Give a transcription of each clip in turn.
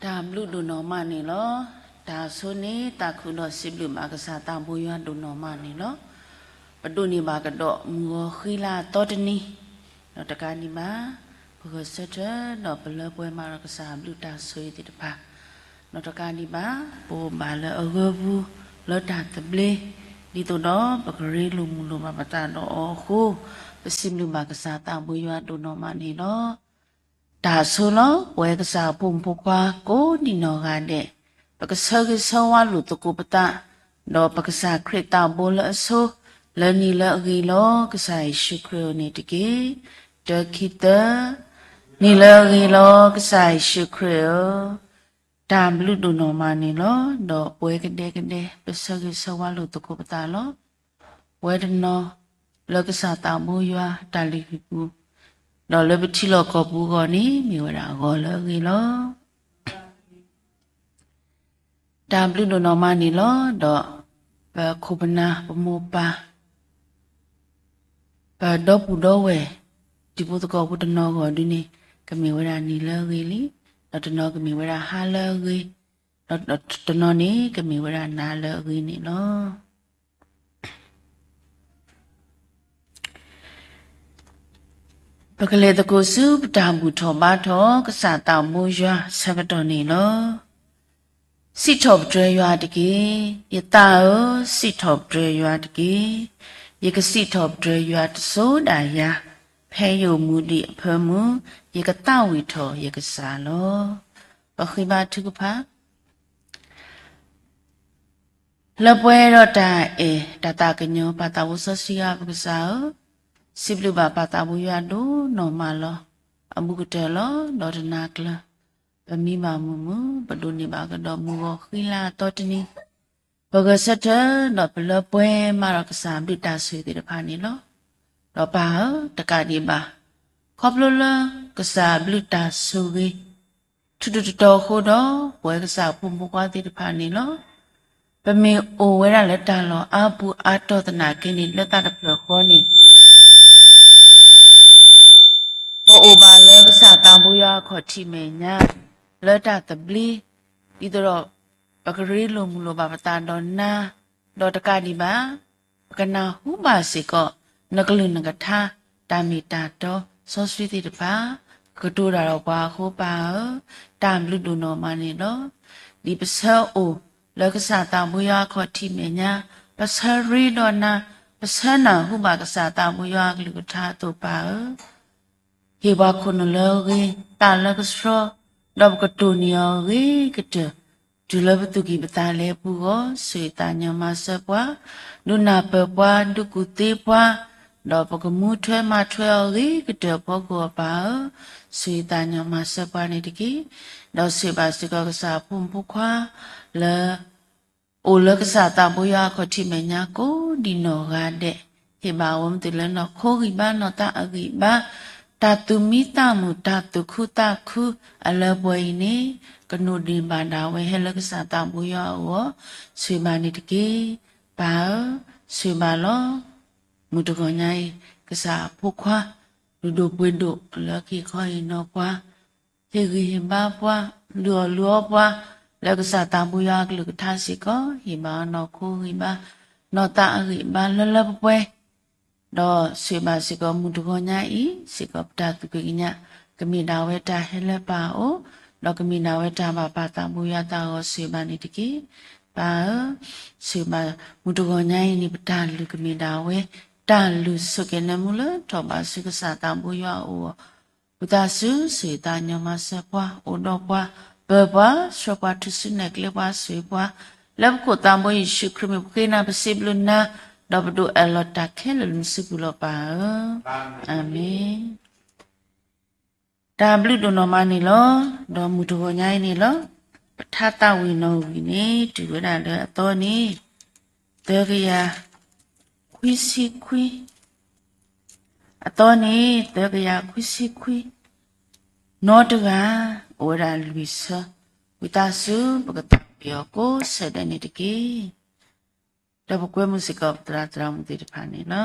တၢ်ဘျုးဒိၣ်နီၢ်မးန့ၣ်လီၤ. တၢ်ဆိန့ၣ် သးခုဒီးစံးဘျုးဘၣ်ကစၢ်သးဘိယွၤဒိၣ်နီၢ်မးန့ၣ်လီၤ. ပဒိးန့ၢ်ဘၣ်ကဒီးမုၢ်ဂီၤဃံလၤအသီတနံၤ, ဒီးတကးဒံးဘၣ် ပဂဲၤဆၢထၢၣ်ဒီးပလၢပှဲၤမးဒီးကစၢ်အဘျုးတၢ်ဆိအံၤသ့ၣ်တဖၣ်, ဒီးတကးဒံးဘၣ် ပအိၣ်ဘၣ်လၢအဂၢၢ်ပူၤလၢတၢ်သဘျ့, ဒ်သိးဒီးပကရ့လိာ်မုာ်လိာ်ဘၣ်ပသးဒီးအီၤအဃိ, ပစံးဘျုးဘၣ်ကစၢ်သးဘိယွၤဒိၣ်နီၢ်မးန့ၣ်လီၤ. တၢ်ဆိလီၤ. ပဝဲကစၢ်အဖိမုၣ်ဖိခွါကိးဒံနီၢ်ဂၤဒဲး, ပကဆၢဂ့ၤဆၢဝါလိာ်သကိးပသး, ဒီးပကစၢ်ခရံာ်သးဘိလၢအဆိ, လၢနံၤလၢအဂ့ၤလီၤ. ကစၢ်ယ့ၣ်ၡူးခရံာ်အအိၣ်န့ၣ်တက့ၢ်. တၢ ခံ သၢ, နံၤလၢအဂ့ၤလီၤ ကစၢ်ယ့ၣ်ၡူးခရံာ်ဧၢ, တၢ်ဘျုးဒိၣ်နီၢ်မးန့ၣ်လီၤ. ဒီးပဝဲကဒဲကဒဲ ပဆၢဂ့ၤဆၢဝါလိာ်သကိးပသးလီၤ. ပဝဲတနီၤလၢကစၢ်သးဘိယွၤတၢ်လုၢ်ဟံၣ်ပူၤ, ဒီးလၢပထံလီၢ်ကီၢ်ပူၤအဂီၢ်န့ၣ် မ့ၢ်ဝဲဒၣ်ဂီၤလၢအဂ့ၤလီၤ. တၢ်ဘျုးဒိၣ်နီၢ်မးန့ၣ်လီၤ. ဒီးပခိၣ်ပနၢ်ပမိၢ်ပၢ် ပဒီပုၢ်ဒီဝဲၢ် တံၤဖိသကိးဖိတနီၤဂီၢ်ဒုန့ၣ် ကမ့ၢ်ဝဲဒၣ်နံၤလၢအဂ့ၤလံ, ဒီးတနီၤကမ့ၢ်ဝဲဒၣ်ဟါလၢအဂ့ၤ, ဒီးတနီၤန့ၣ် ကမ့ၢ်ဝဲဒၣ်နၤလၢအဂ့ၤန့ၣ်လီၤ. ပကလဲၤသကိးဆူပတၢ်ဘူၣ်ထီၣ်ဘါထီၣ် ကစၢ်သးဘိယွၤဆၢကတီၢ်န့ၣ်လီၤ. စံးထီၣ်ပတြၢၤယွၤတက့ၢ်. ယသးဧၢ, စံးထီၣ်ပတြၢၤယွၤတက့ၢ်. ယကစံးထီၣ်ပတြၢၤယွၤတစိၤဒၣ်ယၤ, ဖဲယအိၣ်မူဒံးအဖၢမုၢ်, ယကသးဝံၣ်ထီၣ်ယကစၢ်လီၤ. ပဃ့ဘါထုကဖၣ် လၢပှဲၤဒီးတၢ်အဲၣ်တၢ်သးကညီၤ ပၢ်သးဘိစီဆှံယွၤပကစၢ်ဧၢ, စံးဘျုးဘၣ်ပၢ်သးဘိယွၤဒိၣ်နီၢ်မးလီၤ. အဘူးကတၢၢ်လီၤ. ဒီးတနၤကျၢၤ ပမံဘၣ်မုာ်မုာ် ပဒိးန့ၢ်ဘၣ်ကဒီးမုၢ်ဂီၤဃံလၤအသီတနံၤ, ပဂဲၤဆၢထၢၣ်ဒီးပလၢပှဲၤမးဒီးကစၢ်အဘျုးတၢ်ဆိၣ်ဂ့ၤသ့ၣ်တဖၣ်န့ၣ်လီၤ. ဒီးပၢ်ဧၢ, တကးဒံးဘၣ် ခီဖျိလၢကစၢ်အဘျုးတၢ်ဆိၣ်ဂ့ၤ ထူးထူးတီၤတီၤအဃိဒီး ပဝဲကစၢ်အဖိမုၣ်ဖိခွါသ့ၣ်တဖၣ်န့ၣ်လီၤ. ပမ့ၢ်အိၣ်ဝဲဒၣ်လၢတၢ်လီၢ်အါပူၤအါတီၤသနာ်က့န့ၣ် လၢသးတဖျၢၣ်ဃီန့ၣ် ပအိၣ်ဘၣ်လၢကစၢ်သးဘိယွၤအခီၣ်ထံးမဲာ်ညါ လၢတၢ်သဘျ့, ဒ်သိးဒီး ပကရ့လိာ်မုာ်လိာ်ဘၣ်ပသးဒီးနၤ, ဒီးတကးဒံးဘၣ် ပကနၢ်ဟူဘၣ်စ့ၢ်ကီး နကလုၢ်နကထါ တၢ်မ့ၢ်တၢ်တီ စီဆှံသ့ၣ်တဖၣ် ကကတိၤတၢ်ဒီးပှၤအဃိ ပၢ်ဧၢ, တၢ်ဘျုးဒိၣ်နီၢ်မးန့ၣ်လီၤ. ဒ်ပဆၢအိၣ်လၢကစၢ်သးဘိယွၤအခီၣ်ထံးမဲာ်ညါ, ပဆၢရ့ဒီးနၤ, ပဆၢနၢ်ဟူဘၣ်ကစၢ်သးဘိယွၤအကလုၢ်ကထါအသိး ပၢ်ဧၢ ဟ့ၣ်ပှၤခိၣ်နူာ်လၢအဂ့ၤ, သးလၢကဆှီ, ဒီးပကတိၢ်န့ၢ်အီၤအဂ့ၤကတၢၢ်, တုၤလၢပသူၣ်ကံၢ်ပသးလဲပူၤအဂီၢ်, ဆိၣ်ဂ့ၤသးညီမၤစၢၤပှၤ, ဒုးနၢ်ပၢၢ်ပှၤ, ဒုးကူၣ်သ့ပှၤ, ဒီးပကမူထွဲမၤထွဲအီၤအဂ့ၤကတၢၢ်အဖီခိၣ်အပၢ်ဧၢ, ဆိၣ်ဂ့ၤသးညီမၤစၢၤပှၤန့ၣ်တက့ၢ်. ဒီးဆိၣ်ဂ့ၤဘၣ်စ့ၢ်ကီးကစၢ်အဖိမုၣ်ဖိခွါ လၢ အိၣ်လၢကစၢ်သးဘိယွၤအခီၣ်ထံးမဲာ်ညါကိးဒံနီၢ်ဂၤဒဲး, ဟ့ၣ်ဘၣ်အဝဲမ့ၢ်တုၤလၢနီၢ်ခိဂံၢ်ဘါ နီၢ်သးအဂံၢ်ဘါ, တၢ်သူၣ်မံသးမုာ် တၢ်သူၣ်ခုသးခုအလၢပှဲၤအံၤန့ၣ်, ကနိးဒံးဘၣ်ဒၣ်ဝဲဟဲလၢကစၢ်သးဘိယွၤအအိၣ်အီၤ, ဆိၣ်ဂ့ၤဘၣ်န့ၣ်တက့ၢ်. ပၢ်ဧၢ, ဆိၣ်ဂ့ၤဘၣ်လီၤ. မုၢ်တဂီၤညါအံၤ ကစၢ်အဖိခွါ လုၢ်ဒိၣ်ပှ့ၤဒိၣ်လၢခံခီအံၤနီၢ်ပှၤ ဟ့ၣ်ဂံၢ်ဟ့ၣ်ဘါပှၤ, လုၢ်အီၣ်လုၢ်အီပှၤ, လၢကစၢ်သးဘိယွၤအကလုၢ်ကထါစ့ၢ်ကီး, ဟ့ၣ်ဘၣ်အီၤနီၢ်ခိဂံၢ်ဘါ, နီၢ်သးအဂံၢ်ဘါလၢလၢပှဲၤပှဲၤ, ဒီးဆိၣ်ဂ့ၤဘၣ်စ့ၢ်ကီးမုၢ်တဂီၤညါအံၤစ့ၢ်ကီး ပတၢ်သူၣ်ကံၢ်ကညး, ကမ့ၢ်ဒၣ်ဝဲတၢ်ဟဲလၢပၢ်အအိၣ်, ဒီးကမ့ၢ်ဒၣ်ဝဲတၢ်ဘၣ်ပၢ်သးဘိယွၤသးဂီၤ ဆိၣ်ဂ့ၤဘၣ်န့ၣ်တက့ၢ်. ပၢ်ဧၢ, ဆိၣ်ဂ့ၤဘၣ်မုၢ်တဂီၤညါအံၤန့ၣ် ပတၢ်လုၢ်ကမ့ၢ်ဒၣ်ဝဲ တၢ်လုၢ်ဆိၣ်က့ၤနၢမူလၢထီၣ်ဘးဆူကစၢ်သးဘိယွၤအအိၣ်အီၤ, ဝံသးစူၤ ဆိၣ်ဂ့ၤသးညီမၤစၢၤပှၤ, အိၣ်ဒီးပှၤ, ပၢၤပှၤ, ဆှၢပှၤထူၣ်စုနဲၣ်ကျဲပှၤ ဆိၣ်ဂ့ၤပှၤ, လၢပခိၣ်သးဘိယ့ၣ်ၡူးခရံာ်မံၤ ပဃ့နၤပစံးဘျုးနၤ, ဒီးပဒိးအၢၣ်လီၤတၢ်ခဲလၢာ်လၢနစုပူၤလီၤပၢ်ဧၢ, အၤမ့ၣ်. တၢ်ဘျုးဒိၣ်နီၢ်မးန့ၣ်လီၤ. ဒီးမုၢ်တဂီၤညါအံၤန့ၣ်လီၤ. ပထါသးဝံၣ်နီၣ်ဝံၣ်န့ၣ် တုၤဝဲဒၣ်လၢအသီန့ၣ် သၢကယၤခွံဆံခွံ, အသီန့ၣ် သၢကယၤခွံဆံခွံ, နီတဂၤ အိၣ်ဝဲဒၣ်လွံၢ်ဆၢ, ဝံသးစူၤ ပကသးဝံၣ်အီၤကိးဆၢဒဲးန့ၣ်တက့ၢ်. ဒီးပကွဲမုာ်စ့ၢ်ကီးပသရၣ်သရၣ်မုၣ်သ့ၣ်တဖၣ်န့ၣ်လီၤ.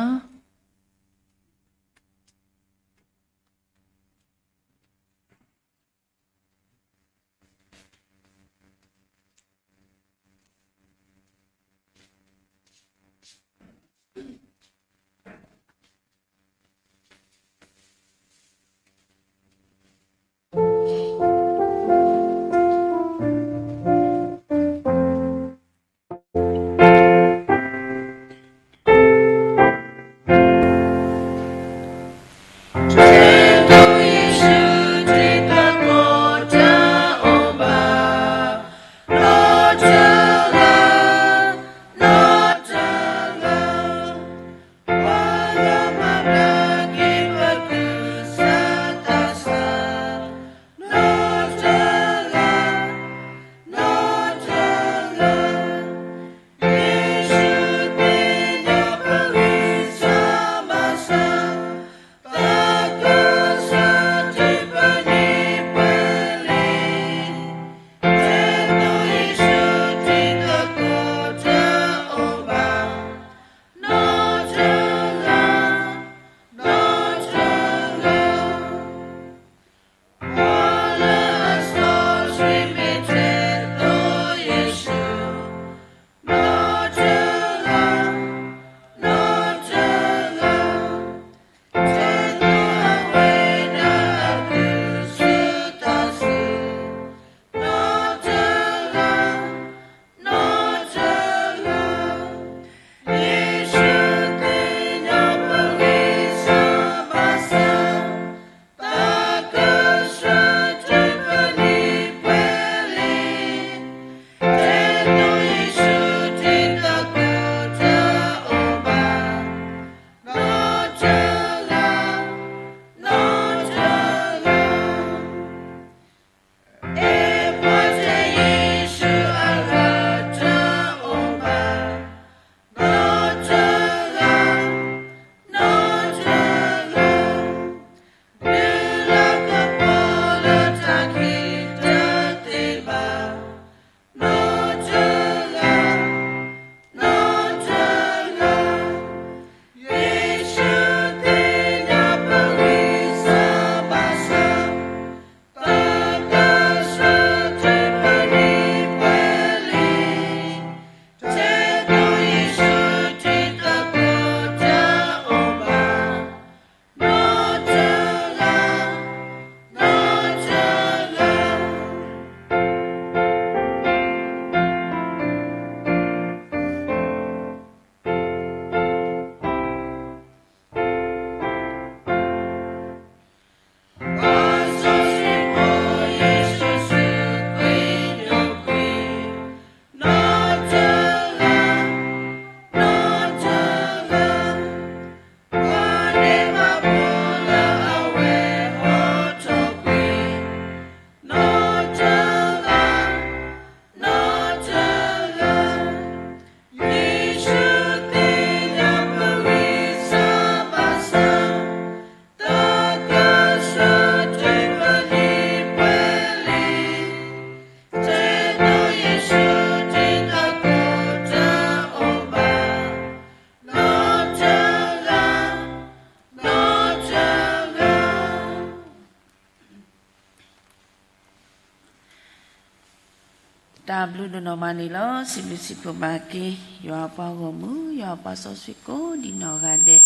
တၢ်ဘျုးဒိၣ်နီၢ်မးန့ၣ်လီၤ. စံးဘျုးစံးဖှိၣ်ဘၣ်က့ၤ ယွၤအပှၤဂီၢ်မုၢ် ယွၤအပှၤစီဆှံကိးဒံးနီၢ်ဂၤဒဲး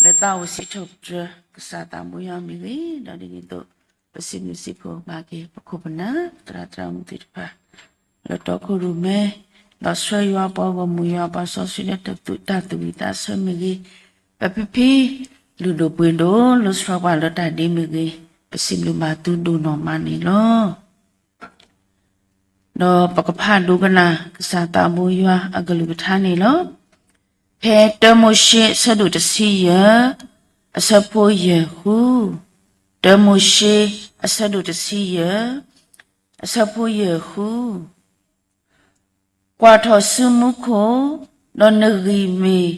လၢသးအိၣ်စံးထီၣ်ပတြၢၤ ကစၢ်သးဘိယွၤမ့ၢ်ဂ့ၤ, ဒီးဒ်န့ၣ်အသိး ပစံးဘျုးစံးဖှိၣ်ဘၣ်က့ၤ ပခိၣ်ပနၢ် သရၣ်သရၣ်မုၣ်သ့ၣ်တဖၣ် လၢတီခိၣ်ရိၣ်မဲ ဒီးဆှၢယွၤအပှၤဂီၢ်မုၢ် ယွၤအပှၤစီဆှံလၢတၢ်သူၣ်တၢ်သးဝံၣ်သးဆၢမ့ၢ်ဂ့ၤ, ပဖံဖံ လုၢ်ဒိၣ်ပှ့ၤဒိၣ် လၢဆှၢပှၤလၢတၢ်ဒ့မ့ၢ်ဂ့ၤ, ပစံးဘျုးဘၣ်သုဒိၣ်နီၢ်မးန့ၣ်လီၤ. ဒီးပကဖးဒိကနၣ် ကစၢ်သးဘိယွၤအကလုၢ်ကထါန့ၣ်လီၤ. ဖဲတၢမိၤၡ့အဆၢဒိၣ်တဆံယဲၢ် အဆၢဖိယဲၢ်ဃု, တၢမိၤၡ့အဆၢဒိၣ်တဆံယဲၢ် အဆၢဖိယဲၢ်ဃု, ကွၢ်ထီၣ်ဆူမူခိၣ်, ဒီးနဂံၢ်မ့ၢ်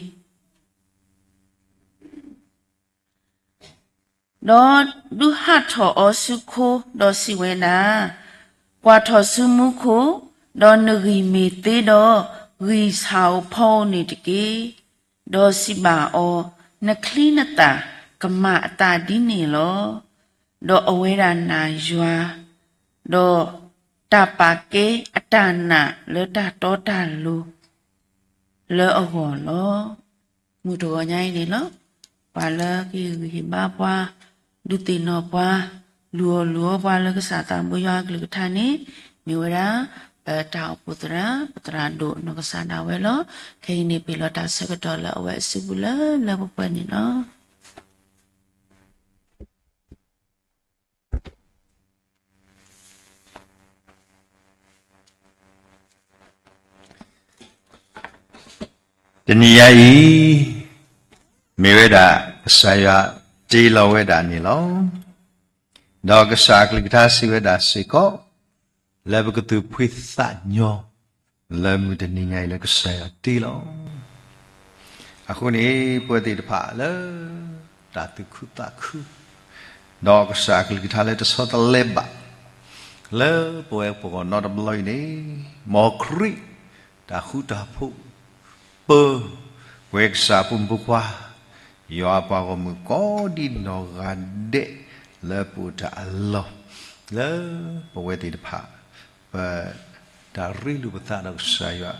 ဒီးဒုးဟးထီၣ်အီၤဆူခိ, ဒီးစံးဝဲဒၣ်, ကွၢ်ထီၣ်ဆူမူခိၣ်, ဒီးနဂံၢ်မ့ၢ်သ့ဒီး ဂံၢ်ဆၣ်ဧိၤဖီဧိၤန့ၣ်တက့ၢ်. ဒီးစံးဘၣ်အီၤ, နချံနသၣ်ကမၣ်အသးဒ်န့ၣ်လီၤ. ဒီးအဝဲဒၣ်နာ်ယွၤ, ဒီးတၢ်ပာ်ကဲအတၢ်နာ်လၢတၢ်တီတၢ်လိၤ လၢအဂီၢ်လီၤ. မုၢ်တဂီၤညါအံၤန့ၣ်လီၤ. ပှၤလၢကဟ့ၣ်ဂံၢ်ဟ့ၣ်ဘါပှၤ, ဒုးသ့ၣ်နီၣ်ပှၤ, လူၤအီၣ်လူၤအီပှၤလၢကစၢ်သးဘိယွၤအကလုၢ်ကထါန့ၣ်, မ့ၢ်ဝဲဒၣ် ပတၢ်အိၣ်ဖှိၣ်သရၣ်, ပသရၣ်ဒိၣ်နီၢ်ကစၢ်ဒၣ်ဝဲလီၤ. ခဲအံၤန့ၣ် ပဟ့ၣ်လီၤတၢ်ဆၢကတီၢ်လၢအဝဲအစုပူၤလၢလၢပှဲၤပှဲၤန့ၣ်လီၤ. တနံၤညါအံၤ မ့ၢ်ဝဲဒၣ် ကစၢ်ယွၤတ့လီၤဝဲဒၣ်န့ၣ်လီၤ. ဒီးကစၢ်အကလုၢ်ကထါစံးဝဲဒၣ်စ့ၢ်ကီး, လၢပကသူၣ်ဖှံသးညီ လၢမုၢ်တနံၤညါအံၤလၢကစၢ်ယွၤတ့လီၤ. အဃိန့ၣ် ပဝဲသ့ၣ်တဖၣ်လၢ တၢ်သူၣ်ခုသးခု ဒီးကစၢ်အကလုၢ်ကထါလၢတဆီတလဲဘၣ် လၢပဝဲပဂီၢ်နီတဘျီအံၤန့ၣ်, မ်ခရံာ် တၢ်ဃူတၢ်ဖိး ပၢ ပဝဲကစၢ်အဖိမုၣ်ဖိခွါ ယွၤအပှၤဂီၢ်မုၢ်ကိးဒံးနီၢ်ဂၤဒဲး လၢပအိၣ်တၢ်အလီၢ် လၢပဝဲသ့ၣ်တဖၣ် ပ တၢ်ရ့လိာ်ပသးဒီးကစၢ်ယွၤ,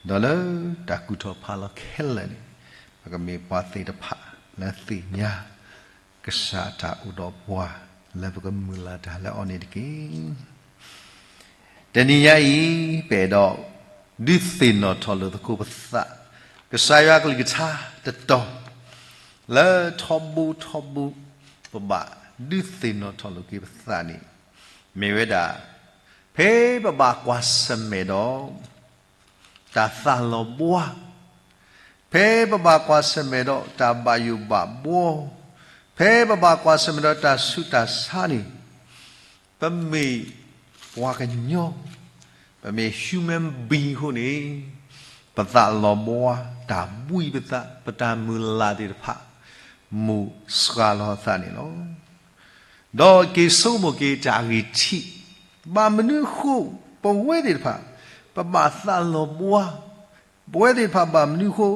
ဒီးလၢတၢ်ကူၣ်ထီၣ်ဖးလီၤခဲလၢာ်န့ၣ်, ပကမ့ၢ်ပှၤသ့ၣ်တဖၣ်လၢသ့ၣ်ညါ ကစၢ်အတၢ်အိၣ်ဒီးပှၤ လၢပကမုၢ်လၢ်တၢ်လၢအီၤန့ၣ်တက့ၢ်. တနံၤညါအံၤ ပအဲၣ်ဒိးဒုးသ့ၣ်နီၣ်ထီၣ်လိာ်သကိးပသး ကစၢ်ယွၤကလုၢ်ကထါတတီၤ လၢထီဘိထီဘိ ပဘၣ်ဒုးသ့ၣ်နီၣ်ထီၣ်လိာ်က့ၤပသးန့ၣ် မ့ၢ်ဝဲဒၣ် ဖဲပဘၣ်ကွၢ်ဆၢၣ်မဲာ်ဒီး တၢ်သးလီၤဘှါ, ဖဲပဘၣ်ကွၢ်ဆၢၣ်မဲာ်ဒီးတၢ်ဘၣ်ယိၣ်ဘၣ်ဘှီ, ဖဲပဘၣ်ကွၢ်ဆၢၣ်မဲာ်ဒီးတၢ်ဆူးတၢ်ဆါန့ၣ်, ပမ့ၢ်ပှၤကညီ, ပမ့ၢ် human being အဃိန့ၣ်, ပသးလီၤဘှါ တၢ်ဘှံးပသး ပတၢ်မုၢ်လၢ်သ့ၣ်တဖၣ် မုၢ်ဆှးလီၤသးန့ၣ်လီၤ. ဒီးက့ၤဆိကမိၣ်က့ၤတၢ်အဂံၢ်ထံး, ဘၣ်မနုၤအဃိ ပဝဲသ့ၣ်တဖၣ် ပဘၣ်သးလီၤဘှါ, ပဝဲသ့ၣ်တဖၣ်ဘၣ်မနုၤအဃိ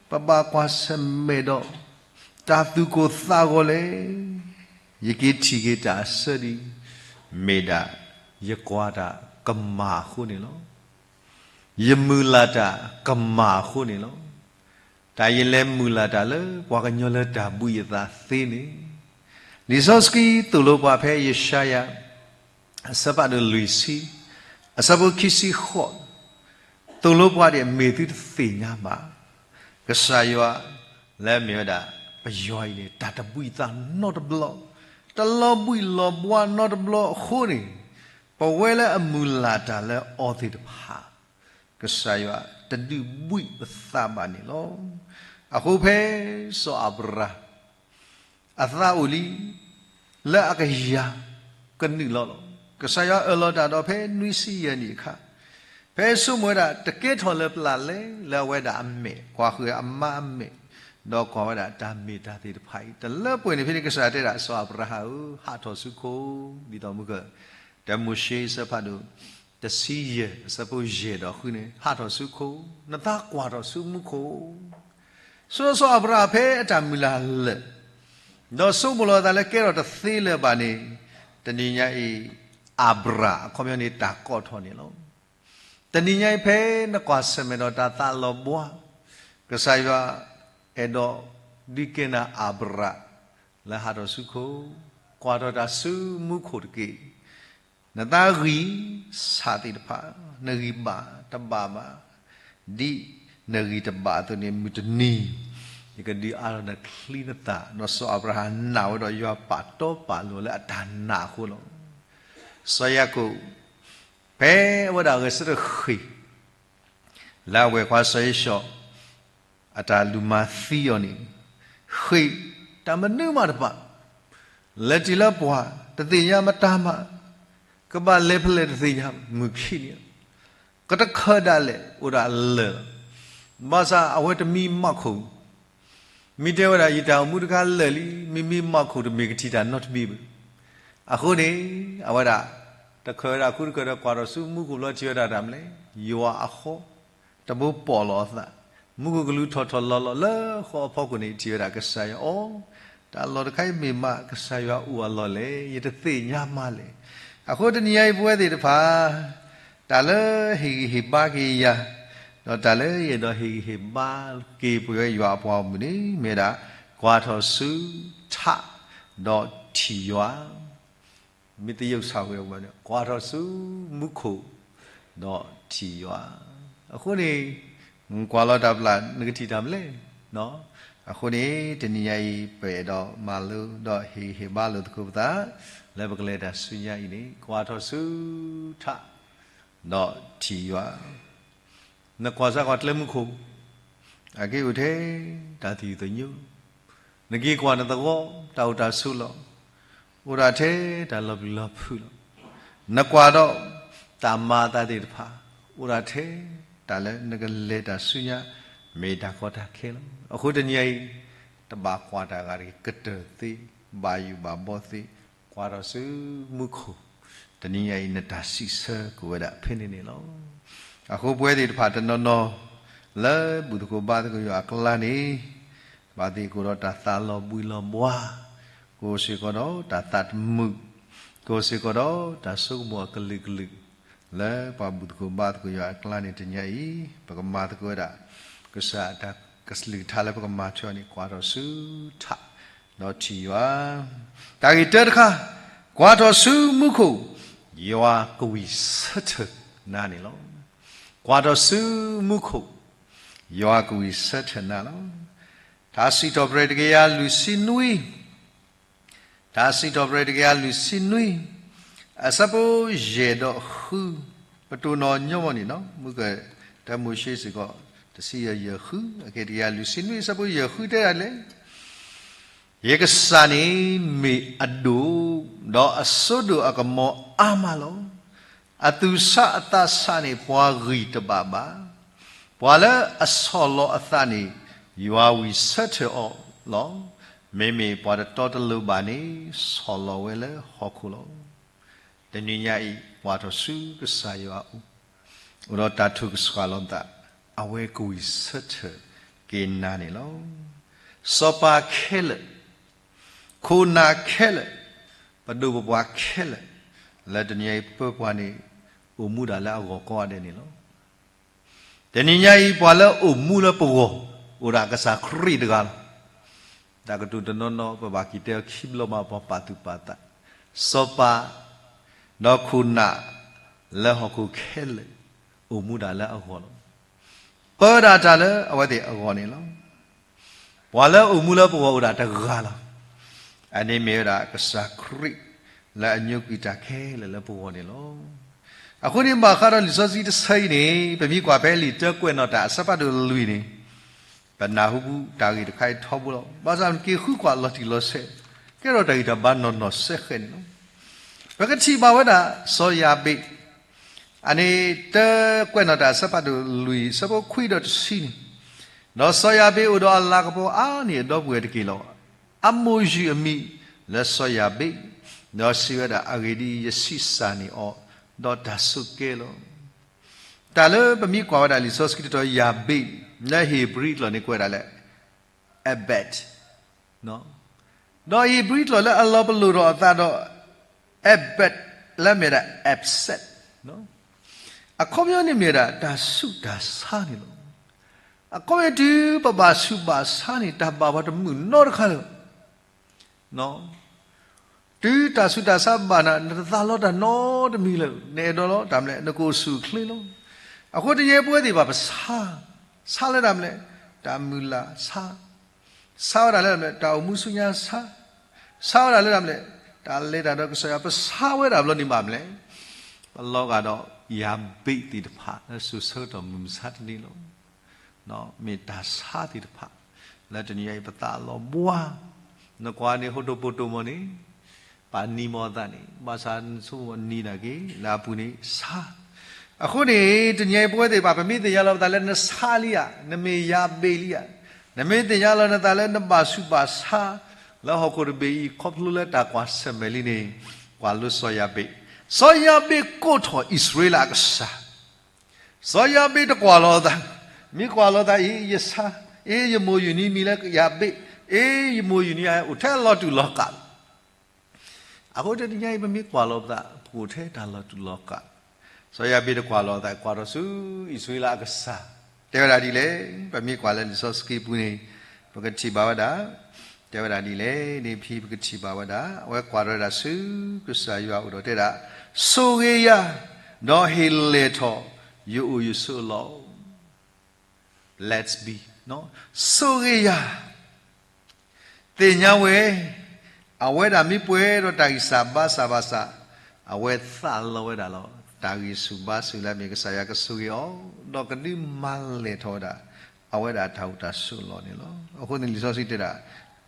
ပဘၣ်ကွၢ်ဆၢၣ်မဲာ်ဒီး တၢ်သူၣ်ကိၢ်သးဂီၤလဲၣ်. ယက့ၤထံၣ်က့ၤတၢ်အဆၢဒံး, မ့ၢ်ဒၣ် ယကွၢ်တၢ်ကမၣ်အဃိန့ၣ်လီၤ. ယမုၢ်လၢ်တၢ်ကမၣ်အဃိန့ၣ်လီၤ. တၢ်ယလဲၤမုၢ်လၢ်တၢ်လၢပှၤကညီလၢတၢ်ဘှံးအသးသ့န့ၣ်, လံာ်စီဆှံသိၣ်လိပှၤဖဲယၡါယၤ အဆၢဖးဒိၣ်လွံၢ်ဆံ, အဆၢဖိခံဆံဃိး, သိၣ်လိပှၤဒ်အမ့ၢ်သုတသ့ၣ်ညါဘၣ်, ကစၢ်ယွၤလၢအမ့ၢ်ဝဲဒၣ် ပယွၤအံၤန့ၣ် တၢ်တဘှံးအသးနီတဘျီ, တလီၤဘှံးလီၤဘှါနီတဘျီအဃိန့ၣ်, ပဝဲလၢအမုၢ်လၢ်တၢ်လၢအီၤသ့ၣ်တဖၣ် ကစၢ်ယွၤတဒုးဘှံးပသးဘၣ်န့ၣ်လီၤ. အဃိဖဲစီၤအၤဘြၤဟၣ် အသးအိၣ်လံ လၢအကယၤကနုာ်လီၤလီၤ. ကစၢ်ယွၤအၢၣ်လီၤတၢ်ဒီးဖဲနွံဆံယဲၢ်နံၣ်အခါ, ဖဲဆိကမိၣ်ဝဲဒၣ်တကဲထီၣ်လၢပျၢ်လဲၣ် လၢအဝဲဒၣ်အမဲာ်, ကွၢ်ဃုာ်အမါအမဲာ်, ဒီးကွၢ်ဝဲဒၣ်တၢ်မ့ၢ်တၢ်သ့ၣ်တဖၣ်အံၤ တလၢပှဲၤန့ၣ် ဖဲန့ၣ်ကစၢ်ယွၤတဲဒၣ် စီၤအၤဘြၤဟၣ်ဧၢ, ဟးထီၣ်ဆူခိၣ်, ဒ်သိးမုၢ်က တၢမိၤၡ့အဆၢဖးဒိၣ် တဆံယဲၢ် အဆၢဖိယဲၢ်ဒီးဃုန့ၣ်, ဟးထီၣ်ဆူခိၣ်, နသးကွၢ်ထီၣ်ဆူမူခိၣ်. ဆိစီၤအၤဘြၤဟၣ်ဖဲအတၢ်မုၢ်လၢ်လၢာ်, ဒီးဆိကမိၣ်လီၤအသးလၢကဲထီၣ်တသ့လၢၤဘၣ်န့ၣ်, တနံၤညါအံၤ အၤဘြၤ အခီပညီန့ၣ် တၢ်ကိးထီၣ်န့ၣ်လီၤ. တနံၤညါအံၤဖဲနကွၢ်ဆၢၣ်မဲာ်ဒီးတၢ်သးလီၤဘှါ, ကစၢ်ယွၤအဲၣ်ဒိးဒုးကဲနၤအၤဘြၣ် လၢဟးထီၣ်ဆူခိၣ်, ကွၢ်ထီၣ်တၢ်ဆူမူခိၣ်တက့ၢ်. နသးဂံၢ်ဆးသ့ၣ်တဖၣ်, နဂံၢ်ဘၣ်တဘၣ်ဘၣ်, ဒ်နဂံၢ်တဘၣ်အသိးန့ၣ် မုၢ်တနံၤ ယကဒုးအါထီၣ်နချံနသၣ်, ဒီးစီၤအၤဘြၤဟၣ်နာ်ဝဲဒီးယွၤပာ်တီပာ်လိၤလၢအတၢ်နာ်အဃိလီၤ. စီၤယၤကိာ် ဖဲအဝဲဒၣ်အဂဲၤဆၢထၢၣ်ဃ့ၢ် လၢအဝဲၢ်ခွါစီၤဧ့ၡီၤ အတၢ်လူၤမၤသံအီၤန့ၣ်, ဃ့ၢ်တၢ်မနုၤမးတဖၣ်, လဲၤတုၤလၢပှၢ်တသ့ၣ်ညါမတၤမး, ကဘၣ်လဲၤဖဲလဲၣ်တသ့ၣ်ညါ, မုၢ်ခံနံၤ ကတခၢၣ်ဒၣ်လဲာ်အိၣ်ဒၣ်လၢာ်လီၤ. ဘၣ်ဆၣ်အဝဲတမံမီၢ်ခိၣ် မ့ၢ်တဲဝဲဒၣ် ယတၢ်အိၣ်မူတခါလၢာ်လံ, မ့မ့ၢ်မီၢ်ခိၣ်တမ့ၢ်ကထံၣ်တၢ်နီတမံၤဘၣ်. အဃိန့ၣ် အဝဲဒၣ် တခၢၣ်ဝဲဒၣ်ခူတခၢၣ်ဒီး ကွၢ်ထီၣ်ဆူမူခိၣ်ဘျီထံၣ်ဝဲဒၣ်တၢ်မနုၤလဲၣ်, ယွၤအဃီ တဘိပိာ်လီၤအသး, မူခိၣ်ကလူၤထီၣ်ထီၣ်လီၤလီၤလၢဃီအဖီခိၣ်န့ၣ် ထံၣ်ဝဲဒၣ်ကစၢ်ယွၤအီၤ, တၢ်လီၢ်တခါအံၤမ့ၢ်မးကစၢ်ယွၤအိၣ်အလီၢ်လဲၣ်, ယတသ့ၣ်ညါမးလဲၣ်. အဃိတနံၤညါအံၤပဝဲသ့ၣ်တဖၣ် တၢ်လၢဟ့ၣ်ဂံၢ်ဟ့ၣ်ဘါက့ၤယၤ, ဒီးတၢ်လၢယအဲၣ်ဒိးဟ့ၣ်ဂံၢ်ဟ့ၣ်ဘါက့ၤပဝဲယွၤအပှၤဂီၢ်မုၢ်န့ၣ် မ့ၢ်ဝဲဒၣ် ကွၢ်ထီၣ်ဆူထး ဒီးထံၣ်ယွၤ, မ့ၢ်သယုၢ်ဆၣ်ဝဲဝဲန့ၣ် ကွၢ်ထီၣ်ဆူမူခိၣ် ဒီးထံၣ်ယွၤ. အဃိန့ၣ် ကွၢ်လီၤတၢ်ပျၢ် နကထံၣ်တၢ်မနုၤလဲၣ်. အဃိန့ၣ် တနံၤညါအံၤ ပအဲၣ်ဒိးမၤလိ ဒီးဟ့ၣ်ဂံၢ်ဟ့ၣ်ဘါလိာ်သကိးပသး လၢပကလဲၤတၢ်ဆူညါအံၤန့ၣ် ကွၢ်ထီၣ်ဆူထး ဒီးထံၣ်ယွၤ. နကွၢ်စ့ၢ်ကီးကျဲမူခိၣ် အက့ၢ်အိၣ်ထဲတၢ်သယုၢ်သညိ, နက့ၤကွၢ်နသဝီ တၢ်အိၣ်တၢ်ဆိးလီၤ, အိၣ်ဒၣ်ထဲတၢ်လီၤပျံၤလီၤဖုးလီၤ. နကွၢ်ဒီးတၢ်မၤအသးသ့ၣ်တဖၣ် အိၣ်ဒၣ်ထဲတၢ်လၢနကလဲၤတၢ်ဆူညါ မ့ၢ်တၢ်ကီတၢ်ခဲလီၤ. အဃိတနံၤအံၤ တဘၣ်ကွၢ်တၢ်ဂၤတဂ့ၤ, ကတၢၢ်သ့, ဘၣ်ယိၣ်ဘၣ်ဘီသ့, ကွၢ်ထီၣ်ဆူမူခိၣ်, တနံၤညါအံၤ နတၢ်စံးဆၢကအိၣ်ဝဲဒၣ်ဖဲန့ၣ်န့ၣ်လီၤ. အဃိပဝဲသ့ၣ်တဖၣ်တနီၤနီၤ လၢဘူၣ်သကိးဘါသကိးယွၤအကျါန့ၣ် ဘၣ်သ့ၣ်ကအိၣ်ဒီးတၢ်သးလီၤဘှံးလီၤဘှါ, ကအိၣ်စ့ၢ်ကီးဒီးတၢ်သးတမုာ်, ကအိၣ်စ့ၢ်ကီးဒီးတၢ်ဆိကမိၣ်အကလုာ်ကလုာ်, လၢပှၤဘူၣ်သကိးဘါသကိးယွၤအကျါန့ၣ်တနံၤအံၤ ပကမၤသကိးဝဲဒၣ် ကစၢ်အတၢ်ကလုၢ်ကထါလၢပကမၤထွဲအီၤန့ၣ် ကွၢ်ထီၣ်ဆူထး ဒီးထံၣ်ယွၤ. တၢ်ဂ့ၢ်တၢတခါ, ကွၢ်ထီၣ်ဆူမူခိၣ်, ယွၤကဝံၢ်ဆၢထၢၣ်နၤန့ၣ်လီၤ. ကွၢ်ထီၣ်ဆူမူခိၣ်, ယွၤကဝံၢ်ဆၢထၢၣ်နၤလီၤ. တၢ်စံးထီၣ်ပတြၢၤတကယၤလွံၢ်ဆံနွံ တၢ်စံးထီၣ်ပတြၢၤတကယၤလွံၢ်ဆံနွံ အဆၢဖိယဲၢ်ဒီးဃု, ပတိၢ်နီၣ်ညီမီၢ်န့ၣ်လီၤ. မုၢ်ကတၢမိၤၡ့စ့ၢ်ကီး တဆံယဲၢ်ယဲၢ်ဃု, အက့ၢ်တကယၤလွံၢ်ဆံနွံ အဆၢဖိယဲၢ်ဃုတဲဒ်လဲၣ်, ယကစၢ်န့ၣ်မ့ၢ်အဒိၣ်, ဒီးအစိဒိၣ်အကမီၤအါမးလီၤ. အသူၣ်ဆးအသးဆးန့ၣ် ပှၤဂံၢ်တဘၣ်ဘၣ်. ပှၤလၢအဆီၣ်လီၤအသးန့ၣ် ယွၤဝံၢ်ဆၢထၢၣ်အီၤလီၤ. မ့မ့ၢ်ပှၤတတီတလိၤဘၣ်န့ၣ် ဆီၣ်လီၤဝဲလၢဟီၣ်ခိၣ်လီၤ. တနံၤညါအံၤ ကွၢ်ထီၣ်ဆူကစၢ်ယွၤအအိၣ်, အိၣ်ဒီးတၢ်ထုကဆှီလိာ်သး, အဝဲကဝံၢ်ဆၢထၢၣ်က့ၤနၤန့ၣ်လီၤ. စီၤပၤခဲလၢာ်, ခိၣ်နၢ်ခဲလၢာ်, ပဒိၣ်ပပှၢ်ခဲလၢာ်, လၢတနံၤအံၤပပှၤန့ၣ် အိၣ်မူဒၣ်လၢအဂီၢ်ကိးဂၤဒဲးန့ၣ်လီၤ. တနံၤညါအံၤ ပှၤလၢအိၣ်မူလၢပဂီၢ် အိၣ်ဒၣ်ကစၢ်ခရံာ်တဂၤလီၤ. တၢ်ကတိၤတနီၤနီၤ ပဘၣ်က့ၤတဲအီၤခံဘျီမး ပှၤပာ်သူၣ်ပာ်သး, စီၤပၤ, ဒီးခိၣ်နၢ်, လၢဟီၣ်ခိၣ်ခဲလၢာ်, အိၣ်မူဒၣ်လၢအဂီၢ်လီၤ. ပၢဒၣ်တၢ်လၢအဝဲသ့ၣ်အဂီၢ်န့ၣ်လီၤ. ပှၤလၢအိၣ်မူလၢပဂီၢ်အိၣ်ဒၣ်တဂၤလီၤ. အန့ၣ်မ့ၢ်ဝဲဒၣ်ကစၢ်ခရံာ်လၢအညိကွံာ်တၢ်ခဲလၢာ်လၢပဂီၢ်န့ၣ်လီၤ. အဃိန့ၣ် ဘၣ်ဃးဒီးလံာ်စီဆှံတဆၢအံၤန့ၣ် ပမ့ၢ်ကွၢ်ဖဲလံာ်တၢကွဲးနီၣ်တၢ်အဆၢဖးဒိၣ်လွံၢ်န့ၣ် ပနၢ်ဟူပူၤတၢ်ဂ့ၢ်တခါအံၤထီဘိလီၤ. ဘၣ်ဆၣ်နက့ၤဃုကွၢ်လီၤတံၢ်လီၤဆဲး ကဲထီၣ်တၢ်ဂံၢ်တၢ်ဘါနီၢ်နီၢ်စဲဃဲးန့ၣ်လီၤ. ပကထံၣ်ဘၣ်ဝဲဒၣ်စီၤယၤဘ့း အန့ၣ်တၢကွဲးနီၣ်တၢ်အဆၢဖးဒိၣ်လွံၢ် အဆၢဖိခွံဒီးတဆံန့ၣ်, ဒီးစီၤယၤဘ့းအိၣ်ဒီးအလၤကပီၤအါန့ၢ်အဒီပုၢ်ဝဲၢ်တက့ၢ်လီၤ. အမိၢ်ယုၢ်အမံၤလၢစီၤယၤဘ့း, ဒီးစံးဝဲဒၣ် အဂ့ၢ်ဒ်အံၤ, ယဆံးစၢ်န့ၢ်အီၤ ဒီးတၢ်ဆိးကဲလီၤ. တၢ်လၢပမ့ၢ်ကွၢ်ဝဲဒၣ်လံာ်စီဆှံတတီၤ ယၤဘ့း လၢဧ့ၤဘြံၤကျိာ်န့ၣ် ကွဲးဒၣ်လၢ Abed, ဒီးဧ့ၤဘြံၤကျိာ်လၢအလီၤပလိာ်ထီၣ်အသးဒီး Abed လၢအမ့ၢ်ဒၣ် absent, အခီပညီန့ၣ်မ့ၢ်ဝဲဒၣ် တၢ်ဆူးတၢ်ဆါန့ၣ်လီၤ. အခီပညီ တုၤပဘၣ်ဆူးဘၣ်ဆါန့ၣ် တၢ်ဘၣ်ပှၤတမုာ်နီတခါလၢၤဘၣ်. တုၤတၢ်ဆူးတၢ်ဆါဘၣ်နၤ နတသးလီတၢ်နီတမံၤလၢၤ, နအဲၣ်ဒိးလီတၢ်မနုၤလဲၣ်, နကအိၣ်ဆူၣ်အိၣ်ချ့လီၤ. အဃိတနံၤအံၤပဝဲသ့ၣ်တဖၣ်ပဆါ, ဆါလၢတၢ်မနုၤလဲၣ်, တၢ်မုၢ်လၢ်ဆါ, ဆါဝဲဒၣ်လၢတၢ်မနုၤလဲၣ်, တၢ်အိၣ်မူဆူညါဆါ, ဆါဝဲဒၣ်လၢတၢ်မနုၤလဲၣ်, တၢ်လဲၤတၢ်ဒီးကစၢ်ယွၤ ပဆါဝဲဒၣ်ဘျီန့ၣ်ဘၣ်မနုၤလဲၣ်, ပလီၤဂာ်ဒီးယၤဘ့ၣ်သ့ၣ်တဖၣ် လၢစိၤဆၢကတီၢ်မုၢ်မဆါတနံၤလီၤ. မ့ၢ်တၢ်ဆါသ့ၣ်တဖၣ် လၢတနံၤအံၤပသးလီၤဘှါ, နကွၢ်န့ၣ် ဟိတိၢ်ပိတိၢ်မီၢ်န့ၣ် ပနံၤမီၢ်သးန့ၣ် ဘၣ်ဆၣ်နဆိကမိၣ်နံၤနာ်က့ လၢအပူၤန့ၣ်ဆါ. အဃိန့ၣ် တနံၤအံၤပဝဲသ့ၣ်တဖၣ် ပမ့ၢ်သ့ၣ်ညါလီၤပသးလၢနဆါလံဧါ, နမ့ၢ်ယၤဘ့ၣ်လံဧါ, နမ့ၢ်သ့ၣ်ညါလီၤနသးလၢနဘၣ်ဆူးဘၣ်ဆါ လၢဟီၣ်ခိၣ်တဘ့ၣ်အံၤ ခီဖျိလၢတၢ်ကွၢ်ဆၢၣ်မဲာ်လံန့ၣ် ကွၢ်လိစီၤယၤဘ့ၣ်, စီၤယၤဘ့ၣ်ကိးထီၣ်အံၣ်စရ့လးအကစၢ် စီၤယၤဘ့ၣ်တကွၢ်လီၤအသး, မ့ၢ်ကွၢ်လီၤသးအံၤ ယဆါ, အ့ ယမိၢ်ယနံၤမံၤလၢယၤဘ့ၣ်, အ့ ယမိၢ်ယနံၤဟဲအိၣ်ထဲလီၤတူာ်လီၤကာ်လီၤ. အဃိတနံၤညါအံၤ ပမ့ၢ်ကွၢ်လီၤပသး ပအိၣ်ထဲတၢ်လီၤတူာ်လီၤကာ်, စီၤယၤဘ့ၣ်တကွၢ်လီၤအသး ကွၢ်ထီၣ်ဆူအံၣ်စရ့လးအကစၢ် တဲဝဲဒၣ်ဒ်လဲၣ်, ပမ့ၢ်ကွၢ်လၢလံာ်စီဆှံပူၤန့ၣ် ပကထံၣ်ဘၣ်ဝဲဒၣ်, တဲဝဲဒၣ်ဒ်လဲၣ်န့ၣ် ဖဲပကထံၣ်ဘၣ်ဝဲဒၣ် အဝဲကွၢ်ထီၣ်ဝဲဒၣ်ဆူကစၢ်ယွၤအအိၣ်ဒီးတဲဒၣ်, ဆိၣ်ဂ့ၤယၤ, ဒီးဟ့ၣ်လဲၤထီၣ်ယအိၣ်ယဆိးအလီၢ်, Let's be, ဆိၣ်ဂ့ၤယၤ, သ့ၣ်ညါဝဲ, အဝဲဒၣ်မ့ၢ်ပှဲၤဒီးတၢ်ဂံၢ်စၢ်ဘါစၢ်ဘၣ်ဆၣ်, အဝဲသးလီဝဲဒၣ်လီၤ တၢ်ဂံၢ်ဆူၣ်ဘါဆူၣ်လၢအမ့ၢ်ကစၢ်ယွၤကဆိၣ်ဂ့ၤအီၤ, ဒီးကဒုးမၤလဲၢ်ထီၣ်ဝဲဒၣ် အဝဲဒၣ်တၢ်အိၣ်တၢ်ဆိးအလီၢ်န့ၣ်လီၤ. အဃိန့ၣ်လံာ်စီဆှံတဲဒၣ်,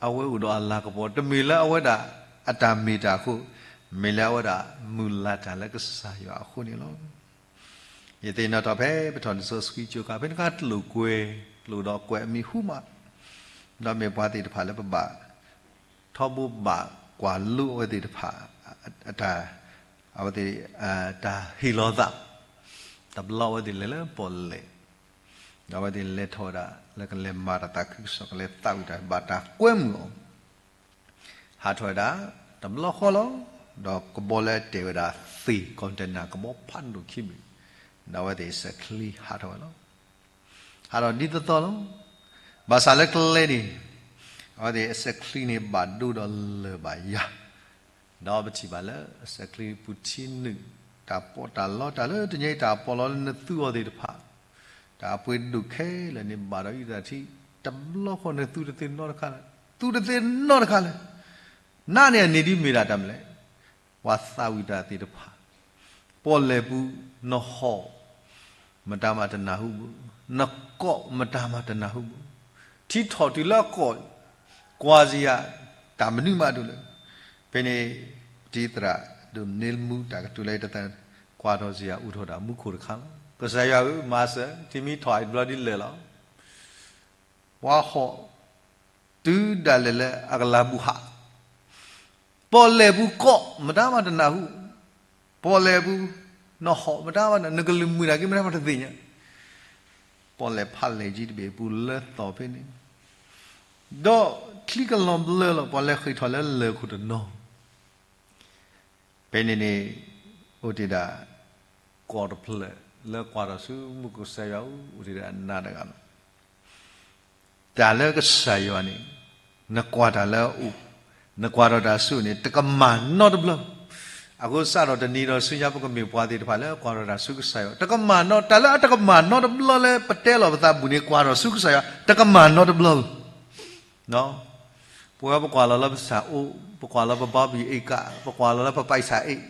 အဝဲအိၣ်ဒီးအလၤကပီၤ တမ့ၢ်လၢအဝဲဒၣ်အတၢ်မ့ၢ်တၢ်အဃိ, မ့ၢ်လၢအဝဲဒၣ်မုၢ်လၢ်တၢ်လၢကစၢ်ယွၤအဃိန့ၣ်လီၤ. ယသ့ၣ်နီၣ်ထီၣ်ဖဲပထီၣ်လံာ်စီဆှံကၠိခါ ဖဲန့ၣ်အခါကျိာ်ကွဲၤ, ကျိာ်ဒီးကွဲၤအမံၤဟူမး, ဒီးမ့ၢ်ပှၤသ့ၣ်တဖၣ်လၢပဘၣ် ထီဘိဘၣ်ကွၢ်လိအဝဲသ့ၣ်တဖၣ် အတၢ်, အဝဲသ့ၣ်, တၢ်ဟ့ၣ်လီၤသး, တဘျီအဝဲသ့ၣ်လဲၤလၢပီၣ်လဲၣ်, ဒီးအဝဲသ့ၣ်လဲၤထီၣ်ဝဲဒၣ် လၢကလဲၤမၤတၢ်သးခုကစီၣ် ကလဲၤသးဝံၣ်တၢ် ဘၣ်တၢ်ကွဲမုာ်အီၤ ဟးထီၣ်ဝဲဒၣ် တဘျီဃီလီၤ, ဒီးကဘီလၢတဲာ်ဝဲဒၣ်သ့ၣ် container ကဘီဖးဒိၣ်ခံဘ့ၣ်, ဒီးအဝဲသ့ၣ်အစဲးချံဟးထီၣ်ဝဲလီၤ. ဟးထီၣ်ဒ်သိးသိးလီၤ. ဘၣ်ဆၣ်လၢကျဲန့ၣ် အဝဲသ့ၣ်အစဲးချံန့ၣ်ဘၣ်ဒိဒီးလၢၢ်ဘၣ်ယၤ, ဒီးပထံၣ်ဘၣ်လၢအစဲးချံပူၤထံနုာ် တၢ်ပီးတၢ်လီ တၢ်လၢတနံၤအံၤတၢ်ပီးလီလၢနသူအီၤသ့ၣ်တဖၣ်, တၢ်အပှ့ၤဒိၣ်ခဲလၢာ်န့ၣ် ဘၣ်ဒီးအံသၣ်ထံ တဘျီဃီနသူတသ့နီတခါလၢၤ, သူတသ့နီတခါလၢၤ. နးန့ၣ်အန့ၣ်ဒ်မ့ၢ်ဒၣ်တၢ်မနုၤလဲၣ်, ပှၤသးဝံၣ်တၢ်သ့ၣ်တဖၣ်, ပီၣ်လဲၣ်ပူၤနဟီၣ် မတၤမးတနၢ်ဟူဘၣ်, နကိးမတၤမးတနၢ်ဟူဘၣ်, ထံထီၣ်တုၤလၢအကိး, ကွၢ်စ့ၢ်ယၤ တၢ်မနုၤမးဒ်လဲၣ်. ဖဲန့ၣ် ပတံၤသရၣ်ဒိၣ်န့ၢ်မူတၢ်ကတိၤလၢတသး, ကွၢ်ထီၣ်စ့ၢ်ယၤ အိၣ်ထီၣ်ဒၣ်မူခိၣ်တခါလီၤ. ကစၢ်ယွၤဧၢ မၤစၢၤ, ထံမ့ၢ်ထီၣ်အံၤတဘျီဒ်လဲၣ်လီၤ. ပှၤဟီၣ် တုၤဒၣ်လဲာ်လၢအကလၤဘူၣ်ဟး, ပီၣ်လဲၣ်ပူၤကိး မတၤမးတနၢ်ဟူ, ပီၣ်လဲၣ်ပူၤ နဟီၣ်မတၤမး နကလုၢ်မုာ်နာ်က့ မတၤမးတသ့ၣ်ညါ, ပီၣ်လဲၣ်ဖးလဲၣ်ကံတဘ့ၣ်ပူၤလၢသီၣ်ဖဲန့ၣ်, ဒီးချံကလီၤဘျၢလီၤ ပှၤလဲၤဃ့ၢ်ထီၣ်လၢလၢၢ်ခိၣ်တနီၤ ဖဲန့ၣ်န့ၣ် အိၣ်တ့ၢ်ဒၣ် ကီၢ်တဖျၢၣ် လၢကွၢ်ထီၣ်ဆူမူခိၣ်ကစၢ်ယွၤအအိၣ် အိၣ်တ့ၢ်ဒၣ်နးတဂၤလီၤ. တၢ်လၢကစၢ်ယွၤန့ၣ် နကွၢ်တၢ်လၢအအိၣ်, နကွၢ်ထီၣ်တၢ်ဆူန့ၣ် တကမၣ်နီတဘျီ. အဃိစးထီၣ်တနံၤဒီးဆူညါ ပကမ့ၢ်ပှၤသ့ၣ်တဖၣ်လၢကွၢ်ထီၣ်တၢ်ဆူကစၢ်ယွၤ တကမၣ်နီ, တၢ်လၢအတကမၣ်နီတဘျီလၢပတဲလီၤပသးဘူၣ်န့ၣ် ကွၢ်ထီၣ်ဆူကစၢ်ယွၤ တကမၣ်နီတဘျီလီၤ. ပဝဲပကွၢ်လီၤလၢပစၢ်အိၣ်, ပကွၢ်လီၤပဘီဘံၣ်အ့ၣ်ကး, ပကွၢ်လီၤလၢပပာ်စၢ်အ့ၣ်,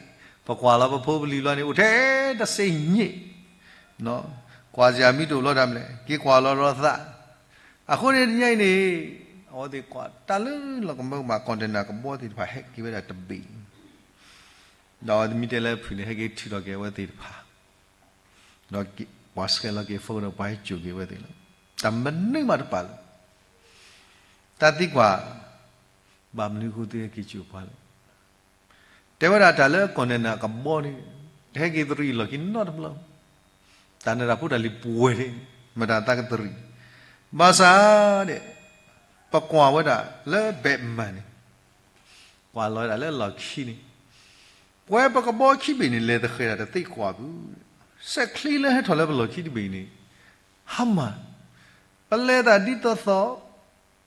ပကွၢ်လီၤပဖိပလံၤဘျီန့ၣ် အိၣ်ထဲတစ့ညံး, ကွၢ်စ့ၢ်မံတအိၣ်ဘျီတၢ်မနုၤလဲၣ် က့ၤကွၢ်လီၤဒီးသး. အဃိန့ၣ်တနံၤအံၤန့ၣ် အဝဲသ့ၣ်ကွၢ်တၢ်လၢလီၤကမၢကမၣ် container ကဘီသ့ၣ်တဖၣ်ဟဲက့ၤဝဲဒၣ်တဘ့ၣ်, ဒီးအဝဲသ့ၣ်မ့ၢ်တဲလၢဖုၣ်န့ၣ် ဟဲက့ၤထုးထီၣ်က့ၤအဝဲသ့ၣ်တဖၣ် ဒီးပှၤဆှဲးလီၤက့ၤ phone ဒီးပှၤဟဲစိာ်က့ၤဝဲသ့ၣ်လီၤ. တၢ်မနုၤမးတပာ်လၢၤ. တၢ်သံကွၢ်, ဘၣ်မနုၤအဃိသုဟဲက့ၤစိာ်ပှၤလဲၣ်. တဲဝဲဒၣ်တၢ်လၢ container ကဘီန့ၣ် တဟဲက့ၤသရံးလီၢ်ခံနီတဘျီ. တၢ်နၢၤတၢ်ဖိတၢ်လံၤပှဲၤန့ၣ် မတၤသးကသရံး. ဘၣ်ဆၣ်ဒီး ပကွၢ်ဝဲဒၣ်လၢ Batman န့ၣ် ကွၢ်လီၤဝဲဒၣ်လၢလီၢ်ခံန့ၣ် ပဝဲပကဘီခံဘ့ၣ်န့ၣ် လဲၤသဃဲၤတၢ်တသ့ကွၢ်ပူၤ စဲးချံလၢဟဲထီၣ်လၢပလီၢ်ခံတဘ့ၣ်အံၤန့ၣ်, ဟါမၢ်, ပလဲၤသးဒ်သိးသိး,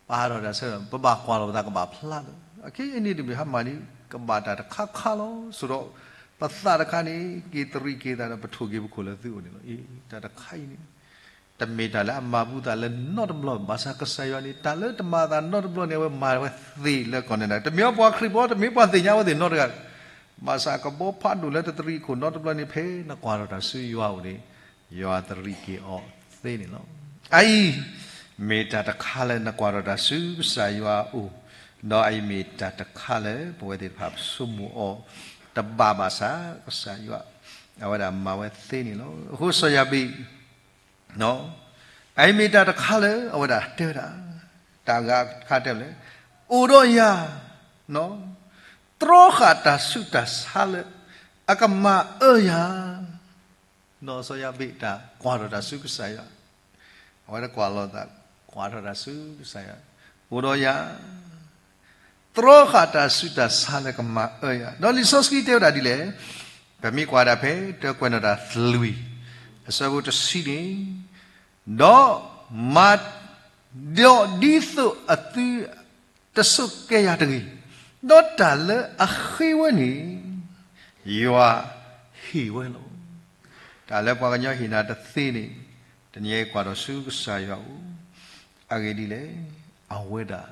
ပာ်ထီၣ်တၢ်ဆၢ, ပဘၣ်ကွၢ်လီၤပသးကဘၣ်ဖျါလီၤ. အခဲအံၤန့ၣ်တဘ့ၣ် ဟါမၢ်န့ၣ် ကဘၣ်တၢ်တခါခါလီၤ. ဆိးဒီး ပသးတခါန့ၣ် က့ၤတရံးက့ၤသးဒီး ပထိၣ်က့ၤပခိၣ်လၢသုအိၣ်န့ၣ်လီၤ. အ့ တၢ်တခါအံၤန့ၣ် တမ့ၢ်တၢ်လၢအမၤဘူသးလၢနီတဘျီ, ဘၣ်ဆၣ်ကစၢ်ယွၤန့ၣ် တၢ်လၢတမၤအသးနီတဘျီန့ၣ် အဝဲမၤဝဲသ့လၢကီၢ်နဲဒါ, တမ့ၢ်ပှၤခရံာ်ဖိ, တမ့ၢ်ပှၤသ့ၣ်ညါအဝဲသ့ၣ်နီတဂၤ, ဘၣ်ဆၣ်ကဘီဖးဒိၣ်လၢတတရံးအခိၣ်နီတဘျီန့ၣ် ဖဲနကွၢ်ထီၣ်တၢ်ဆူယွၤအအိၣ်န့ၣ်, ယွၤတရံးက့ၤအီၤသ့န့ၣ်လီၤ. အအံၤ မ့ၢ်တၢ်တခါလၢနကွၢ်ထီၣ်တၢ်ဆူကစၢ်ယွၤအအိၣ်, ဒီးအအံၤမ့ၢ်တၢ်တခါလၢပဝဲသ့ၣ်တဖၣ်ပဆိကမိၣ်အီၤတဘၣ်ဘၣ်ဆၣ်, ကစၢ်ယွၤ အဝဲဒၣ်မၤဝဲသ့န့ၣ်လီၤ. အဃိစီၤယၤဘ့း အအံၤမ့ၢ်တၢ်တခါလၢအဝဲဒၣ်တဲဝဲဒၣ်, တၢ်ဂၤတခါတဲလဲၣ်, အိၣ်ဒီးယၤ, တြီဃာ်တၢ်ဆူးတၢ်ဆါလၢအကမၤအၢယၤ, စီၤယၤဘ့းတၢ်ကွၢ်ထီၣ်တၢ်ဆူကစၢ်ယွၤ, အဝဲတကွၢ်လီၤသး, ကွၢ်ထီၣ်တၢ်ဆူကစၢ်ယွၤ, အိၣ်ဒီးယၤ တြီဃာ်တၢ်ဆူးတၢ်ဆါလၢကမၤအၢယၤ, ဒီးလံာ်စီဆှံတဲဝဲဒၣ်ဒ်လဲၣ်, ပမ့ၢ်ကွၢ်ဒၣ်ဖဲတၢကွဲးနီၣ်တၢ်လွံၢ် အဆၢဖိတဆံန့ၣ်, ဒီးမၤ, ဒီးဒ်သိးအသုတဆိးက့ယၤတဂ့ၤ, ဒီးတၢ်လၢအဃ့ဝဲန့ၣ် ယွၤဟ့ၣ်ဝဲလီၤ. တၢ်လၢပှၤကညီဟ့ၣ်နၤတသ့န့ၣ်, တနံၤအံၤကွၢ်ထီၣ်ဆူကစၢ်ယွၤအအိၣ်, အဂ့ၢ်ဒ်လဲၣ်, အဝဲဒၣ်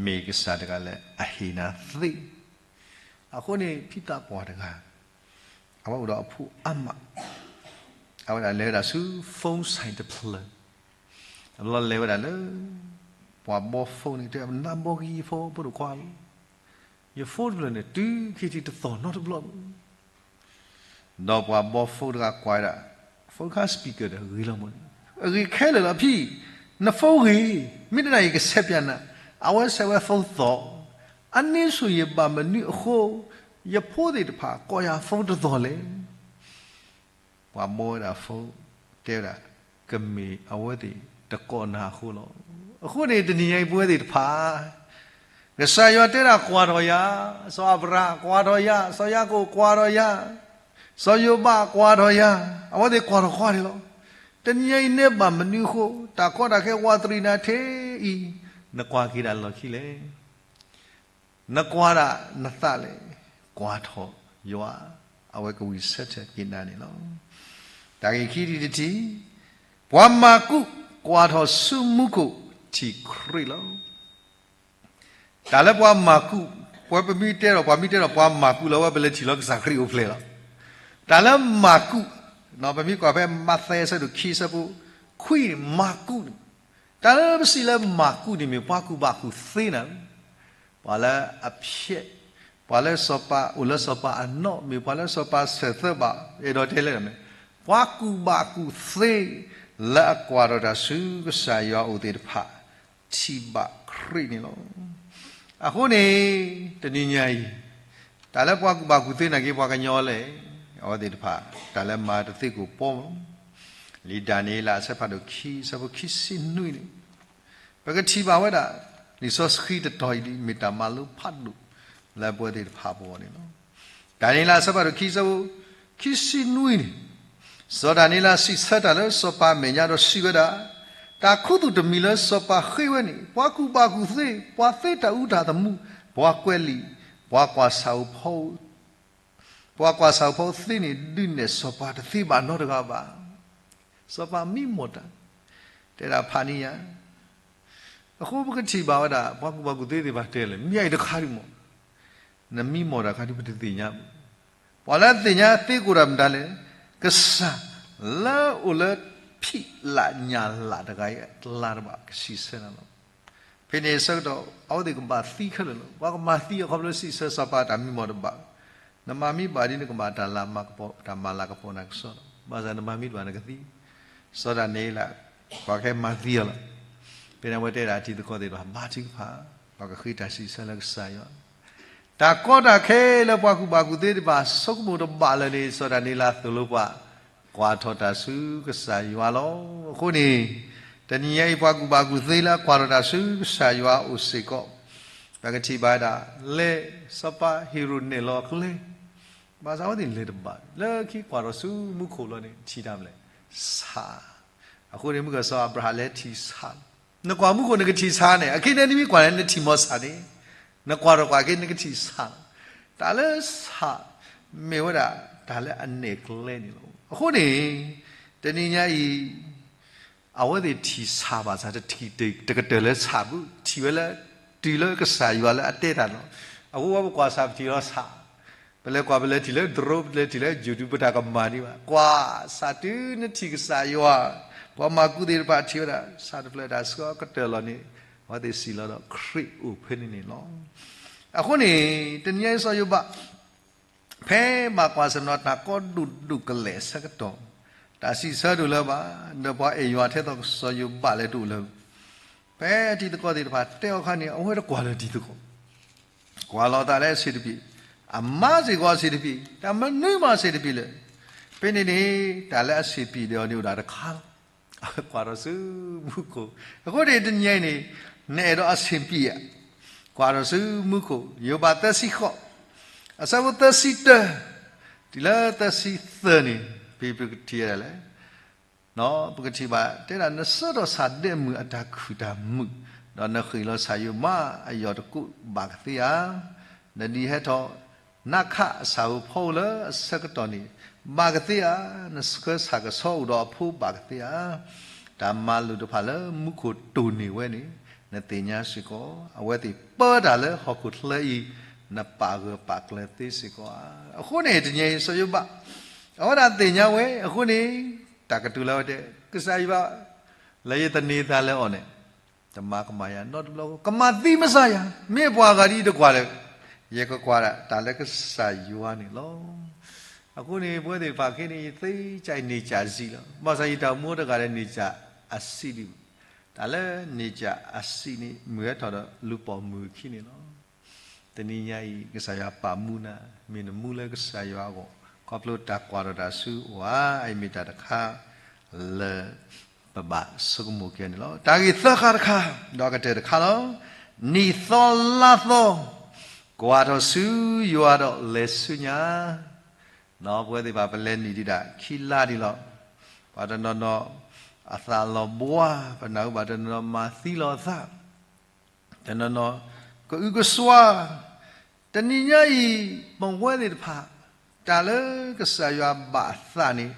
မ့ၢ်ကစၢ်တဂၤလၢအဟ့ၣ်နၤသ့. အဃိန့ၣ် ဖံသးပှၢ်တဂၤ, အဝဲအိၣ်ဒီးအဖိအါမး, အဝဲဒၣ်လဲၤဝဲဒၣ်ဆူ phone ဆိုင် တဖျၢၣ်, အဘျီလဲၤဝဲဒၣ်လၢ ပှၤဘီ phone န့ၣ် တဲ နဘီက့ၤယ phone ဖိဒိၣ်ခွါဧၢ, ယ phone တဖျၢၣ်န့ၣ် တုၤခံထံၣ်တသီၣ်နီတဘျီ ဒီးပှၤဘီ phone တဂၤကွၢ်ဝဲဒၣ်, phone ခါ speaker ဒီးဂ့ၤလီၤမး, အဂ့ၤခဲလၢာ်လီၤဖံ, န phone ဂ့ၤ, မ့ၢ်တနာ်ယကဆဲးပၠးနၤ, အဝဲဆဲးဝဲ phone သီၣ်, အန့ဆူၣ်ယဘၣ်မနုၤအဃိ, ယဖိသ့ၣ်တဖၣ်ကိးယၤ phone တသီၣ်လဲၣ်. ပှၤဘီဝဲဒၣ် phone တဲဝဲဒၣ်, ကမ့ၢ်အဝဲသ့ၣ်တကိးနၤအဃိလီၤ. အဃိန့ၣ် တနံၤညါအံၤပဝဲသ့ၣ်တဖၣ် ကစၢ်ယွၤတဲဒၣ်ကွၢ်ထီၣ်ယၤ, စီၤအၤဘြၤဟၣ်ကွၢ်ထီၣ်ယၤ, စီၤယၤကိာ်ကွၢ်ထီၣ်ယၤ, စီၤယိၤဘးကွၢ်ထီၣ်ယၤ, အဝဲသ့ၣ်ကွၢ်ထီၣ်ကွၢ်န့ၣ်လီၤ. တနံၤညါအံၤနဲဘၣ်မနုၤအဃိ, တၢ်ကီတၢ်ခဲဝးတရံးနၤထဲအံၤ, နကွၢ်က့ၤဒၣ်လီၢ်ခံလဲၣ်. နကွၢ်ဒၣ်နသးလဲၣ်, ကွၢ်ထီၣ်ယွၤ, အဝဲကဝံၣ်ဆၢထၢၣ်က့ၤနၤန့ၣ်လီၤ. တၢ်ဂ့ၢ်ခံထံၣ်တထံၣ်, ပှၤမၤကူးကွၢ်ထီၣ်ဆူမူခိၣ်ထံၣ်ခရံာ်လီၤ. တၢ်လၢပှၤမၤကူး, ပှၤပမ့ၢ်တဲဒီး ပှၤမ့ၢ်တဲဒီးပှၤမၤကူးလၢအဝဲ ပလဲၤထံၣ်လီၤကစၢ်ခရံာ်အိၣ်ဖျဲၣ်လီၤ. တၢ်လၢမၤကူး, ပမ့ၢ်ကွၢ်ဖဲမးသဲအဆၢဒိၣ်ခံအဆၢဖိခွံန့ၣ် မၤကူးန့ၣ်, တၢ်လၢပစံးလၢမၤကူးန့ၣ်မ့ၢ်ပှၤကူၣ်ဘၣ်ကူၣ်သ့နၤ, ပှၤလၢအဖျဲး, ပှၤလၢစီၤပၤအိၣ်လၢစီၤပၤအနီၣ်, မ့ၢ်ပှၤလၢစီၤပၤဆၢၣ်သၢဘၣ်, အဲၣ်ဒိးတဲလဲၣ်, ပှၤကူၣ်ဘၣ်ကူၣ်သ့ လၢအကွၢ်ထီၣ်တၢ်ဆူကစၢ်ယွၤအအိၣ်သ့ၣ်တဖၣ် ထံၣ်ဘၣ်ခရံာ်န့ၣ်လီၤ. အဃိန့ၣ် တနံၤညါအံၤ, တၢ်လၢပှၤကူၣ်ဘၣ်ကူၣ်သ့နာ်က့ ပှၤကညီလဲၣ်, အဝဲသ့ၣ်တဖၣ် တၢ်လၢမၤတသ့ကိၣ်ပီမးလီၤ. လံာ်ဒၤနံးယ့လးအဆၢဖးဒိၣ်ခံ အဆၢဖိခံဆံနွံန့ၣ်, ပကထံၣ်ဘၣ်ဝဲဒၣ် လံာ်စီဆှံတတီၤအံၤဒ် မ့ၢ်တၢ်မၤလိဖးဒိၣ်လၢပဝဲသ့ၣ်တဖၣ်အဂီၢ်န့ၣ်လီၤ. ဒၤနံးယ့လးအဆၢဖးဒိၣ်ခံ အဆၢဖိခံဆံနွံန့ၣ်, စီၤဒၤနံးယ့လးစံးဆၢတၢ်လၢစီၤပၤအမဲာ်ညါဒီးစံးဝဲဒၣ်, တၢ်ခူသူၣ်တမံၤလၢစီၤပၤဃ့ဝဲန့ၣ်, ပှၤကူၣ်ဘၣ်ကူၣ်သ့, ပှၤသ့တၢ်အူတၢ်သမူ, ပှၤကွဲးလံာ်, ပှၤကွၢ်ဆၣ်ဧိၤဖီဧိၤ, ပှၤကွၢ်ဆၣ်ဧိၤဖီဧိၤသ့န့ၣ် ဒုးနဲၣ်စီၤပၤတသ့ဘၣ်နီတဂၤဘၣ်. စီၤပၤမံမီၢ်တၢ်, တဲဒၣ်ဖးန့ၢ်ယၤ. အဃိပကထံၣ်ဘၣ်ဝဲဒၣ် ပှၤကူၣ်ဘၣ်ကူၣ်သ့သ့ၣ်တဖၣ်တဲလဲၣ်, မ့ၢ်အံၤတခါဒံးမး, နမံမီၢ်တၢ်ခါဒံး ပတသ့ၣ်ညါဘၣ်. ပှၤလၢသ့ၣ်ညါသ့ကိးတၢ်မတၤလဲၣ်, ကစၢ်လၢအအိၣ်လၢဖံးလၢ်ညၣ်လၢ်တဂၤအံၤ အကျါတဘၣ်ကစံးဆၢနၤလီၤ. ဖဲန့ၣ်အဆၢကတီၢ် အဝဲသ့ၣ်ကဘၣ်သံခဲလၢာ်လီၤ. ပှၤကမၤသံအခီဖျိစံးဆၢစီၤပၤတၢ်မံမီၢ်တဘၣ်. နမၤမ့ၢ်ဘၣ်ဒ်န့ၣ် ကဘၣ်တၢ်လၤမၤကပီၤ, တၢ်မၤလၤကပီၤနၤကစီဒီလီၤ. ဘၣ်ဆၣ်နမၤမ့ၢ်တဘၣ်နကသံ. စီၤဒၤနံးယ့လး ပှၤကဟဲမၤသံအီၤလီၤ. ဖဲန့ၣ်အဝဲတဲဒၣ်အတံၤသကိးသ့ၣ်တဖၣ် ဘါထုကဖၣ်, ပှၤကဃ့တၢ်စံးဆၢလၢကစၢ်ယွၤ တၢ်ကီတၢ်ခဲလၢပှၤကူၣ်ဘၣ်ကူၣ်သ့သ့ၣ်တဖၣ် ဆိကမိၣ်တဘၣ်လၢၤန့ၣ် စီၤဒၤနံးယ့လးသိၣ်လိပှၤ ကွၢ်ထီၣ်တၢ်ဆူကစၢ်ယွၤလီၤ. အဃိန့ၣ် တနံၤညါအံၤ ပှၤကူၣ်ဘၣ်ကူၣ်သ့လၢကွၢ်ထီၣ်တၢ်ဆူကစၢ်ယွၤအအိၣ်စ့ၢ်ကီး, ပကထံၣ်ဘၣ်ဝဲဒၣ် လၢစီၤပၤဟ့ၤရိာ်နဲၣ်လီၤအကျဲ, ဘၣ်ဆၣ်အဝဲသ့ၣ်လဲၤတဘၣ်, လၢခံကွၢ်ထီၣ်ဆူမူခိၣ်လီၤန့ၣ် ထံၣ်တၢ်မနုၤလဲၣ်, ဆၣ်. အဃိန့ၣ် မုၢ်ကစီၤအၤဘြၤဟၣ်လဲၤထံၣ်ဆၣ်လီၤ. နကွၢ်မူခိၣ်နကထံၣ်ဆၣ်န့ၣ်, အခဲန့ၣ်နမ့ၢ်ကွၢ်န့ၣ် နထံၣ်မီၤဆၣ်န့ၣ်, နကွၢ်ထီၣ်ကွၢ်က့ၤနကထံၣ်ဆၣ်လီၤ. တၢ်လၢဆၣ် မ့ၢ်ဝဲဒၣ်တၢ်လၢအနဲၣ်ကျဲန့ၣ်လီၤ. အဃိန့ၣ် တနံၤညါအံၤ အဝဲသ့ၣ်ထံၣ်ဆၣ်ဘၣ်ဆၣ် တထံၣ်တကတၢၢ်လၢဆၣ်ပူၤ, ထံၣ်ဝဲလၢ တုၤလၢကစၢ်ယွၤလၢအတဲတၢ်လီၤ. အဃိပှၤပကွၢ်ဆၣ်ပထံၣ်လီၤဆၣ်, ပလဲၤကွၢ်ပလဲၤထံၣ်လၢ drone ပလဲၤထံၣ်လၢ YouTube ပတၢ်ကမၣ်ဒံးဘၣ်. ကွၢ်ဆၣ်တုၤနထံၣ်ကစၢ်ယွၤ, ပှၤမၤကူသ့ၣ်တဖၣ်ထံၣ်ဝဲဒၣ် ဆၣ်တဖျၢၣ်တၢ်ဆှၢအီၤကတၢၢ်လီၤန့ၣ်, အဝဲသ့ၣ်စံးလီၤဒီးခရံာ်အိၣ်ဖဲန့ၣ်န့ၣ်လီၤ. အဃိန့ၣ် တနံၤညါအံၤစီၤယိၤဘး ဖဲဘၣ်ကွၢ်ဆၢၣ်နီၤတၢ်ကီဒိၣ်ဒိၣ်ကလဲာ်အဆၢကတီၢ်, တၢ်စံးဆၢဒိၣ်လၢၤဘၣ်, ဒီးပှၤအဲၣ်ယွၤထဲသိးစီၤယိၤဘးလၢတအိၣ်လၢၤ, ဖဲတံၤသကိးသ့ၣ်တဖၣ်တဲအီၤအခါန့ၣ် အဝဲတကွၢ်လၢၤတံၤသကိး, ကွၢ်လီၤသးလၢအဆံးတပံၤ, အမါစ့ၢ်ကီးအဆံးတပံၤ, တၢ်မနုၤမးအဆံးတပံၤလၢၤ. ဖဲန့ၣ်န့ၣ် တၢ်လၢအဆံးပံၤဒီးအီၤန့ၣ်အိၣ်ဒၣ်တခါလီၤ. ကွၢ်ထီၣ်ဆူမူခိၣ်, အဃိန့ၣ်တနံၤညါအံၤန့ၣ် နအဲၣ်ဒိးအဆံးပံၤဧါ, ကွၢ်ထီၣ်ဆူမူခိၣ်, ယိၤဘးသၢဆံဃိး, အဆၢဖိသၢဆံတၢ, တုၤလၢသၢဆံသၢန့ၣ် ဖဲပကထံၣ်ဝဲဒၣ်လဲၣ်, ပကထံၣ်ဘၣ်တဲဒၣ် နဆှၢထီၣ်ဆၣ်ဒဲးမုၢ်အတၢ်ခုၣ်တၢ်မုာ်, ဒီးနဃ့ၢ်လီၤဆၣ်ယိၤမးအယီၢ်တကိးဘၣ်ကသ့ဧါ. နဒံးဟဲထီၣ် နါခးအဆၣ်ဧိၤဖီဧိၤလၢအဆၢကတီၢ်န့ၣ် ဘၣ်ကသ့ဧါ. နဆှၢဆၣ်ကဆီအိၣ်ဒီးအဖိဘၣ်ကသ့ဧါ. တၢ်မၤလိာ်တဖၣ်လၢမူခိၣ်တိၢ်န့ၢ်ဝဲန့ၣ် နသ့ၣ်ညါစ့ၢ်ကီး, အဝဲသ့ၣ်ပၢတၢ်လၢဟီၣ်ခိၣ်ချၢအံၤ နပာ်ဂၢၢ်ပာ်ကျၢၤသ့စ့ၢ်ကီးဧါ. အဃိန့ၣ် တနံၤအံၤစီၤယိၤဘး အဝဲဒၣ်သ့ၣ်ညါဝဲအဃိန့ၣ် တၢ်ကတိၤလၢအဝဲတဲ ကစၢ်ယွၤ လၢယသန့ၤသးလၢအီၤန့ၣ် တမၤကမၣ်ယၤနီတဘျီ, ကမၤသံမစၢ်ယၤ, မ့ၢ်ပှၤဂၤဒ်အံၤတကွၢ်လၢၤ, ယကကွၢ်ဒၣ်တၢ်လၢကစၢ်ယွၤန့ၣ်လီၤ. အဃိန့ၣ် ပဝဲသ့ၣ်တဖၣ်ခဲန့ၣ် ယသ့စံးန့ၢ်စံးလီၤ. ဘၣ်ဆၣ်ယတၢ်အိၣ်မူတဂၤဒီးန့ၢ်စံးအစံးဒံး, တၢ်လၢန့ၢ်စံးအစံးန့ၣ် မုၢ်ဟဲထီၣ်ဒီးလူၤပိာ်မုၣ်အခံန့ၣ်လီၤ. တနံၤညါအံၤ ကစၢ်ယွၤပာ်မူနၤ, မ့ၢ်နမူလၢကစၢ်ယွၤအဂီၢ်, ခီဖျိတၢ်ကွၢ်ထီၣ်တၢ်ဆူအအိၣ်ဧါ, အအံၤမ့ၢ်တၢ်တခါလၢ ပဘၣ်ဆိကမိၣ်က့ၤန့ၣ်လီၤ. တၢ်ဂ့ၢ်သၢခါတခါ, ဒီးကတၢၢ်တခါလီၤ. နံၣ်သီလါသီ, ကွၢ်ထီၣ်ဆူယွၤဒီးလဲၤဆူညါ. ပဝဲသ့ၣ်တဖၣ် ပလဲၤနံၣ်ဒံးဒၣ်ခံလါဒံးလီၤ. ပှၤတနီၤနီၤ အသးလီၤဘှါ, ပနၢ်ဟူဘၣ်တနီၤနီၤမၤသံလီၤအသး တနီၤနီၤ ကအုကစွါ, တနံၤညါအံၤ ပဝဲသ့ၣ်တဖၣ် တၢ်လၢကစၢ်ယွၤဘၣ်အသးန့ၣ်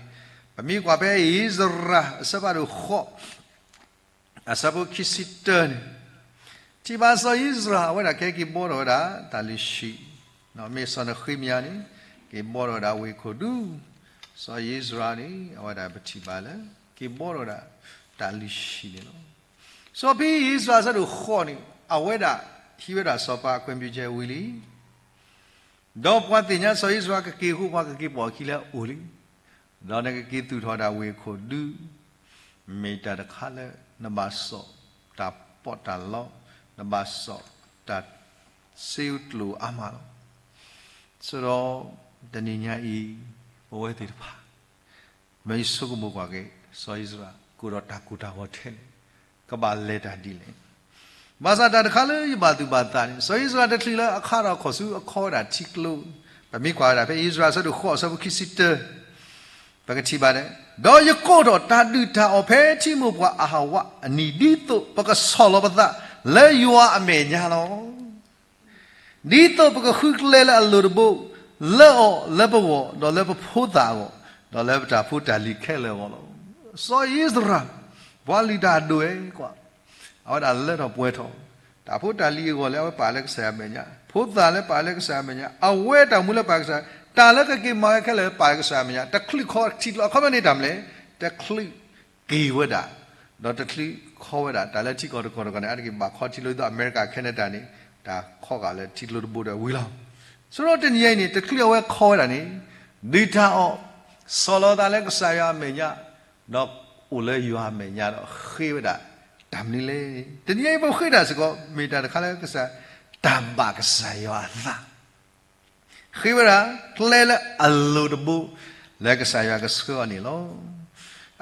ပမ့ၢ်ကွၢ်ဖဲအံၣ်စရၤ အဆၢဖးဒိၣ်ဃိး အဆၢဖိခံဆံတၢန့ၣ်, ထံၣ်ဘၣ်စီၤအံၣ်စရၤ အဝဲဒၣ်ကဟဲက့ၤဘှီထီၣ်ဝဲဒၣ်တၢ်လုၢ်ဟံၣ်, မ့ၢ်စီၤနဃ့မယၤန့ၣ် က့ၤဘှီထီၣ်ဝဲဒၣ်ဝ့ၢ်ခိၣ်ဒူ, စီၤအံၣ်စရၤန့ၣ် အဝဲဒၣ်ပထံၣ်ဘၣ်လၢ က့ၤဘှီထီၣ်ဝဲဒၣ်တၢ်လုၢ်ဟံၣ်န့ၣ်လီၤ. စီၤဖံအံၣ်စရၤအဆၢဒိၣ်ဃိးန့ၣ် အဝဲဒၣ်ဟံးဝဲဒၣ်စီၤပၤအခွင့်ပြုချက်ဝံၤလံ. ဒီးပှၤသ့ၣ်ညါစီၤအံၣ်စရၤကက့ၤအဃိ ပှၤကက့ၤပိာ်အခံလၢအအိၣ်လံ. ဒီးနကက့ၤသူၣ်ထီၣ်ဒၣ်ဝ့ၢ်ခိၣ်ဒူ, မ့ၢ်တၢ်တခါလၢ နဘၣ်စိာ်တၢ်ပီးတၢ်လီ, နဘၣ်စိာ်တၢ်စ့ကျိၤအါမးလီၤ. ဆိဒီးတနံၤညါအံၤ ပဝဲသ့ၣ်တဖၣ် မ့ၢ်ဆိကမိၣ်ကွၢ်က့ၤ စီၤအံၣ်စရၤ ကအိၣ်ဒီးတၢ်ကိၢ်တၢ်ဂီၤထဲလဲၣ်, ကဘၣ်လဲၤတၢ်ဒ်လဲၣ်. ဘၣ်ဆၣ်တၢ်တခါလၢယဘၣ်သူၣ်ဘၣ်သးန့ၣ် စီၤအံၣ်စရၤတချုးလၢအခါထီၣ်ခီၣ်ဆူအခီဝဲဒၣ်ထံကျိ, ပမ့ၢ်ကွၢ်ဝဲဒၣ်ဖဲအံၣ်စရၤအဆၢဒိၣ်ဃိးအဆၢဖိခံဆံတၢ, ပကထံၣ်ဘၣ်န့ၣ်, ဒီးယကိးထီၣ်တၢ်ဒုၣ်တၢ်အီၣ်ဖဲထံမိၢ်ပှၢ်အဟးဝးအနံၤ ဒ်သိးပကဆီၣ်လီၤပသးလၢယွၤအမဲာ်ညါလီၤ. ဒ်သိးပကဃုကျဲလၢအလိၤတဘိ, လၢအီၤ, လၢပဂီၢ်, ဒီးလၢပဖိသၣ်အဂီၢ်, ဒီးလၢပတၢ်ဖိတၢ်လံၤခဲလၢာ်အဂီၢ်လီၤ. စီၤအံၣ်စရၤ ပှၤလုၢ်တၢ်အဒိၣ်ဝဲကွၢ်, အဝဲဒၣ်လၢထီၣ်ပှဲၤထီၣ်, တၢ်ဖိတၢ်လံၤအဂီၢ်လၢအဝဲပာ်လၢကစၢ်ယွၤအမဲာ်ညါ, ဖိသၣ်လၢပာ်လၢကစၢ်ယွၤအမဲာ်ညါ, အဝဲတၢ်မူလၢပာ်ကစၢ်, တၢ်လၢကက့ၤမၤဝဲခဲလၢာ်ပာ်လၢကစၢ်ယွၤအမဲာ်ညါ, တချုးခီထံကျိ, အခီပညီန့ၣ်တၢ်မနုၤလဲၣ်, တချုးက့ၤဝဲဒၣ်, ဒီးတချုးခီဝဲဒၣ်, တၢ်လၢထံကီၢ်တကီၢ်တကီၢ်န့ၣ် အါတက့ၢ်ဘၣ်ခီထံကျိ ဒ်သိးအမဲရကၤ Canada န့ၣ်, တၢ်ခီဂာ်လၢထံကျိတဘိဒီးဝံၤလီၤ. ဆိဒီးတနံၤညါအံၤန့ၣ် တချုးအဝဲခီဝဲဒၣ်န့ၣ်, ဒုၣ်တၢ်အီၣ်, ဆီၣ်လီၤသးလၢကစၢ်ယွၤအမဲာ်ညါ, ဒီးအိၣ်လၢယွၤအမဲာ်ညါဒီးဃ့ဝဲဒၣ်တၢ်မနုၤလဲၣ်. တနံၤညါအံၤပဃ့တၢ်စ့ၢ်ကီး မ့ၢ်တၢ်တခါလၢကစၢ်, တၢ်ဘၣ်ကစၢ်ယွၤအသး ဃ့ဝဲဒၣ်ကျဲလၢအလိၤတဘိ လၢကစၢ်ယွၤကဆှၢအီၤန့ၣ်လီၤ.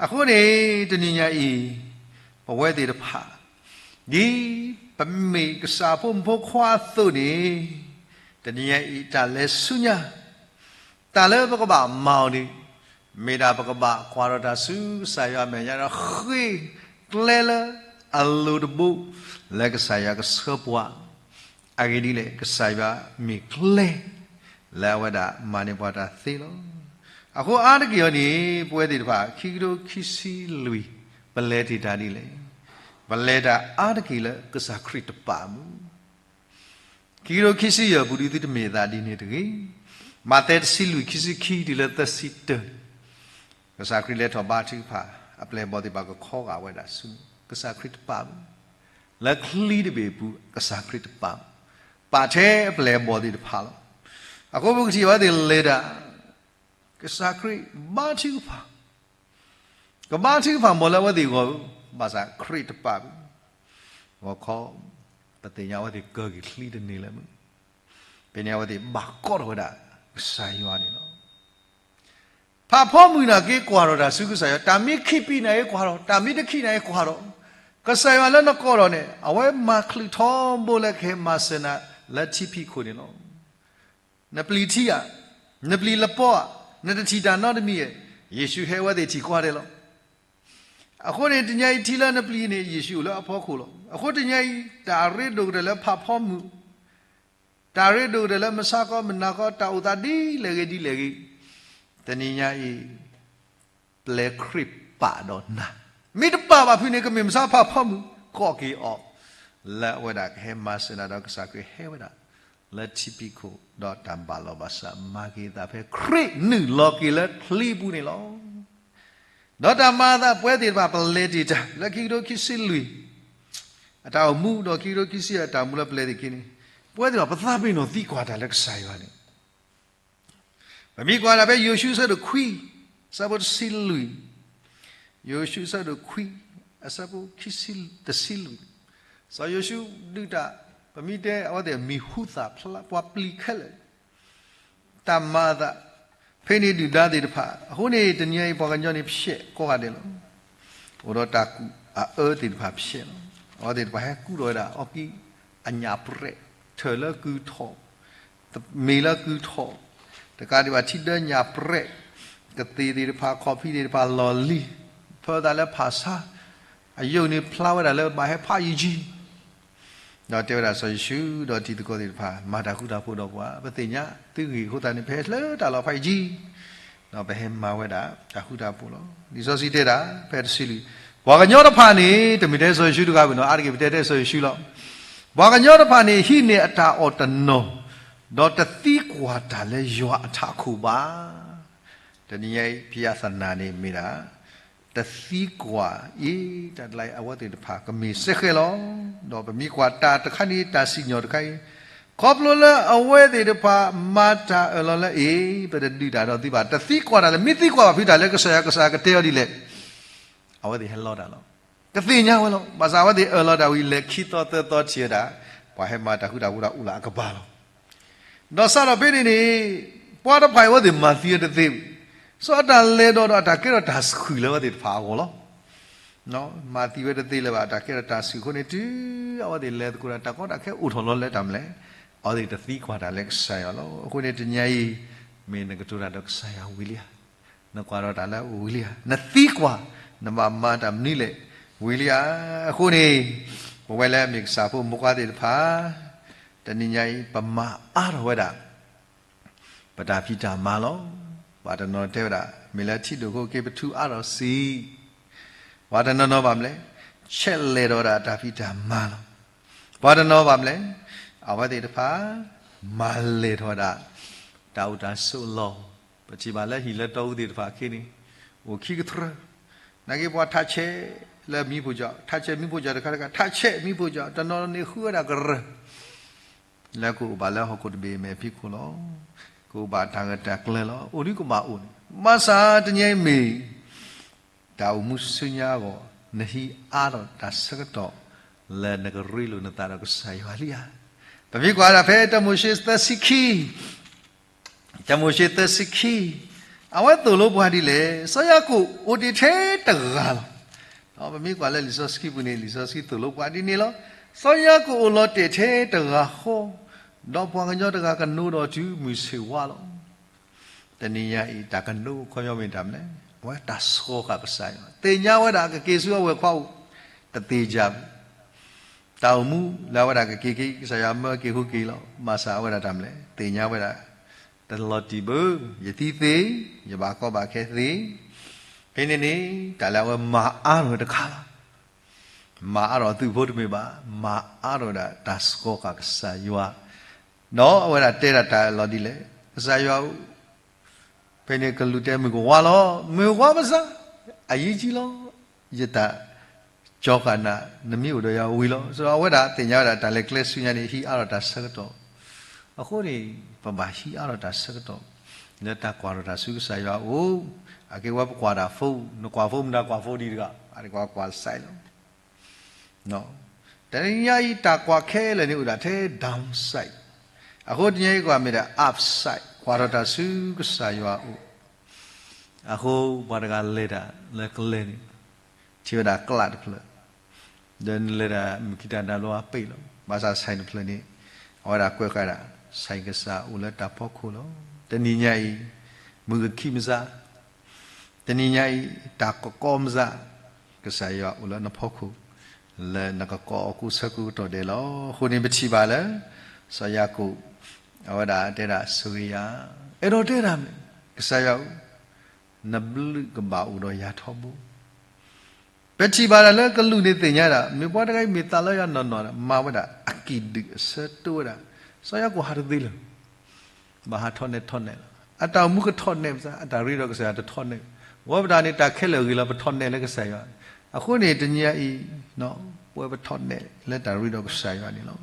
အဃိန့ၣ် တနံၤညါအံၤ ပဝဲသ့ၣ်တဖၣ် ဒ်ပမ့ၢ်ကစၢ်ဖိမုၣ်ဖိခွါအသိးန့ၣ်, တနံၤညါအံၤတၢ်လဲၤဆူညါ, တၢ်လၢပကဘၣ်မၤအီၤန့ၣ် မ့ၢ်ဒၣ်ပကဘၣ်ကွၢ်ထီၣ်တၢ်ဆူကစၢ်ယွၤအမဲာ်ညါဒီး ဃ့ကျဲလၢအလိၤတဘိ လၢကစၢ်ယွၤကဆှၢပှၤ, အဂ့ၢ်ဒ်လဲၣ်, ကစၢ်ယွၤမ့ၢ်ကျဲ လၢအဝဲဒၣ်မၤန့ၢ်ပှၤတၢ်သ့လီၤ. အဃိအါတက့ၢ်အံၤန့ၣ် ပဝဲသ့ၣ်တဖၣ် ခံကထိခံဆံလွံၢ် ပလဲၤတ့ၢ်တၢ်ဒ်လဲၣ်. ပလဲၤတၢ်အါတက့ၢ်လၢကစၢ်ခရံာ်တပာ်မူ ခံကထိခံဆံယဲၢ်ပူၤ ဒုးသုတမ့ၢ်အသးဒ်န့ၣ်တဂ့ၤ. မးသဲတဆံလွံၢ် ခံဆံခံတုၤလၢသၢဆံတၢန့ၣ်, ကစၢ်ခရံာ်လဲၤထီၣ်ဘါထုကဖၣ် အပျဲၢ်အဘီၣ်သ့ၣ်တဖၣ်ကခီဂာ်ဝဲဒၣ်ဆူ ကစၢ်ခရံာ်တပာ်မူ, လၢချံတဘ့ၣ်အပူၤ ကစၢ်ခရံာ်တပာ်မူ, ပာ်ထဲအပျဲၢ်အဘီၣ်သ့ၣ်တဖၣ်လီၤ. အဃိပကထံၣ်အဝဲသ့ၣ်လဲၤတၢ် ကစၢ်ခရံာ်ဘါထုကဖၣ် ကဘါထုကဖၣ်မ့ၢ်လၢအဝဲသ့ၣ်အဂီၢ်, ဘၣ်ဆၣ်ခရံာ်တပာ်မူ, ဂီၤခီ ပသ့ၣ်ညါအဝဲသ့ၣ်ကၢက့ၤချံတန့ၢ်လၢၤမုၢ်, ဖဲန့ၣ်အဝဲသ့ၣ်ဘၣ်ကိးထီၣ်ဝဲဒၣ် ကစၢ်ယွၤန့ၣ်လီၤ. ဖးဖီမုၢ်နာ်က့ကွၢ်ထီၣ်တၢ်ဆူကစၢ်ယွၤ, တၢ်မ့ၢ်ခံးပံးနာ်က့ကွၢ်ထီၣ်, တၢ်မ့ၢ်တခံးနာ်က့ကွၢ်ထီၣ်, ကစၢ်ယွၤလၢနကိးထီၣ်န့ၣ် အဝဲမၤချုးထီဘိလၢကဟဲမၤစၢၤနၤလၢထံဖံးခိၣ်န့ၣ်လီၤ. နပျံၤထံဧါ, နပျံၤလပီဧါ, နတထံၣ်တၢ်နီတမံၤဧါ, ယ့ၣ်ၡူးဟဲဝဲသ့ၣ်ထံၣ်ကိးဂၤဒဲးလီၤ. အဃိန့ၣ် တနံၤအံၤထံလၢနပျံၤန့ၣ် ယ့ၣ်ၡူးအိၣ်လၢအဖီခိၣ်လီၤ. အဃိတနံၤအံၤ တၢ်ရ့ဒိၣ်ကတၢၢ်လၢဖးဖီမုၢ်, တၢ်ရ့ဒိၣ်ကတၢၢ်လၢမဆါကီမနၤကီ တၢ်အိၣ်သးဒ်လဲၣ်ဂ့ၤဒ်လဲၣ်ဂ့ၤ, တနံၤညါအံၤ ပျဲခရံာ်ပာ်ဒီးနၤ, မ့ၢ်တပာ်ဘၣ်ဖုးန့ၣ် ကမ့ၢ်မဆါဖးဖီမုၢ်, ကိးက့ၤအီၤ, လၢအဝဲဒၣ်ကဟဲမၤစၢၤနၤဒီးကစၢ်ခရံာ်ဟဲဝဲဒၣ် လၢထံဖံးခိၣ်, ဒီးတၢ်ဘၣ်လီၤဘၣ်စးမၤက့ၤအသးဖဲခရံာ်နုာ်လီၤက့ၤလၢချံပူၤန့ၣ်လီၤ. ဒီးတၢ်မၤအသးပဝဲသ့ၣ်တဖၣ်ပလဲၤတ့ၢ်တၢ် လၢခံကထိခံဆံလွံၢ် အတၢ်အိၣ်မူ ဒီးခံကထိခံဆံယဲၢ်အတၢ်အိၣ်မူလၢပလဲၤတ့ၢ်ခံန့ၣ်, ပဝဲသ့ၣ်တဖၣ်ပသးပ့ၤနီၣ်သံကွၢ်တၢ်လၢကစၢ်ယွၤန့ၣ် ပမ့ၢ်ကွၢ်ဒၣ်ဖဲယိၤၡူအဆၢဒိၣ်ခွံ, အဆၢဖိတဆံလွံၢ်, ယိၤၡူအဆၢဒိၣ်ခွံ, အဆၢဖိခံဆံ, တဆံလွံၢ်, စီၤယိၤၡူဒုးတၢ်, ပမ့ၢ်တဲအဝဲသ့ၣ်မံၤဟူသၣ်ဖျါ ပှၤပျံၤခဲလၢာ်, တၢ်မၤအသး, ဖဲန့ၣ်ဒုၣ်ဒါသ့ၣ်တဖၣ်, အဃိန့ၣ် တနံၤအံၤပှၤကညီန့ၣ်ဖျဲးကိးဂၤဒဲးလီၤ. အိၣ်ဒီးတၢ်ကူၣ်အအၢသ့ၣ်တဖၣ်ဖျဲးလီၤ. အဝဲသ့ၣ်တဖၣ်ဟဲကူၣ်ထီၣ်ဝဲဒၣ်အီကံ အညၣ်ပြဲး, ထၢၣ်လၢကုၢ်ထီၣ်, မ့ၤလၢကုၢ်ထီၣ်, တကးဒံးဘၣ်ထံဒၢညၣ်ပြဲး, ကသ့ၣ်သ့ၣ်တဖၣ် ခီၣ်ဖံးသ့ၣ်တဖၣ်လီၢ်လံၤ, ဖၢသးလၢဖၣ်ဆါ, အယိာ်န့ၣ်ဖျါဝဲဒၣ်လၢဘၣ်ဟဲဖးယံာ်ကံ ဒီးတဲဝဲဒၣ်စီၤယိၤၡူ ဒီးတံၤသကိးသ့ၣ်တဖၣ် မၤတၢ်ဃူတၢ်ဖိးဒီးပှၤ, ပသ့ၣ်ညါသုဂ့ၢ်အဃိသတးန့ၣ် ပဟဲလၢတၢ်လီၢ်ဖးယံာ်ကံ, ဒီးပဟဲမၤဝဲဒၣ်တၢ်ဃူတၢ်ဖိးလီၤ. လံာ်စီဆှံတဲဒၣ် ဖဲတဆံလွံၢ်, ပှၤကညီတဖၣ်န့ၣ်, တမ့ၢ်တဲစီၤယိၤၡူတဂၤဘၣ်နီၤ, အါတက့ၢ်ပတဲတဲစီၤယိၤၡူလီၤ. ပှၤကညီတဖၣ်န့ၣ် ဟံးန့ၢ်အတၢ်အီၣ်တနီၤ, ဒီးတသံကွၢ်တၢ်လၢယွၤအထးခိၣ်ဘၣ်. တနံၤညါအံၤ ဖယသနာ်န့ၣ်မ့ၢ်ဒၣ် တသံကွၢ်အံၤ တၢ်တလါအံၤ အဝဲသ့ၣ်တဖၣ်ကမ့ၢ်စဲဃဲလီၤ. ဒီးပမ့ၢ်ကွၢ်တၢ်တခါန့ၣ် တၢ်စံၣ်ညီၣ်တခါအံၤ, ခီဖျိလၢအဝဲသ့ၣ်တဖၣ်မၤတၢ်အၢၣ်လီၤလၢအံၤ ပတဒုးတၢ်ဒီးသုဘၣ်. တသံကွၢ်တၢ်လၢ မ့ၢ်သံကွၢ်ဘၣ်ဖုးတၢ်လၢကစၢ်ယွၤ ကစၢ်ယွၤကတဲအီၤဒ်လဲၣ်, အဝဲသ့ၣ်ဟဲလီတၢ်လီၤ. ကသ့ၣ်ညါဝဲလီၤ. ဘၣ်ဆၣ်အဝဲသ့ၣ်အၢၣ်လီၤတၢ်ဝံၤ လဲၤခံသီသၢသီထံၣ်ဝဲဒၣ် ပှၤဟဲမၤတၢ်ဃူတၢ်ဖိးတၢ်အိၣ်လၢအကပၤလီၤ. ဒီးစးထီၣ်ဖဲန့ၣ်န့ၣ် ပှၤတဖၣ်အံၤအဝဲသ့ၣ်မၤသံဝဲတသ့ဘၣ်. စီၤအတၢ်လဲၤဒီးဒီးအတၢ်ကဲထီၣ်တၢ်ဆှုၣ်လၢအဝဲသ့ၣ်တဖၣ်အဂီၢ်လီၤ. မၤသံဝဲတသ့လၢၤဘၣ် အတၢ်ကဲထီၣ်တၢ်ဆှုၣ်အဃိန့ၣ် တုၤအဝဲသ့ၣ်လဲၤသကိးဒီး တၢ်ကီတၢ်ခဲအိၣ်ထီၣ်လီၤလၢတၢ်မနုၤလဲၣ်, အဝဲသ့ၣ်တသံကွၢ်တၢ်လၢကစၢ်ယွၤလီၤ. အဃိန့ၣ် တနံၤအံၤ မ့ၢ်နကတိၤတၢ်ဒီးကစၢ်ယွၤဝံၤလံဧါ, နကွၢ်ဒီးတၢ်လၢအအိၣ်ဝံၤလံဧါ, နသံကွၢ်, နဘၣ်မၤတၢ်မနုၤလဲၣ် ဝံၤလံဧါ. အဃိန့ၣ် ပဝဲလၢအမ့ၢ်ကစၢ်ဖိမိၢ်ပှၢ်သ့ၣ်တဖၣ် တနံၤညါအံၤ ပမၤအါထီၣ်ဝဲဒၣ် ပတၢ်ဖံးတၢ်မၤလီၤ. ပှၤတနီၤတဲဝဲဒၣ် မ့ၢ်လၢထံဒိၣ်ခိၣ်က့ၤပထူအါထီၣ်စံး, ပှၤတနီၤနီၤဘၣ်မနုၤလဲၣ်, ဆဲးလဲၤဒီးဝဲဒၣ်တၢ်ဖံးတၢ်မၤလီၤ. ပှၤတနီၤဘၣ်မနုၤလဲၣ်, အဝဲသ့ၣ်တဖၣ် မၤလဲၤထီၣ်ဝဲဒၣ် တၢ်အိၣ်တၢ်ဆိးလီၤ. ပထံၣ်ဘၣ်လၢဟံၣ်လၢတီအူသ့ၣ်တဖၣ်အခံန့ၣ် အိၣ်ခံကတြၢၤ, နာ်က့ပှၤထးဆဲးလၢမံဖိကီၢ်, ထးဆဲးမံဖိကီၢ်တခါတခါ, ထးဆဲးမံဖိကီၢ်, တနီၤန့ၣ်ဃုဝဲဒၣ်ကရၢၢ် လၢကအိၣ်ဘၣ်လၢဟီၣ်ခိၣ်တဘ့ၣ်အမဲာ်ဖံးခိၣ်လီၤ. ကအိၣ်ဘၣ်တၢ်ဂၢၢ်တၢ်ကျၢၤလီၤ. အိၣ်ဒံးကဘၣ်အိၣ်န့ၣ်, ဘၣ်ဆၣ်တနံၤအံၤမ့ၢ် တၢ်အိၣ်မူဆူညါအဂီၢ် နဟံးအါထီၣ်တၢ်ဆၢကတီၢ် လၢနကရ့လိာ်နသးဒီးကစၢ်ယွၤလံဧါ. ပမ့ၢ်ကွၢ်ဒၣ်ဖဲတၢမိၤၡ့သၢဆံခံ တၢမိၤၡ့သၢဆံခံ, အဝဲသိၣ်လိပှၤဒ်လဲၣ်, စီၤယၤကိာ်အိၣ်တ့ၢ်ထဲတဂၤလီၤ. ပမ့ၢ်ကွၢ်လၢလံာ်စီဆှံပူၤန့ၣ် လံာ်စီဆှံသိၣ်လိပှၤဒ်န့ၣ်လီၤ. စီၤယၤကိာ်အိၣ်လီၤတဲာ်ထဲတဂၤဃီ, ဒီးပှၤကညီတဂၤကနိဒီးတုၤမုၢ်ဆ့ၣ်ဝါလီၤ. တနံၤညါအံၤ တၢ်ကနိးခီပညီမ့ၢ်တၢ်မနုၤလဲၣ်, အဝဲတၢ်ဆှီဃာ်ကစၢ်ယွၤ, သ့ၣ်ညါဝဲဒၣ်ကက့ၤဆူအဝဲၢ်ခွါအိၣ်, တသ့ၣ်ညါဘၣ်. တၢ်အိၣ်မူလၢအဝဲဒၣ်ကက့ၤက့ၤ ကစၢ်ယွၤမၢက့ၤဃုက့ၤလီၤ. ဘၣ်ဆၣ်အဝဲဒၣ်တၢ်မနုၤလဲၣ်, သ့ၣ်ညါဝဲဒၣ် တလီၤတံၢ်ဘၣ်, ယသံသ့, ယဘၣ်ကီဘၣ်ခဲသ့. ဖဲန့ၣ်န့ၣ် တၢ်လၢအဝဲမၤအါထီၣ်တခါလီၤ. မၤအါထီၣ်အသုးဖိတမ့ၢ်ဘၣ်, မၤအါထီၣ်ဝဲဒၣ်တၢ်ဆှီဃာ်ကစၢ်ယွၤ, ဒီးအဝဲဒၣ်တဲဒၣ်တၢ်လီၤဒ်လဲၣ်, ကစၢ်ယွၤဧၢ, ဖဲန့ၣ်ကလူးတဲ မုၢ်ကဝါလီၤ, မုၢ်ကဝါပစၢ်, အယံၤကံလီၤ, ယတၢ်ကၠီဃာ်နၤ, နမ့ၢ်အိၣ်ဒီးယၤဝံၤလီၤ. အဝဲဒၣ်သ့ၣ်ညါဝဲဒၣ်တၢ်လဲၤကျဲဆူညါန့ၣ် ဟံးအါထီၣ်တၢ်ဆၢကတီၢ်. အဃိန့ၣ် ပဘၣ်ဟံးအါထီၣ်တၢ်ဆၢကတီၢ် လၢတၢ်ကွၢ်ထီၣ်တၢ်ဆူကစၢ်ယွၤအအိၣ်, အက့ၤဝဲပကွၢ်တၢ်ဖိ, နကွၢ်ဖိမတၤကွၢ်ဖိဒံးတဂၤ, အတကွၢ်ကွၢ် side လီၤ. တနံၤညါအံၤ တၢ်ကွၢ်ခဲလၢာ်န့ၣ်အိၣ်ဒၣ်ထဲ downside, အဃိတနံၤညါအံၤကွၢ်မ့ၢ်ဒၣ် upside, ကွၢ်ထီၣ်တၢ်ဆူကစၢ်ယွၤအအိၣ်. အဃိပှၤတဂၤလဲၤတၢ်လၢကျဲန့ၣ် ထံၣ်ဝဲဒၣ်ကျးတဖျၢၣ်, ဒီးနလဲၤတၢ်မုၢ်ခံတၢ်နါဘျီအပ့ၢ်လီၤ. ဘၣ်ဆၣ် ဆိုင် တဖျၢၣ်န့ၣ် အဝဲဒၣ်ကွဲးဃာ်ဒၣ် ဆိုင် ကစၢ်အိၣ်လၢတၢ်ဖီခိၣ်လီၤ. တနံၤညါအံၤ မုၢ်ကခံမစး, တနံၤညါအံၤ တၢ်ကကီမစး, ကစၢ်ယွၤအိၣ်လၢနဖီခိၣ်, လၢနကကိးအီၤကိးဆၢကိးကတီၢ်ဒဲးလီၤ. အဃိန့ၣ်ပထံၣ်ဘၣ်လၢ စီၤယၤကိာ် အဝဲဒၣ်တဲဒၣ်ဆိၣ်ဂ့ၤယၤ, အဲၣ်ဒိးတဲဒၣ်မ့ၢ် ကစၢ်ယွၤဧၢ, နဘျုးကဘၣ်အိၣ်ဒီးယၤထီဘိ. ပထံၣ်ဘၣ်ဒၣ်လၢကလူးန့ၣ်သ့ၣ်ညါဒၣ် မ့ၢ်ပှၤတဂၤအံၤမ့ၢ်သးလီယွၤနီၢ်နီၢ်ဒီး မၤဝဲဒၣ်အကံၣ်ဒုၣ်အဆၢတိဝဲဒၣ်, စီၤယၤကိာ်ဟးတသ့လၢၤ ဘၣ်ဟးထီၣ်နဲၣ်ထီၣ်နဲၣ်လီၤ. အတၢ်အိၣ်မူကထီၣ်နဲၣ်ပသး, အတၢ်ရ့ဒီးကစၢ်ယွၤတထီၣ်နဲၣ်, ဝဲပတၢ်န့ၣ် တၢ်ခဲလၢာ်ဂ့ၤလီၤ ပထီၣ်နဲၣ်လၢကစၢ်ယွၤ. အဃိန့ၣ်တနံၤညါအံၤ ပဝဲပထီၣ်နဲၣ်လၢတၢ်ရ့ဒီးကစၢ်ယွၤန့ၣ်လီၤ.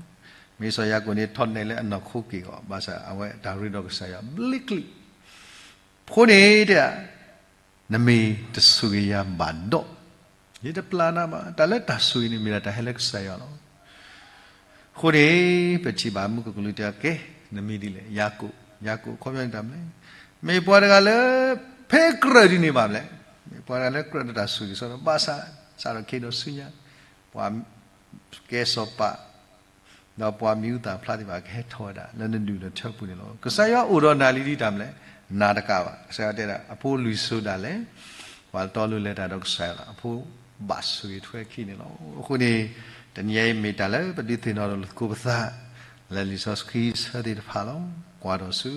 မ့ၢ်စီၤယၤကိာ်န့ၣ်ထီၣ်နဲၣ်လၢအနီၢ်ခိက့ၢ်ဂီၤ, ဘၣ်ဆၣ်အဝဲတၢ်ရ့ဒီးကစၢ်ယွၤဘျ့ကျံး. အဃိန့ၣ်တဲဒၣ် နမ့ၢ်တဆိၣ်ဂ့ၤယၤဘၣ်ဒီး ယတပျၢ်နၤဘၣ်. တၢ်လၢတၢ်ဆိၣ်ဂ့ၤန့ၣ် မ့ၢ်ဒၣ်တၢ်ဟဲလၢကစၢ်ယွၤလီၤ. အဃိန့ၣ် ပထံၣ်ဘၣ်မုၢ်ကကလူးတဲ ကဲ နမ့ၢ်ဒ်လဲၣ် ယၤကိာ်, ယၤကိာ် အခီပညီန့ၣ်တၢ်မနုၤလဲၣ်, မ့ၢ်ပှၤတဂၤလၢ ဖဲကြၢးဒ်န့ၣ်ဘၣ်မနုၤလဲၣ်, မ့ၢ်ပှၤတဂၤလၢကြၢးဒီးတၢ်ဆိၣ်ဂ့ၤဆိၣ်ဝါ ဘၣ်ဆၣ် စးထီၣ်ခ့ဒီးဆူညါ ပှၤကဲစီၤပၤ ဒီးပှၤမံၤဟူသၣ်ဖျါသ့ၣ်တဖၣ် ကဟဲထီၣ်ဝဲဒၣ်လၢနဒူၣ်နထၢပူၤန့ၣ်လီၤ. ကစၢ်ယွၤအိၣ်ဒီးနၤလံဒ်တၢ်မနုၤလဲၣ်, နၤတကးဘၣ်. ကစၢ်ယွၤတဲဒၣ် အဖိလွံၢ်စိၤဒၣ်လဲာ် ပှၤတီလိၤလဲၤတၢ်ဒီးကစၢ်ယွၤလီၤ. အဖိဘၣ်ဆိၣ်ဂ့ၤထွဲခံန့ၣ်လီၤ. အဃိန့ၣ် တနံၤအံၤမ့ၢ်တၢ်လၢပဒုးသ့ၣ်နီၣ်ထီၣ်လိာ်သကိးပသး လၢလံာ်စီဆှံဆၢသ့ၣ်တဖၣ်လီၤ. ကွၢ်ထီၣ်ဆူ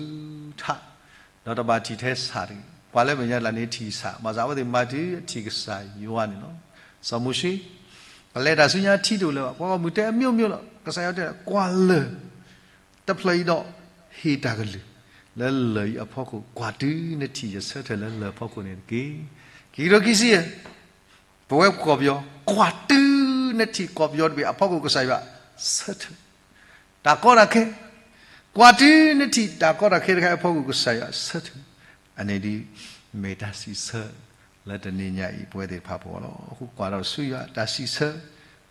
ထး ဒီးတဘၣ်ထံၣ်ထဲဆၣ်တဂ့ၤ. ပှၤလၢမဲာ်ညါတလၢ်န့ၣ်ထံၣ်ဆၣ်, ဘၣ်ဆၣ်အဝဲသ့ၣ်မၤတုၤအထံၣ်ကစၢ်ယွၤန့ၣ်လီၤ. စီၤမိၤၡ့ ကလဲၤတၢ်ဆူညါထံတအိၣ်လၢၤဘၣ်. ပှၤဂီၢ်မုၢ်တဲအမျိုးမျိုးလီၤ. ကစၢ်ယွၤတဲ ကွၢ်လၢၢ်တဖျၢၣ်အံၤဒီး ဟ့ၣ်တၢ်ကလုၢ် လၢလၢၢ်အံၤအဖီခိၣ် ကွၢ်တုၤနထံၣ်ယဆၢထၢၣ်လၢလၢၢ်အဖီခိၣ်န့ၣ်တက့ၢ်. ခံကထိခံဆံယဲၢ် ပဝဲကီၢ်ပယီၤ ကွၢ်တုၤနထံၣ်ကီၢ်ပယီၤတဘ့ၣ်အဖီခိၣ် ကစၢ်ယွၤဆၢထၢၣ် တၢ်ကီတၢ်ခဲ, ကွၢ်တုၤနထံၣ်တၢ်ကီတၢ်ခဲတခါအံၤအဖီခိၣ် ကစၢ်ယွၤဆၢထၢၣ်. အန့ၣ်ဒ်မ့ၢ်တၢ်စံးဆၢလၢတနံၤညါအံၤ ပဝဲသ့ၣ်တဖၣ်အဂီၢ်လီၤ. အဃိကွၢ်ထီၣ်ဆူယွၤ တၢ်စံးဆၢ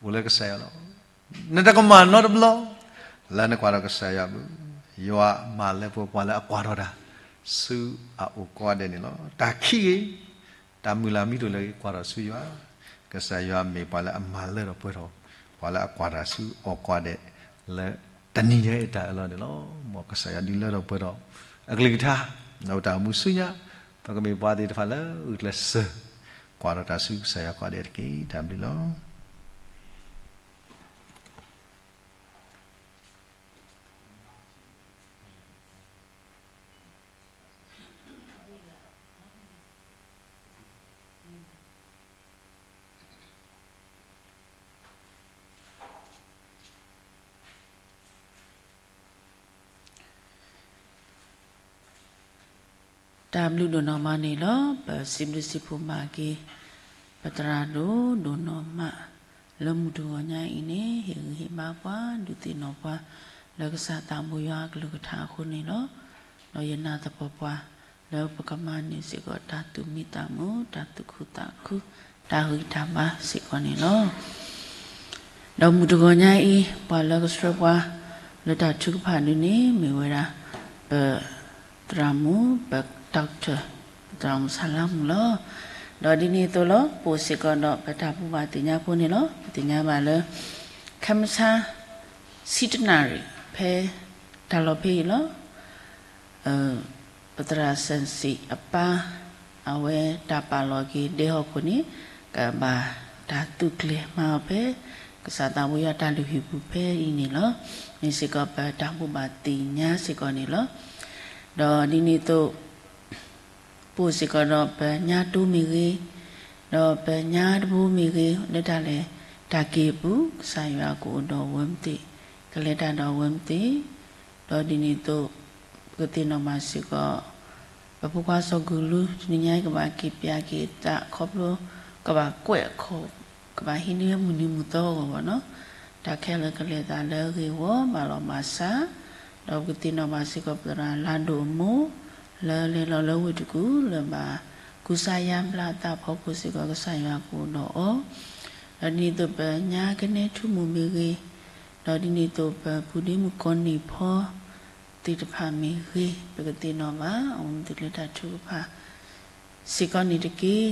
အိၣ်လၢကစၢ်ယွၤလီၤ. နတကမၣ်နီတဘျီ လၢနကွၢ်ထီၣ်ကစၢ်ယွၤဘၣ်. ယွၤမၤလၢပှဲၤပှၤလၢအကွၢ်ထီၣ်တၢ် ဆူအအိၣ်ကိးဂၤဒဲးန့ၣ်လီၤ. တၢ်ခံဂ့ၤ တၢ်မုၢ်လၢ်မံၤဒိၣ်လၢအဂ့ၤ ကွၢ်ထီၣ်ဆူယွၤ, ကစၢ်ယွၤမ့ၢ်ပှၤလၢအမၤလၢထီၣ်ပှဲၤထီၣ် ပှၤလၢအကွၢ်တၢ်ဆူအအိၣ်ကိးဂၤဒဲး လၢတနံၤညါအံၤအတၢ်အၢၣ်လီၤန့ၣ်လီၤ. မ်ကစၢ်ယွၤဒုးလၢထီၣ်ပှဲၤထီၣ် အကလုၢ်ကထါ ဒီးတၢ်အိၣ်မူဆူညါ, ပကမ့ၢ်ပှၤသ့ၣ်တဖၣ်လၢဂုာ်ကျဲးစၢး ကွၢ်ထီၣ်တၢ်ဆူကစၢ်ယွၤကိးဂၤဒဲးတက့ၢ်. တၢ်ဘျုးလီၤ. တၢ်ဘျုးဒိၣ်နီၢ်မးန့ၣ်လီၤ. ပစံးဘျုးစံးဖှိၣ်ဘၣ်က့ၤ ပသရၣ်ဒိၣ်ဒိၣ်နီၢ်မး လၢမုၢ်တဂီၤညါအံၤန့ၣ် ဟ့ၣ်ဂံၢ်ဟ့ၣ်ဘါပှၤ ဒုးသ့ၣ်နီၣ်ပှၤ လၢကစၢ်သးဘိယွၤအကလုၢ်ကထါအဃိန့ၣ်လီၤ. ဒီးယနာ်သပှၢ်ပှၢ် လၢပကမၤန့ၢ်စ့ၢ်ကီး တၢ်သူၣ်မံသးမုာ် တၢ်သူၣ်ခုသးခု တၢ်ဂံၢ်တၢ်ဘါစ့ၢ်ကီးန့ၣ်လီၤ. ဒီးမုၢ်တဂီၤညါအံၤ ပှၤလၢကဆှၢပှၤ လၢတၢ်ထုကဖၣ်ဒုန့ၣ် မ့ၢ်ဝဲဒၣ် ပသရၣ်မုၣ် ပ doctor ပသရၣ်မုၣ်ဆၣ်လါမူလီၤ. ဒီးဒ်န့ၣ်အသိးလီၤ ပအိၣ်စ့ၢ်ကီးဒီးပတၢ်ဘူၣ်ဘၣ်သ့ၣ်ညါဖိန့ၣ်လီၤ. ပသ့ၣ်ညါဘၣ်လၢ ခဲမုၢ်ဆါ ဆံတနၣ်ရံၣ် ဖဲတၢ်လီၢ်ဖဲအံၤလီၤ. ပသရၣ်စၣ်စံၣ်အပၢ် အဝဲတၢ်ပာ်လီၤက့ၤဒဲဟီၣ်ခိၣ်န့ၣ် ကဘၣ်တၢ်သုးကျဲၤမၤအီၤဖဲ ကစၢ်သးဘိယွၤတၢ်လုၢ်ဟံၣ်ပူၤဖဲအံၤန့ၣ်လီၤ. မ့ၢ်စ့ၢ်ကီးပတၢ်ဘိးဘၣ်သ့ၣ်ညါစ့ၢ်ကီးန့ၣ်လီၤ. ဒီးဒ်န့ၣ်အသိး ပအိၣ်စ့ၢ်ကီးဒီးပညါတိမ့ၢ်ဂ့ၤ, ဒီးပညါတဘိမ့ၢ်ဂ့ၤ လၢတၢ်လဲၤတၢ်က့ၤအပူၤ ကစၢ်ယွၤကအိၣ်ဒီးဝဲမသ့ၣ်, ကလဲၤတၢ်ဒီးဝဲမသ့ၣ်, ဒီးဒ်န့ၣ်အသိး ပကသ့ၣ်နီၣ်ဘၣ်စ့ၢ်ကီး ပဖိခွါစီၤကူၤလူး တနံၤညါအံၤ ကဘၣ်က့ၤပၠးက့ၤသးခီဖျိ ကဘၣ်ကွဲးအခိၣ် ကဘၣ်ဟံးန့ၢ်မုၢ်နံၤမုၢ်သီအဂီၢ်ဘၣ်နီၤ, တၢ်ခဲလၢာ်ကလဲၤသးလၢအဂ့ၤအဂီၢ် ဘၣ်လီၤမၢ်ဆါ, ဒီးပကသ့ၣ်နီၣ်ဘၣ်စ့ၢ်ကီး ပသရၣ်လါဒိၣ်အမိၢ် လၢလဲၤလီၤလၢဝ့ၢ်တကူၣ် လၢဘၣ်ကူစါယါဘျါအသးအဖီခိၣ်စ့ၢ်ကီး ကစၢ်ယွၤကအိၣ်ဒီးအီၤ, ဒီးဒ်န့ၣ်အသိး ပညါကနဲထူမိၢ်မ့ၢ်ဂ့ၤ, ဒီးဒ်န့ၣ်အသိး ပပုၢ်ဒ့မုၣ်ကီၢ်န့ၢ်ဖီ သ့ၣ်တဖၣ်မ့ၢ်ဂ့ၤ ပကသ့ၣ်နီၣ်ဘၣ်အဝဲသ့ၣ်လၢတၢ်ထုကဖၣ်စ့ၢ်ကီးန့ၣ်တက့ၢ်.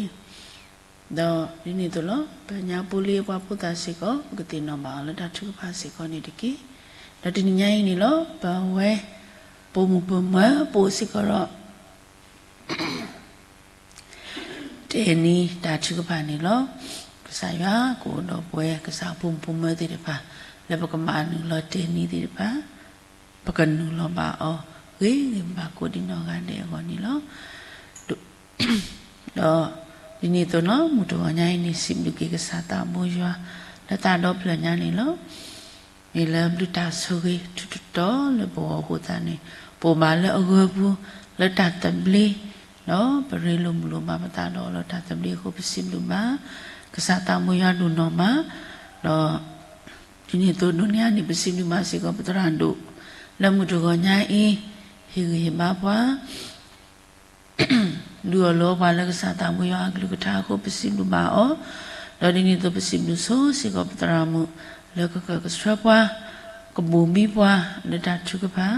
ဒီးဒ်န့ၣ်အသိးလီၤ ပညါပူလ့အပှၤဖိသၣ်စ့ၢ်ကီး ပကသ့ၣ်နီၣ်ဘၣ်အီၤလၢတၢ်ထုကဖၣ်စ့ၢ်ကီးန့ၣ်တက့ၢ်. ဒီးတနံၤညါအံၤန့ၣ်လီၤ ပဝဲ ပိာ်မုၣ်ပိာ်မၢၤ ပအိၣ်စ့ၢ်ကီးဒီး တဲာ်နံၤတၢ်ထုကဖၣ်န့ၣ်လီၤ. ကစၢ်ယွၤကအိၣ်ဒီးပဝဲ ကစၢ်ပိာ်မုၣ်ပိာ်မၢၤသ့ၣ်တဖၣ် လၢပကမၤနုာ်လီၤတဲာ်နံၤသ့ၣ်တဖၣ် ပကနုာ်လီၤဘၣ်အီၤ ဂ့ၤဂ့ၤဘၣ်ကိးဒံနီၢ်ဂၤဒဲးအဂီၢ်န့ၣ်လီၤ. ဒီးဒ်န့ၣ်အသိးလီၤ မုၢ်တဂီၤညါအံၤန့ၣ် စံးဘျုးက့ၤကစၢ်သးဘိယွၤ လၢသးဒီဖျၢၣ်ညါန့ၣ်လီၤ. မ့ၢ်လၢဘျုးတၢ်ဆိၣ်ဂ့ၤထူးတတီၤလၢပဂီၢ်အဃိသတးန့ၣ် ပအိၣ်ဘၣ်လၢအဂၢၢ်ပူၤ လၢတၢ်သဘျ့ ဒီးပရ့လိာ်မုာ်လိာ်ဘၣ်ပသးဒီးလၢတၢ်သဘျ့အဃိ ပစံးဘျုးဘၣ် ကစၢ်သးဘိယွၤဒိၣ်နီၢ်မး, ဒီးဒ်န့ၣ်အသိးဒိးန့ၢ်အါန့ၣ် ပစံးဘျုးဘၣ်စ့ၢ်ကီးပသရၣ်ဒိၣ် လၢမုၢ်တဂီၤညါအံၤ ဟ့ၣ်ဂံၢ်ဟ့ၣ်ဘါပှၤ ဒုးအီၣ်လိပှၤလၢကစၢ်သးဘိယွၤအကလုၢ်ကထါအဃိ ပစံးဘျုးဘၣ်အီၤ, ဒီးဒ်န့ၣ်အသိးပစံးဘျုးဆိစ့ၢ်ကီးပသရၣ်မုၣ် လၢကကၢၢ်ကဆှၢပှၤ ကဘိၣ်ဘံပှၤလၢတၢ်ထုကဖၣ်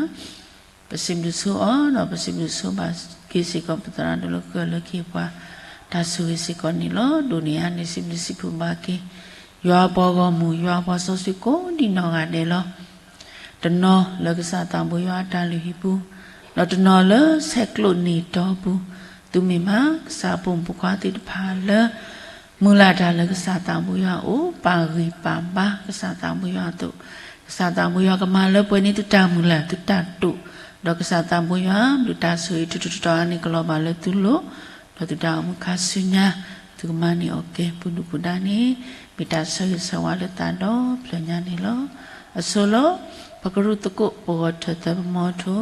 ပစံးဘျုးဆိအီၤ ဒီးပစံးဘျုးဆိဘၣ်က့ၤစ့ၢ်ကီးပသရၣ်ဒိၣ်လၢကကၢၢ်လၢကဟ့ၣ်ပှၤ တၢ်ဆိၣ်ဂ့ၤစ့ၢ်ကီးန့ၣ်လီၤ. ဒိးန့ၢ်အါန့ၣ် စံးဘျုးစံးဖှိၣ်ဘၣ်က့ၤ ယွၤအပှၤဂီၢ်မုၢ် ယွၤအပှၤစီဆှံကိးဒံနီၢ်ဂၤဒဲးလီၤ. တနီၤလၢကစၢ်သးဘိယွၤအတၢ်လုၢ်ဟံၣ်ပူၤ, ဒီးတနီၤလၢဆဲးကျိးန့ၢ်တီပူၤ, သုမ့ၢ်မး ကစၢ်အပိာ်မုၣ်ဖိခွါသ့ၣ်တဖၣ်လၢ မုၢ်လၢ်တၢ်လၢကစၢ်သးဘိယွၤအအိၣ် ပာ်ဂံၢ်ပာ်ဘါကစၢ်သးဘိယွၤအသိး, ကစၢ်သးဘိယွၤကမၤလၢပှဲၤန့ၢ်သုတၢ်မုၢ်လၢ်သုတၢ်တိာ်, ဒီးကစၢ်သးဘိယွၤ ဘျုးတၢ်ဆိၣ်ဂ့ၤထူးထူးတီၤတီၤအါန့ၣ် ကလီၤဘၣ်လၢသုလိၤ, ဒီးသုတၢ်အိၣ်မူခါဆူညါ သုကမၤန့ၢ်အီၣ်ကဲ ပူၤဒုၣ်ပူၤဒါန့ၣ် မ့ၢ်တၢ်ဆၢဂ့ၤဆၢဝါလၢသးဒီဖျၢၣ်ညါန့ၣ်လီၤ. အဆိလီၤ. ပကရူၢ်သကိး ပဂီၤထၢၣ်သၢပမီထိ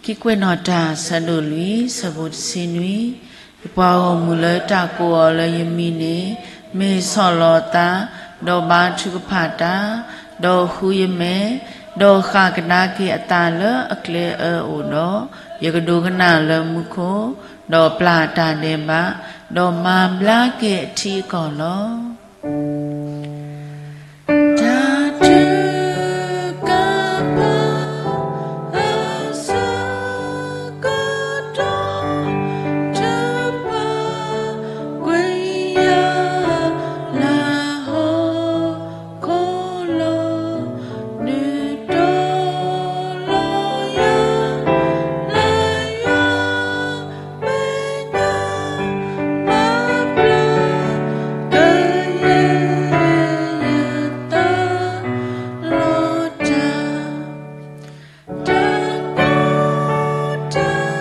ခံကွဲးနီၣ်တၢ် ဆၢဒိၣ်လွံၢ် ဆၢဖိတဆံနွံ, ယပှၤဂီၢ်မုၢ်လၢတၢ်ကိးအီၤလၢယမံၤန့ၣ် မ့ၢ်ဆီၣ်လီၤသး, ဒီးဘါထုကဖၣ်တၢ်, ဒီးဃုယမဲာ်, ဒီးဃၣ်ကဒါက့ၤအသးလၢအကျဲအၢအိၣ်ဒီး, ယကဒိကနၣ်လၢမူခိၣ်, ဒီးပျၢ်တၢ်ဒဲးဘး, ဒီးမၤဘျါက့ၤအထံအကီၢ်လီၤ. တၢ်ထုကဖၣ် အဆၢကတီၢ် ထုကဖၣ်ကွံာ်ယၤ လၢဟီၣ်ခိၣ်လီၤ. နုာ်တိၢ်လီၤယၤ လၢယွၤ မဲာ်ညါ မၤဘျါ ကယဲၢ်ယသးလီၤတၢ် တၢ်ကိၢ်တၢ်ဂီၤ မ့ၢ်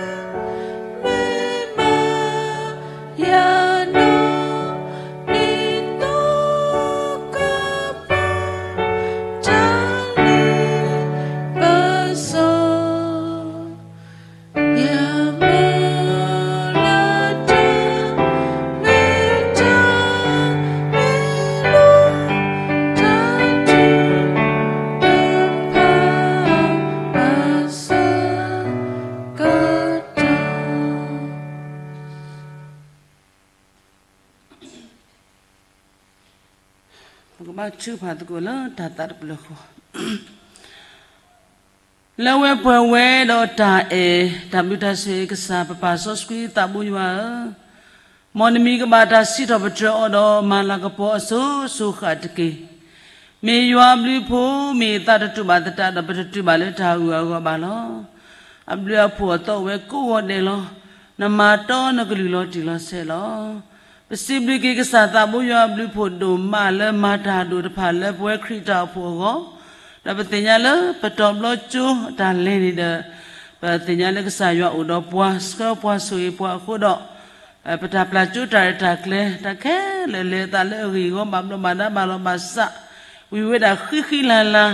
မၤယၤနီၢ် နံၤသီကပီၤ တၢ်လ့ပစီ ယမုၢ်လၢ်တၢ် မ့ၢ်တၢ်မ့ၢ်လိာ် တၢ်ထုကဖၣ် အဆၢကတီၢ် ပကဘါထုကဖၣ်သကိးလၢတၢ်သးတဖျၢၣ်ဃီ လၢဝဲပှဲၤဝဲဒီးတၢ်အဲၣ် တၢ်ဘျုးတၢ်ဆိၣ်ဂ့ၤကစၢ် ပပၢ်စီဆှံသးဘိယွၤဧၢ, မ်နမံၤကဘၣ်တၢ်စံးထီၣ်ပတြၢၤအီၤဒီး မၤလၤကပီၤအစိၤစိၤဃၣ်တက့ၢ်. မ့ၢ်ယွၤဘျုးဖိ မ့ၢ်သးတတူၢ်ဘၣ်သတးဒီး ပတတုၤဘၣ်လၢတၢ်ဂုၤအဂီၢ်ဘၣ်လီၤ. အဘျုးအဖှိၣ်အသီအိၣ်ဝဲကိးဂီၤဒဲးလီၤ. နမၤတီနကလုၢ်လီၤတံၢ်လီၤဆဲးလီၤ. ပစံးဘျုးက့ၤကစၢ်သးဘိယွၤအဘျုးဖှိၣ်ဒိၣ်မးလၢမၤတၢ်ဒိၣ်တဖၣ်လၢပဝဲခရံာ်တၢ်အိၣ်ဖှိၣ်အဂီၢ်, ဒီးပသ့ၣ်ညါလၢပတီၤဘျီကၠိအတၢ်လဲၤန့ၣ်ဒီး ပသ့ၣ်ညါလၢကစၢ်ယွၤအိၣ်ဒီးပှၤ ဆှၢပှၤဆိၣ်ဂ့ၤပှၤအဃိဒီး ပတၢ်ပျၢ်ကၠိတၢ်ရဲၣ်တၢ်ကျဲၤ တၢ်ခဲလၢာ်လဲၤအသးလၢအဂ့ၢ်အဂီၢ် ဘၣ်ဘျီးဘၣ်ဒါဘၣ်လီၤဘၣ်စး ဝံၤဝဲဒၣ်ဃံဃံလၤလၤ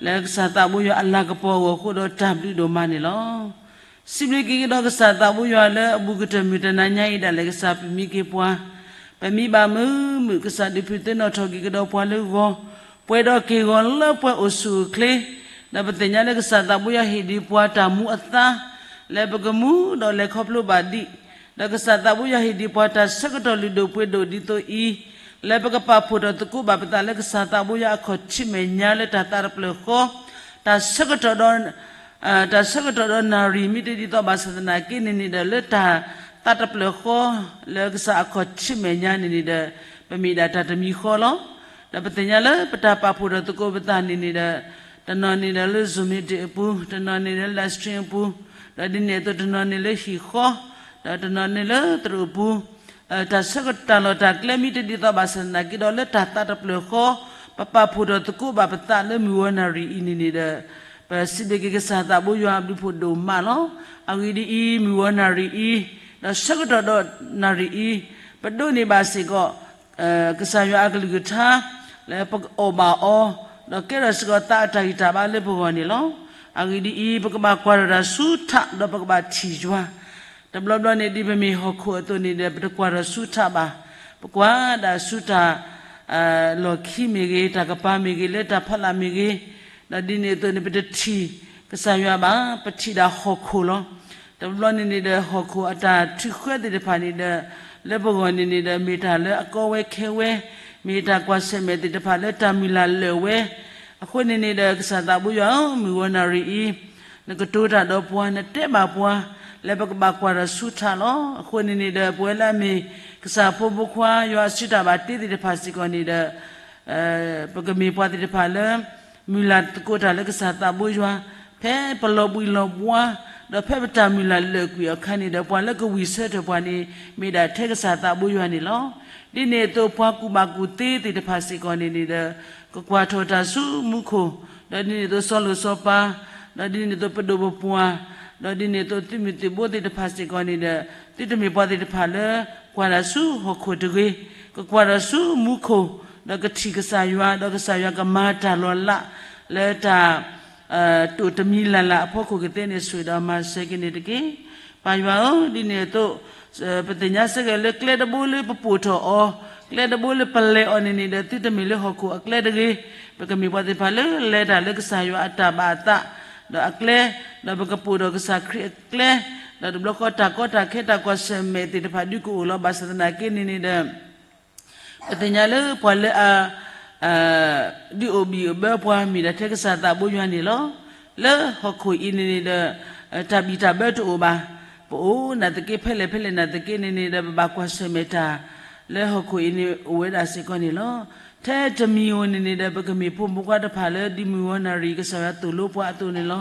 လၢကစၢ်သးဘိယွၤအလၤကပီၤအဂီၢ်အဃိဒီးတၢ်ဘျုးဒိၣ်မးန့ၣ်လီၤ. စံးဘျုးက့ၤကဒီးကစၢ်သးဘိယွၤလၢအဘူးကတၢၢ်မုၢ်တနၤညါအံၤဒၣ်လဲာ် ကစၢ်ပမံက့ၤပှၤ ပမံဘၣ်မုာ်မုာ် ကစၢ်ဒုးဖုးသ့ၣ်နီၣ်ထီၣ်က့ၤကဒီးပှၤလၢဂီၤ, ပှဲၤဒီးက့ၢ်ဂီၤလၢပှဲၤအိၣ်ဆူၣ်အိၣ်ချ့, ဒီးပသ့ၣ်ညါလၢကစၢ်သးဘိယွၤဟ့ၣ်ဒံးပှၤတၢ်မူအသါ လၢပကမူဒီးလဲၤခီဖျိဘၣ်ဒံး, ဒီးကစၢ်သးဘိယွၤဟ့ၣ်ဒံးပှၤတၢ်ဆၢကတီၢ်လုၢ်ဒိၣ်ပှ့ၤဒိၣ်ဒ်သိးအံၤ, လၢပကပာ်ဖှိၣ်ထီၣ်သကိးဘၣ်ပသးလၢကစၢ်သးဘိယွၤအခီၣ်ထံးမဲာ်ညါလၢတၢ်သးတဖျၢၣ်ဃီ, တၢ်ဆၢကတီၢ်ဒီး တၢ်ဆၢကတီၢ်ဒီးနၣ်ရံၣ်မ့ၢ်တဒ်သိးဘၣ်ဆၣ်သနာ်က့န့ၣ်န့ၣ်ဒီး လၢတၢ်သးတဖျၢၣ်ဃီ လၢကစၢ်အခီၣ်ထံးမဲာ်ညါန့ၣ်န့ၣ်ဒီး ပမ့ၢ်ဒၣ်တၢ်တမံၤဃီလီၤ. ဒီးပသ့ၣ်ညါလၢပတၢ်ပာ်ဖှိၣ်ထီၣ်သကိးပသးန့ၣ်န့ၣ်ဒီး တနီၤန့ၣ်ဒီးလၢ Zoom meeting အပူၤ, တနီၤန့ၣ်လၢ live stream အပူၤ, ဒီးဒ်န့ၣ်အသိးတနီၤန့ၣ်လၢဟံၣ်ဃီ, ဒီးတနီၤန့ၣ်လၢသရိာ်အပူၤ တၢ်ဆၢကတီၢ်လီၤတၢ်ကျဲမ့ၢ်တဒ်သိးဘၣ်ဆၣ်သနာ်က့ဒီး လၢတၢ်သးတဖျၢၣ်ဃီ ပပာ်ဖှိၣ်ထီၣ်သကိးဘၣ်ပသးလၢမုၢ်ဂီၤနၣ်ရံၣ်အံၤန့ၣ်န့ၣ်ဒီး ပစံးဘျုးက့ၤကစၢ်သးဘိယွၤအဘျုးဖှိၣ်ဒိၣ်မးလီၤ. အဂ့ၢ်ဒ်အံၤ, မုၢ်ဂီၤနၣ်ရံၣ်အံၤ, ဒီးဆၢကတီၢ်ဒီးနၣ်ရံၣ်အံၤ, ပဒိးန့ၢ်ဘၣ်စ့ၢ်ကီး ကစၢ်ယွၤအကလုၢ်ကထါ လၢပကအီၣ်ဘၣ်အီၤ, ဒီးကဲထီၣ်စ့ၢ်ကီးသးအတၢ်ဂံၢ်တၢ်ဘါလၢပဂီၢ်န့ၣ်လီၤ. အဂ့ၢ်ဒ်အံၤ, ပကဘၣ်ကွၢ်ထီၣ်တၢ်ဆူထး ဒီးပကဘၣ်ထံၣ်ယွၤ. တဘျီဘျီန့ၣ် ဒ်ပမ့ၢ်ဟီၣ်ခိၣ်အသိးန့ၣ်ဒီး ပတကွၢ်ထီၣ်ဆူထးဘၣ်. ပကွၢ်ဒၣ်ဆူတၢ် လီၢ်ခံမ့ၢ်ဂ့ၤ, တၢ်ကပၤမ့ၢ်ဂ့ၤ, လၢတၢ်ဖီလာ်မ့ၢ်ဂ့ၤ, ဒီးဒ်န့ၣ်အသိးန့ၣ် ပတထံၣ်ကစၢ်ယွၤဘၣ်, ပထံၣ်ဒၣ်ဟီၣ်ခိၣ်လီၤ. တဘျီဘျီန့ၣ်န့ၣ်ဒီး ဟီၣ်ခိၣ်အတၢ်ထုးဃၢသ့ၣ်တဖၣ်န့ၣ်ဒီး လၢပဂီၢ်န့ၣ်န့ၣ်ဒီး မ့ၢ်တၢ်လၢအကီဝဲခဲဝဲ, မ့ၢ်တၢ်ကွၢ်ဆၢၣ်မဲာ်သ့ၣ်တဖၣ်လၢတၢ်မုၢ်လၢ်လၢာ်ဝဲ. အဃိန့ၣ်န့ၣ်ဒီး ကစၢ်သးဘိယွၤဧၢ, မုၢ်ဂီၤနၣ်ရံၣ်အံၤ, နကတိၤတၢ်ဒီးပှၤ, နတဲဘၣ်ပှၤ, လၢပကဘၣ်ကွၢ်ထီၣ်ဆူထးလီၤ. အဃိန့ၣ်န့ၣ်ဒီး ပဝဲလၢအမ့ၢ်ကစၢ်ဖိမုၣ်ဖိခွါ ယွၤအစုတၢ်ဘၣ်တ့သ့ၣ်တဖၣ်စ့ၢ်ကီးန့ၣ်ဒီး ပကမ့ၢ်ပှၤသ့ၣ်တဖၣ်လၢ မုၢ်လၢ်သကိးတၢ်လၢကစၢ်သးဘိယွၤ, ဖဲပလီၤဘှံးလီၤဘှါ, ဒီးဖဲပတၢ်မုၢ်လၢ်လၢာ်ကွံာ်အခါန့ၣ်ဒီး ပှၤလၢကဝံၢ်ဆၢထၢၣ်ပှၤန့ၣ် မ့ၢ်ဒၣ်ထဲကစၢ်သးဘိယွၤန့ၣ်လီၤ. ဒ်န့ၣ်အသိး ပှၤကူၣ်ဘၣ်ကူၣ်သ့သ့ၣ်တဖၣ်စ့ၢ်ကီးန့ၣ်န့ၣ်ဒီး ကကွၢ်ထီၣ်တၢ်ဆူမူခိၣ်, ဒီးဒ်န့ၣ်အသိးစီၤလိၤစီၤပၤ, ဒီးဒ်န့ၣ်အသိးပဒိၣ်ပပှၢ်, ဒီးဒ်န့ၣ်အသိးသုးမုၢ်သံၣ်ဘိသ့ၣ်တဖၣ်စ့ၢ်ကီးန့ၣ်ဒီး သုတမ့ၢ်ပှၤသ့ၣ်တဖၣ်လၢ ကွၢ်တၢ်ဆူဟီၣ်ခိၣ်တဂ့ၤ, ကကွၢ်တၢ်ဆူမူခိၣ်, ဒီးကထံၣ်ကစၢ်ယွၤ, ဒီးကစၢ်ယွၤကမၤတၢ်လီၤလး လၢတၢ် တိၢ်တမံၤလၢ်လၢ်အဖီခိၣ်ကသ့န့ၣ် ဆိၣ်ဂ့ၤဒီးမၤစၢၤက့ၤန့ၣ်တက့ၢ်. ပၢ်ယွၤဧၢ, ဒ်န့ၣ်အသိး ပသ့ၣ်ညါစ့ၢ်ကီးလၢကျဲတဘိလၢပပိာ်ထီၣ်အီၤ, ကျဲတဘိလၢပလဲၤအီၤန့ၣ်န့ၣ်ဒီး သုတမ့ၢ်လၢဟီၣ်ခိၣ်အကျဲတဂ့ၤ, ပကမ့ၢ်ပှၤသ့ၣ်တဖၣ်လၢလဲၤတၢ်လၢကစၢ်ယွၤအတၢ်ဘၣ်အသး ဒီးအကျဲ, ဒီးပကပိာ်ထီၣ်ကစၢ်ခရံာ်အကျဲ, ဒီးတဘျီဃီတၢ်ကီတၢ်ခဲတၢ်ကွၢ်ဆၢၣ်မဲာ်သ့ၣ်တဖၣ်ဒုးကအိၣ်လီၤ. ဘၣ်ဆၣ်သနာ်က့န့ၣ်န့ၣ်ဒီး ပသ့ၣ်ညါလၢပှၤလၢအ ဒုးအိၣ်ဘံၣ်အိၣ်ဘၢပှၤမ့ၢ်ဒၣ်ထဲကစၢ်သးဘိယွၤန့ၣ်လီၤ. လၢဟီၣ်ခိၣ်အံၤန့ၣ်န့ၣ်ဒီး တၢ်ဘံၣ်တၢ်ဘၢတအိၣ်ဘၣ်. ပအိၣ်နာ်သက့ဖဲလဲၣ်ဖဲလဲၣ်နာ်သက့န့ၣ်န့ၣ်ဒီး ပဘၣ်ကွၢ်ဆၢၣ်မဲာ်တၢ် လၢဟီၣ်ခိၣ်အံၤန့ၣ်အိၣ်ဝဲဒၣ်စ့ၢ်ကီးန့ၣ်လီၤ. ထဲတမံၤဧိၤန့ၣ်န့ၣ်ဒီး ပကမ့ၢ်ဖိမုၣ်ဖိခွါတဖၣ်လၢဒ်မုၢ်ဂီၤနၣ်ရံၣ်ကစၢ်ယွၤသိၣ်လိပှၤအသိးန့ၣ်လီၤ.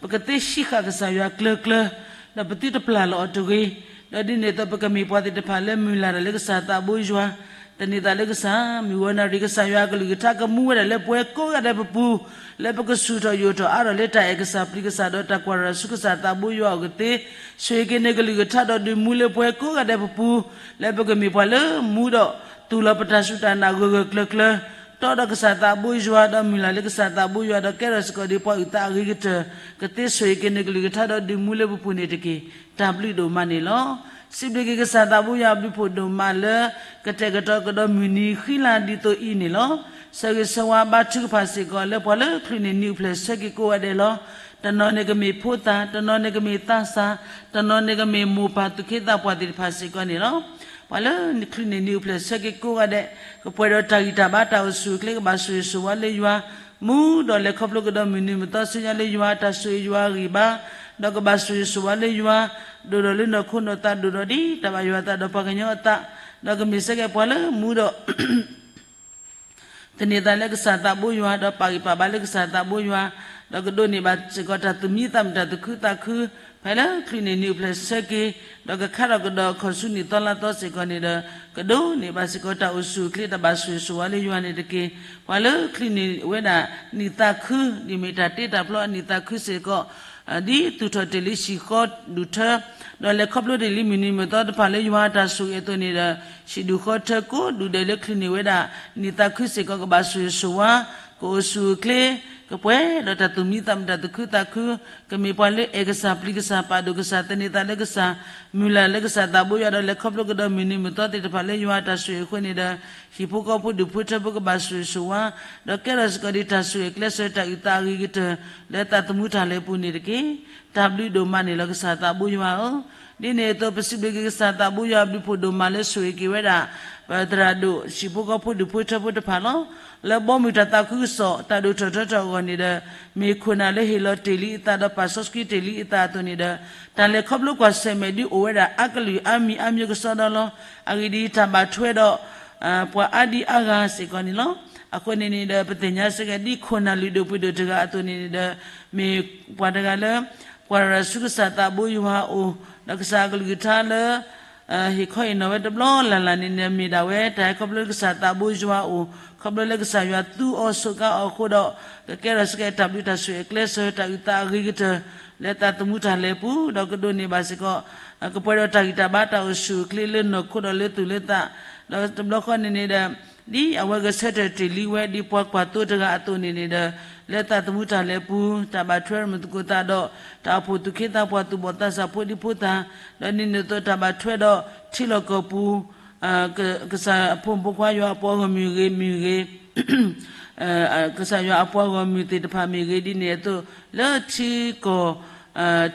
ပကသ့ဟံးဃာ်ကစၢ်ယွၤကျၢၤကျၢၤ, ဒီးပသုတပျၢ်လီၤအီၤတဂ့ၤ. ဒီးဒ်န့ၣ်အသိး ပကမ့ၢ်ပှၤသ့ၣ်တဖၣ်လၢမုၢ်လၢ်တၢ်လၢကစၢ်သးဘိယွၤ, သန့ၤသးလၢကစၢ်, မုၢ်ဂီၤနၣ်ရံၣ်ကစၢ်ယွၤအကလုၢ်ကထါကမူဝဲဒၣ်လၢပှၤကိးဂၤဒဲးပပူၤ, လၢပကဆူၣ်ထီၣ်ယိာ်ထီၣ်အါထီၣ်လၢတၢ်အဲၣ်ကစၢ်ပျံၤကစၢ်ဒီးတၢ်ကွၢ်တၢ်ဆူကစၢ်သးဘိယွၤအအိၣ်ကသ့, ဆိၣ်ဂ့ၤက့ၤန့ၢ်ကလုၢ်ကထါဒီးဒုးမူလၢပှၤကိးဂၤဒဲးပပူၤ, လၢပကမ့ၢ်ပှၤလၢမူဒီး သူၣ်လီၤပတၢ်စူၢ်တၢ်နာ်ဂၢၢ်ဂၢၢ်ကျၢၤကျၢၤ, တီဒီးကစၢ်သးဘိယွၤ, ဒီးမုၢ်လၢ်လၢကစၢ်သးဘိယွၤ, ဒီးကဲထီၣ်စ့ၢ်ကီးဒ်ပှၤအုၣ်သးအဂ့ၤကတၢၢ်, ကသ့ဆိၣ်ဂ့ၤက့ၤန့ၢ်ကလုၢ်ကထါဒီးဒုးမူလၢပပူၤန့ၣ်တက့ၢ်. တၢ်ဘျုးဒိၣ်မးန့ၣ်လီၤ. စံးဘျုးက့ၤကစၢ်သးဘိယွၤအဘျုးဖှိၣ်ဒိၣ်မးလၢ ကတဲာ်ကတီၤကဒီးမုၢ်နံၤဃံလၤဒ်သိးအံၤန့ၣ်လီၤ. ဆၢဂ့ၤဆၢဝါဘါထုကဖၣ်စ့ၢ်ကီးလၢပှၤလၢချုးန့ၢ်နံၤအိၣ်ဖျဲၣ်ဆၢက့ၤကိးဂၤဒဲးလီၤ. တနီၤန့ၣ်ကမ့ၢ်ဖိသၣ်, တနီၤန့ၣ်ကမ့ၢ်သးစၢ်, တနီၤန့ၣ်ကမ့ၢ်မိၢ်ပၢ်သူၣ်က့သးပှၢ်သ့ၣ်တဖၣ်စ့ၢ်ကီးန့ၣ်လီၤ. ပှၤလၢချုးန့ၢ်နံၤအိၣ်ဖျဲၣ်ဆၢက့ၤကိးဂၤဒဲး, ကပှဲၤဒီးတၢ်ဂံၢ်တၢ်ဘါတၢ်အိၣ်ဆူၣ်အိၣ်ချ့ ကဘၣ်ဆိၣ်ဂ့ၤဆိၣ်ဝါလၢယွၤ, မူဒီးလဲၤခီဖျိကဒီးမုၢ်နံၤမုၢ်သီဆူညါလၢယွၤ, တၢ်ဆိၣ်ဂ့ၤယွၤအဂံၢ်ဘါ, ဒီးကဘၣ်ဆိၣ်ဂ့ၤဆိၣ်ဝါလၢယွၤ, ဒိၣ်ဒီးလၢနီၢ်ခိနီၢ်သး, ဒိၣ်ဒီးဒ်တၢ်ဘၣ်ယွၤအသးဒီးပှၤကညီအသး, ဒီးကမ့ၢ်စ့ၢ်ကီးပှၤလၢမူဒီး သန့ၤသးလၢကစၢ်သးဘိယွၤ, ဒီးပာ်ဂံၢ်ပာ်ဘါလၢကစၢ်သးဘိယွၤ, ဒီးကဒိးန့ၢ်ဘၣ်စ့ၢ်ကီးတၢ်သူၣ်မံသးမုာ် တၢ်သူၣ်ခုသးခု ဖဲလၢချုးန့ၢ်နံၣ်အိၣ်ဖျဲၣ်ဆၢက့ၤ ဒီးကခါထီၣ်ကဒီးခီၣ်ဆူနံၣ်သီလါသီစ့ၢ်ကီးန့ၣ်ဒီး ကဒိးန့ၢ်ဘၣ်စ့ၢ်ကီးတၢ်အိၣ်ဆူၣ်အိၣ်ချ့ တၢ်ဘၣ်ဆိၣ်ဂ့ၤဆိၣ်ဝါလၢယွၤန့ၣ်တက့ၢ်. ပှၤလၢချုးန့ၢ်ဝဲဒၣ်နံၣ်သးခု ဒ်မ့ၢ်တၢ်တ့တၢ်ဖျီအနံၣ်သးခုစ့ၢ်ကီး ဒ်သူၣ်ထီၣ်တ့ၢ်လံဆံၣ်ဃီဒူၣ်ထၢ ဒီးလဲၤခီဖျိတ့ၢ်လံမုၢ်နံၤမုၢ်သီတဖၣ်လၢယွၤအတၢ်ဆိၣ်ဂ့ၤအသိးန့ၣ်ဒီး ဆံၣ်ဒူၣ်ဃီထၢကိးဒူၣ်ဒဲးလၢချုးန့ၢ်ဝဲဒၣ် နံၣ်သးခုစ့ၢ်ကီး ကဘၣ်ဆိၣ်ဂ့ၤဆိၣ်ဝါ ကအိၣ်ဆူၣ်အိၣ်ချ့ ကပှဲၤဒီးတၢ်သူၣ်မံသးမုာ် တၢ်သူၣ်ခုသးခု ကမ့ၢ်ပှၤလၢအဲၣ်ကစၢ် ပျံၤကစၢ် ပာ်ဒိၣ်ကစၢ် သန့ၤသးလၢကစၢ် မုၢ်လၢ်လၢကစၢ်သးဘိယွၤ ဒီးလဲၤခီဖျိကဒီးမုၢ်နံၤမုၢ်သီသ့ၣ်တဖၣ်လၢယွၤအတၢ်ဆိၣ်ဂ့ၤအဃိန့ၣ်ဒီး ဟံၣ်ဖိဃီဖိဒူၣ်ဖိထၢဖိကဘၣ်ဆိၣ်ဂ့ၤဆိၣ်ဝါ ဒီးကဲထီၣ်စ့ၢ်ကီးဒ်တၢ်ဆိၣ်ဂ့ၤကျဲးစၢးတၢ်အုၣ်သးအဂ့ၤကတၢၢ် လၢသးသမူတၢ်လဲၤပူၤန့ၣ်တက့ၢ်. တၢ်ဘျုးဒိၣ်မးန့ၣ်လီၤ ကစၢ်သးဘိယွၤဧၢ. ဒ်န့ၣ်အသိး ပစံးဘျုးက့ၤကစၢ်သးဘိယွၤအဘျုးဖှိၣ်ဒိၣ်မးလၢဆိၣ်ဂ့ၤက့ၤဝဲဒၣ် ပသရၣ်ဒိၣ် ဟံၣ်ဖိဃီဖိဒူၣ်ဖိထၢဖိတဖၣ်လီၤ. လၢဘီမုၢ်တၢ်သးခုကစီၣ် တၢ်ဒိၣ်ထီၣ်ထီထီၣ်အဂီၢ်န့ၣ်ဒီး မ့ၢ်ခိၣ်နၢ်လၢဟ့ၣ်လီၤတ့ၢ်လံအသး ဒီးပာ်စီဆှံတ့ၢ်လံအသးအသိးန့ၣ်ဒီး တၢ်လဲၤခီဖျိကွၢ်ဆၢၣ်မဲာ်ဒ်အိၣ်ဝဲဒၣ်အါကလုာ်အါမံၤအါမျိုးကစီဒီလီၤ. အဂ့ၢ်ဒ်အံၤ, တၢ်ဘၣ်ထွဲဒီး ပှၤအါဒံအါဂၤစ့ၢ်ကီးန့ၣ်လီၤ. အဃိန့ၣ်န့ၣ်ဒီး ပသ့ၣ်ညါစ့ၢ်ကီး ဒ်ခိၣ်နၢ်လုၢ်ဒိၣ်ပှ့ၤဒိၣ်တဂၤအသိးန့ၣ်န့ၣ်ဒီး မ့ၢ်ပှၤတဂၤလၢ ပှၤရၤဆူကစၢ်သးဘိယွၤအအိၣ်, ဒီးကစၢ်အကလုၢ်ကထါလၢ ဟ့ၣ်ခီဟ့ၣ်နီၤဝဲတဘျီလၢ်လၢ်န့ၣ်န့ၣ် မ့ၢ်ဒၣ်ဝဲ တၢ်ဟဲခီဖျိလၢကစၢ်သးဘိယွၤအအိၣ်, ခီဖျိလၢကစၢ်ယွၤသူအီၤစူးကါအီၤအဃိဒီး ကကဲထီၣ်စ့ၢ်ကီးတၢ်ဘျုးတၢ်ဆိၣ်ဂ့ၤကျဲးစၢး တၢ်အုၣ်သးအဂ့ၤကတၢၢ် လၢသးသမူတၢ်လဲၤပူၤ, ဒီးကဒိးန့ၢ်ဘၣ်စ့ၢ်ကီး ကပှဲၤဒီးတၢ်ဂံၢ်တၢ်ဘါတၢ်အိၣ်ဆူၣ်အိၣ်ချ့လၢနီၢ်ခိဒီးလၢသူၣ်လၢသး, ဒီးတဘျီဃီန့ၣ်န့ၣ်ဒီး ဒ်အဝဲဂဲၤဆၢထၢၣ်တ့ၢ်လံဝဲဒ်ပှၤကွၢ်သိတဂၤအသိးန့ၣ်န့ၣ်ဒီး လၢသးသမူတၢ်လဲၤပူၤ တၢ်ဘၣ်ထွဲမုာ်သကိးသးဒီး တၢ်အိၣ်ဖှိၣ်သူၣ်က့သးပှၢ်သူၣ်ဘီၣ်သးစၢ်ဖိဒံဖိသၣ်, ဒီးဒ်န့ၣ်အသိးတၢ်ဘၣ်ထွဲဒီးထံလီၢ်ကီၢ်ပူၤ ကစၢ်အဖိမုၣ်ဖိခွါယွၤအပှၤဂီၢ်မုၢ်ဂ့ၤမုၢ်ဂ့ၤ ကစၢ်ယွၤအပှၤဂီၢ်မုၢ်သ့ၣ်တဖၣ်မ့ၢ်ဂ့ၤ ဒ်န့ၣ်အသိး လၢထံကီၢ် ထံ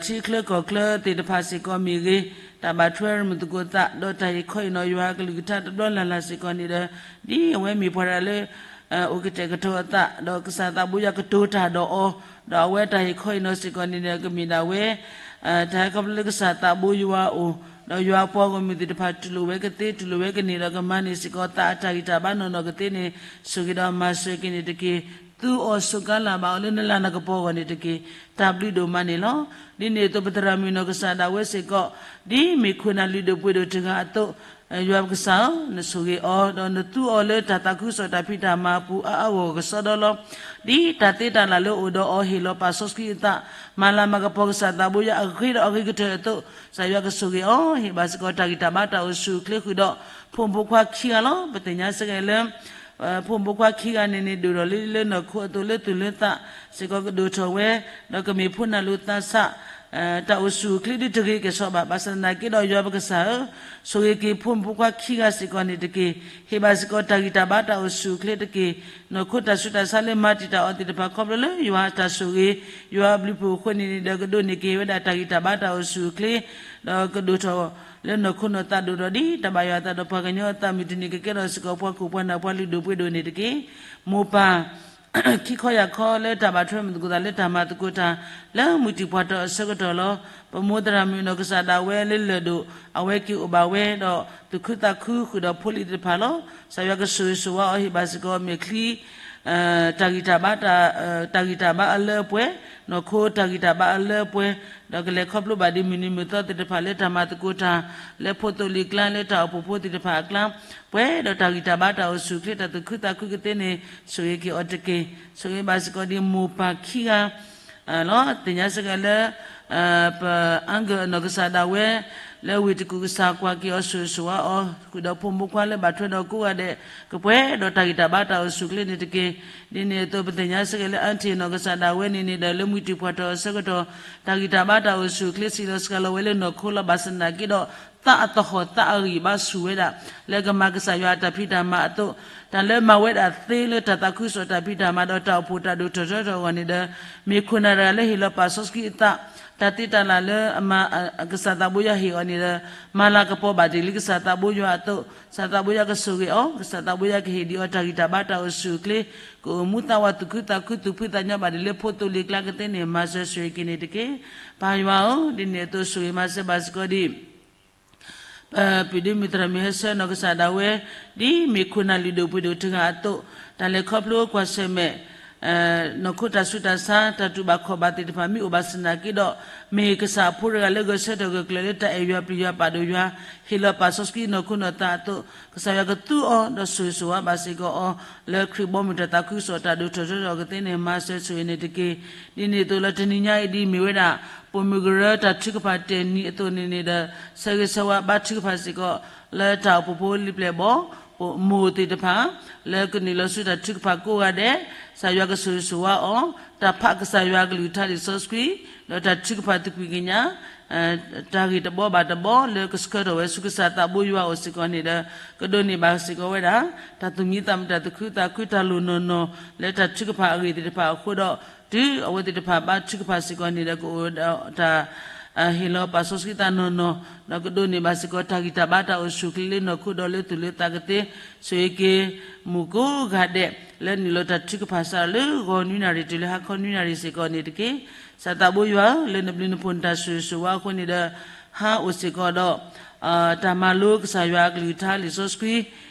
ချၢကီၢ်ချၢသ့ၣ်တဖၣ်စ့ၢ်ကီးမ့ၢ်ဂ့ၤ, တၢ်ဘၣ်ထွဲမုာ်သကိးသး ဒီးတၢ်ဟ့ၣ်ခီဟ့ၣ်နီၤယွၤအကလုၢ်ကထါတဘျီလၢ်လၢ်စ့ၢ်ကီးန့ၣ်ဒီး ဒ်အဝဲမ့ၢ်ပှၤတဂၤလၢ အိၣ်ကတဲာ်ကတီၤအသး ဒီးကစၢ်သးဘိယွၤကတိၤတၢ်ဒီးအီၤ, ဒီးအဝဲတၢ်ဟ့ၣ်ခီဟ့ၣ်နီၤစ့ၢ်ကီးန့ၣ်ဒီး ကမ့ၢ်ဒၣ်ဝဲ တၢ်ဟဲခီဖျိလၢကစၢ်သးဘိယွၤအအိၣ်, ဒီးယွၤအပှၤဂီၢ်မုၢ်သ့ၣ်တဖၣ်တူၢ်လိာ်ဝဲကသ့ တူၢ်လိာ်ဝဲကန့ၢ်ဒီးကမၤန့ၢ်စ့ၢ်ကီးသးအတၢ်ဂံၢ်တၢ်ဘါနီၢ်နီၢ်ကသ့န့ၣ် ဆိၣ်ဂ့ၤဒီးမၤစၢၤက့ၤန့ၣ်တက့ၢ်. သူအီၤစူးကါလၢ်ဘၣ်အီၤလၢနလၤနကပီၤအဂီၢ်န့ၣ်တက့ၢ်. တၢ်ဘျုးဒိၣ်မးန့ၣ်လီၤ. ဒ်န့ၣ်အသိးပသရၣ်မုၣ်နီၢ်ကစၢ်ဒၣ်ဝဲစ့ၢ်ကီး ဒ်မ့ၢ်ခိၣ်နၢ်လုၢ်ဒိၣ်ပှ့ၤဒိၣ်တဂၤအသိး ယွၤပကစၢ်ဧၢ, နဆိၣ်ဂ့ၤအီၤ ဒီးနသူအီၤလၢတၢ်သးခုကစီၣ်တၢ်ဖံးတၢ်မၤအပူၤအါအါဂီၢ်ဂီၢ်ကစီဒီလီၤ. ဒ်တၢ်သ့တၢ်လၢ်လၢအိၣ်ဒီးအီၤဟ့ၣ်လီၤပာ်စီဆှံအသး မၤလၤမၤကပီၤကစၢ်သးဘိယွၤအဂ့ၤဒီးအဂ့ၤကတၢၢ်အသိး ကစၢ်ယွၤကဆိၣ်ဂ့ၤအီၤ ဟ့ၣ်ဘၣ်စ့ၢ်ကီးတၢ်ဂံၢ်တၢ်ဘါတၢ်အိၣ်ဆူၣ်အိၣ်ချ့ဃုာ်ဒီး ဖိမုၣ်ဖိခွါခံဂၤလီၤ. ပသ့ၣ်ညါစ့ၢ်ကီးလၢ ဖိမုၣ်ဖိခွါခံဂၤန့ၣ်န့ၣ် ဒိၣ်ထီၣ်လံလၢနီၢ်ခိအသိးလၢသူၣ်လၢသး စ့ၢ်ကီးကဒိၣ်ထီၣ်ဝဲ ဒီးကမ့ၢ်ဖိနၢ်လိာ်သးဆး တၢ်အိၣ်ဆူၣ်အိၣ်ချ့ဒ်တဂ့ၤကဲၣ်ဆိးဘၣ်. ဘၣ်ဆၣ်သနာ်က့ဒီးယွၤပကစၢ်ဧၢ, ဆိၣ်ဂ့ၤက့ၤဖိမုၣ်ဖိခွါခံဂၤစ့ၢ်ကီးန့ၣ်တက့ၢ်. ဟ့ၣ်ဘၣ်စ့ၢ်ကီးတၢ်ဂံၢ်တၢ်ဘါတၢ်အိၣ်ဆူၣ်အိၣ်ချ့တက့ၢ်. နီၢ်ခိတၢ်ဆူးတၢ်ဆါလၢမၤတံာ်တာ်အီၤသ့ၣ်တဖၣ်ခီဖျိလၢယွၤအတၢ်ဆိၣ်ဂ့ၤ ယွၤအဘျုးဖှိၣ်အဃိန့ၣ်န့ၣ်ဒီး ကဒိးန့ၢ်က့ၤဝဲဒၣ်တၢ်ဂံၢ်တၢ်ဘါတၢ်အိၣ်ဆူၣ်အိၣ်ချ့ ဒီးကဒိၣ်ထီၣ်လၢနီၢ်ခိနီၢ်သးဒိၣ်ထီၣ်ဒ်တၢ်ဘၣ်ယွၤအသးဒီးပှၤကညီအသးမုၢ်တနံၤကကဲထီၣ်စ့ၢ်ကီးပှၤခိၣ်ပှၤနၢ်ပှၤလုၢ်ဒိၣ်ပှ့ၤဒိၣ်န့ၣ်တက့ၢ်. မိၢ်ပၢ် ခံခီယၢ်ခီလၢတၢ်ဘၣ်ထွဲမုာ်သကိးသးလၢတၢ်မၤသကိးတၢ် လၢမုၢ်တံၢ်ပှၢ်ထီၣ်အဆၢကတီၢ်လီၤ. ပမိၢ်သရၣ်မုၣ်နီၢ်ကစၢ်ဒၣ်ဝဲလၢလၢၢ်ဒိၣ် အဝဲက့ၤအိၣ်ဘၣ်ဝဲဒီး သူၣ်ခုသးခုဃုာ်ဒီးဖိလံၤသ့ၣ်တဖၣ်လီၤ. ကစၢ်ယွၤကဆိၣ်ဂ့ၤဆိၣ်ဝါအီၤ ဟ့ၣ်ဘၣ်စ့ၢ်ကီးမဲာ်ချံ တၢ်ဂံၢ်တၢ်ဘါ တၢ်ဂံၢ်တၢ်ဘါအလၢအပှဲၤ, နီၢ်ခိတၢ်ဂံၢ်တၢ်ဘါအလၢအပှဲၤ, ဒီးကလဲၤခီဖျိဘၣ်ဒ်မုၢ်နံၤမုၢ်သီသ့ၣ်တဖၣ်လၢတၢ်မၤသကိးတၢ် လၢဖိသိလံၤကျါ လၢတၢ်အိၣ်ဖှိၣ်ဖိသ့ၣ်တဖၣ်အကျါ ပှဲၤဒီးတၢ်ဂံၢ်တၢ်ဘါတၢ်အိၣ်ဆူၣ်အိၣ်ချ့ တၢ်သူၣ်ခုသးခုကသ့န့ၣ် ဆိၣ်ဂ့ၤက့ၤအီၤတက့ၢ်. ဆိၣ်ဂ့ၤဘၣ်စ့ၢ်ကီးဒ်မိၢ်ပၢ်ခံဂၤ လီၤ. သ့ၣ်ညါစ့ၢ်ကီးလၢ ပအါဂၤနီၢ်ကစၢ်ဒၣ်ဝဲ လၢဝ့ၢ်တကူၣ်ကစၢ်ကွၢ်က့ၤအီၤဆိၣ်ဂ့ၤဆိၣ်ဝါအီၤ ဃုာ်ဒီးဖိမုၣ်ဖိခွါလၢဘၣ်ထွဲဒီးကိးဂၤဒဲး ကပှဲၤဒီးတၢ်ဂံၢ်တၢ်ဘါတၢ်အိၣ်ဆူၣ်အိၣ်ချ့န့ၣ်တက့ၢ်. ဒ်န့ၣ်အသိးပသ့ၣ်ညါစ့ၢ်ကီးလၢ aunty နီၢ်ကစၢ်ဒၣ်ဝဲန့ၣ်န့ၣ်ဒီး လၢမုၢ်တံၢ်ပှၢ်ထီၣ်အဆၢကတီၢ် တၢ်ဂံၢ်တၢ်ဘါတၢ်အိၣ်ဆူၣ်အိၣ်ချ့စံးလီၤစှၤလီၤဝဲလၢနီၢ်ခိလီၤ. ဘၣ်ဆၣ်သနာ်က့ဒီး သးအသဟီၣ်သးအဂံၢ်ဘါဆူၣ်ဝဲဒၣ် လၢကမၤကစၢ်ယွၤအတၢ်ဖံးတၢ်မၤအသိး တၢ်လၢမၤဝဲဒၣ်သ့လၢတၢ်သးခုကစီၣ်တၢ်ဖံးတၢ်မၤဒီးတၢ်အိၣ်ဖှိၣ်တၢ်ဒိၣ်ထီၣ်ထီထီၣ်အဂီၢ်န့ၣ်ဒီး မ့ၢ်ခိၣ်နၢ်တဂၤလၢဟ့ၣ်လီၤပာ်စီဆှံအသး တၢ်သ့တၢ်လၢ်လၢအမၤ ကစၢ်သးဘိယွၤဟ့ၣ်အီၤန့ၣ်ဒီး မၤလၤကပီၤဘၣ်ဒ်လံကစၢ်သးဘိယွၤအသိး ကစၢ်သးဘိယွၤကဆိၣ်ဂ့ၤအီၤ ကစၢ်သးဘိယွၤကဟ့ၣ်ဒံးအီၤတၢ်ဂံၢ်တၢ်ဘါတၢ်အိၣ်ဆူၣ်အိၣ်ချ့ ကအိၣ်မူသးဝးသူၣ်ခုသးခုသူၣ်ဖှံသးညီဘၣ်ဒ်လၢဖိသိလံၤကျါကသ့န့ၣ် မၤစၢၤဆိၣ်ဂ့ၤက့ၤန့ၣ်တက့ၢ်. ပၢ်ယွၤဧၢ, ဒ်န့ၣ်အသိးဆိၣ်ဂ့ၤမၤစၢၤဘၣ်စ့ၢ်ကီးဒ် ပပုၢ်ဒ့မုၣ်သရၣ်မုၣ်ဟဲဆၢနီၢ်ကစၢ်ဒၣ်ဝဲ ဒ်မ့ၢ်ခိၣ်နၢ်လုၢ်ဒိၣ်ပှ့ၤဒိၣ်တဂၤအသိး တၢ်လဲၤခီဖျိကွၢ်ဆၢၣ်မဲာ် နီၢ်ခိတၢ်ဆူးတၢ်ဆါ တၢ်တူၢ်ဘၣ်ခီၣ်ဘၣ်သ့ၣ်တဖၣ် မ့ၢ်အိၣ်ဘၣ်ဆၣ်သနာ်က့ဒီး, မ့ၢ်ကစၢ်အဖိတဂၤလၢဂဲၤဆၢထၢၣ်ဂၢၢ်ကျၢၤလၢတၢ်အဲၣ်ယွၤပျံၤယွၤပာ်ဒိၣ်ယွၤ, ဟ့ၣ်လီၤပာ်စီဆှံနီၢ်ခိနီၢ်သးအသိး, ကစၢ်ယွၤကသူအီၤ ဒီးဆိၣ်ဂ့ၤဆိၣ်ဝါဘၣ်စ့ၢ်ကီးအီၤ, လၢခရံာ်ဘီမုၢ်တၢ်သးခုကစီၣ်တၢ်ဒိၣ်ထီၣ်ထီထီၣ်ကသ့န့ၣ် မၤစၢၤဆိၣ်ဂ့ၤန့ၣ်တက့ၢ်. ဒ်န့ၣ်အသိးလၢတနံၤညါအံၤဒ်မ့ၢ်ဝဲဒၣ် ပိာ်မုၣ်ကရၢတၢ်ထုကဖၣ်တ့ၢ်နံၤအသိးန့ၣ်န့ၣ်ဒီး, ဆၢဂ့ၤဆၢဝါဘါထုကဖၣ်စ့ၢ်ကီး လၢတၢ်အိၣ်ဖှိၣ်ဖိလံာ်ပျဲၢ်ဘီၣ် မိၢ်သ့ၣ်တဖၣ် လၢကနုာ်လီၤဆူတၢ်ထုကဖၣ်ကိးဂၤဒဲး, ကစၢ်ယွၤကဆိၣ်ဂ့ၤဆိၣ်ဝါအီၤ, တၢ်ဖးကစၢ်ယွၤအကလုၢ်ကထါလံာ်စီဆှံ, ဒီးတၢ်ထုကဖၣ်သကွံာ်ကညး တၢ်ဂ့ၢ်တဘီဘၣ်တဘီလၢကဆှၢထီၣ်ဝဲဆူကစၢ်သးဘိယွၤအအိၣ်စ့ၢ်ကီးန့ၣ်ဒီး, ကဒိးန့ၢ်ဘၣ်စ့ၢ်ကီးဝဲဒၣ် တၢ်သူၣ်မံသးမုာ်တၢ်သူၣ်ခုသးခုတၢ်လိၣ်နီၢ်နီၢ် လၢတၢ်ထုကဖၣ်အဂ့ၢ်သ့ၣ်တဖၣ်အဃိဒီး, တုၤအဝဲသ့ၣ်တဖၣ်ဘါထုကဖၣ်စ့ၢ်ကီးန့ၣ်ဒီး ကအိၣ်ဒီးတၢ် ဟ့ၣ်လီၤပာ်စီဆှံသးနီၢ်နီၢ်, ဒီးကဒိးန့ၢ်ဘၣ်စ့ၢ်ကီးတၢ်ဂံၢ်တၢ်ဘါတၢ်အိၣ်ဆူၣ်အိၣ်ချ့လၢနီၢ်ခိဒီးလၢသူၣ်လၢသးကသ့, ဆိၣ်ဂ့ၤက့ၤ မုၢ်ကိးဂၤဒဲး လၢနုာ်လီၤတၢ်ထုကဖၣ်စးထီၣ်လၢဂီၤနွံနၣ်ရံၣ်တုၤလၢဟါခီနွံနၣ်ရံၣ်စ့ၢ်ကီးန့ၣ်တက့ၢ်. ကစၢ်သးဘိယွၤဧၢ, လၢနဘျုးနဖှိၣ်နတၢ်ဆိၣ်ဂ့ၤဆိၣ်ဝါအဃိန့ၣ်ဒီး, ဟါအိၣ်စ့ၢ်ကီးဒီး တၢ်မၤလိကစၢ်ယွၤအကလုၢ်ကထါလံာ်စီဆှံ,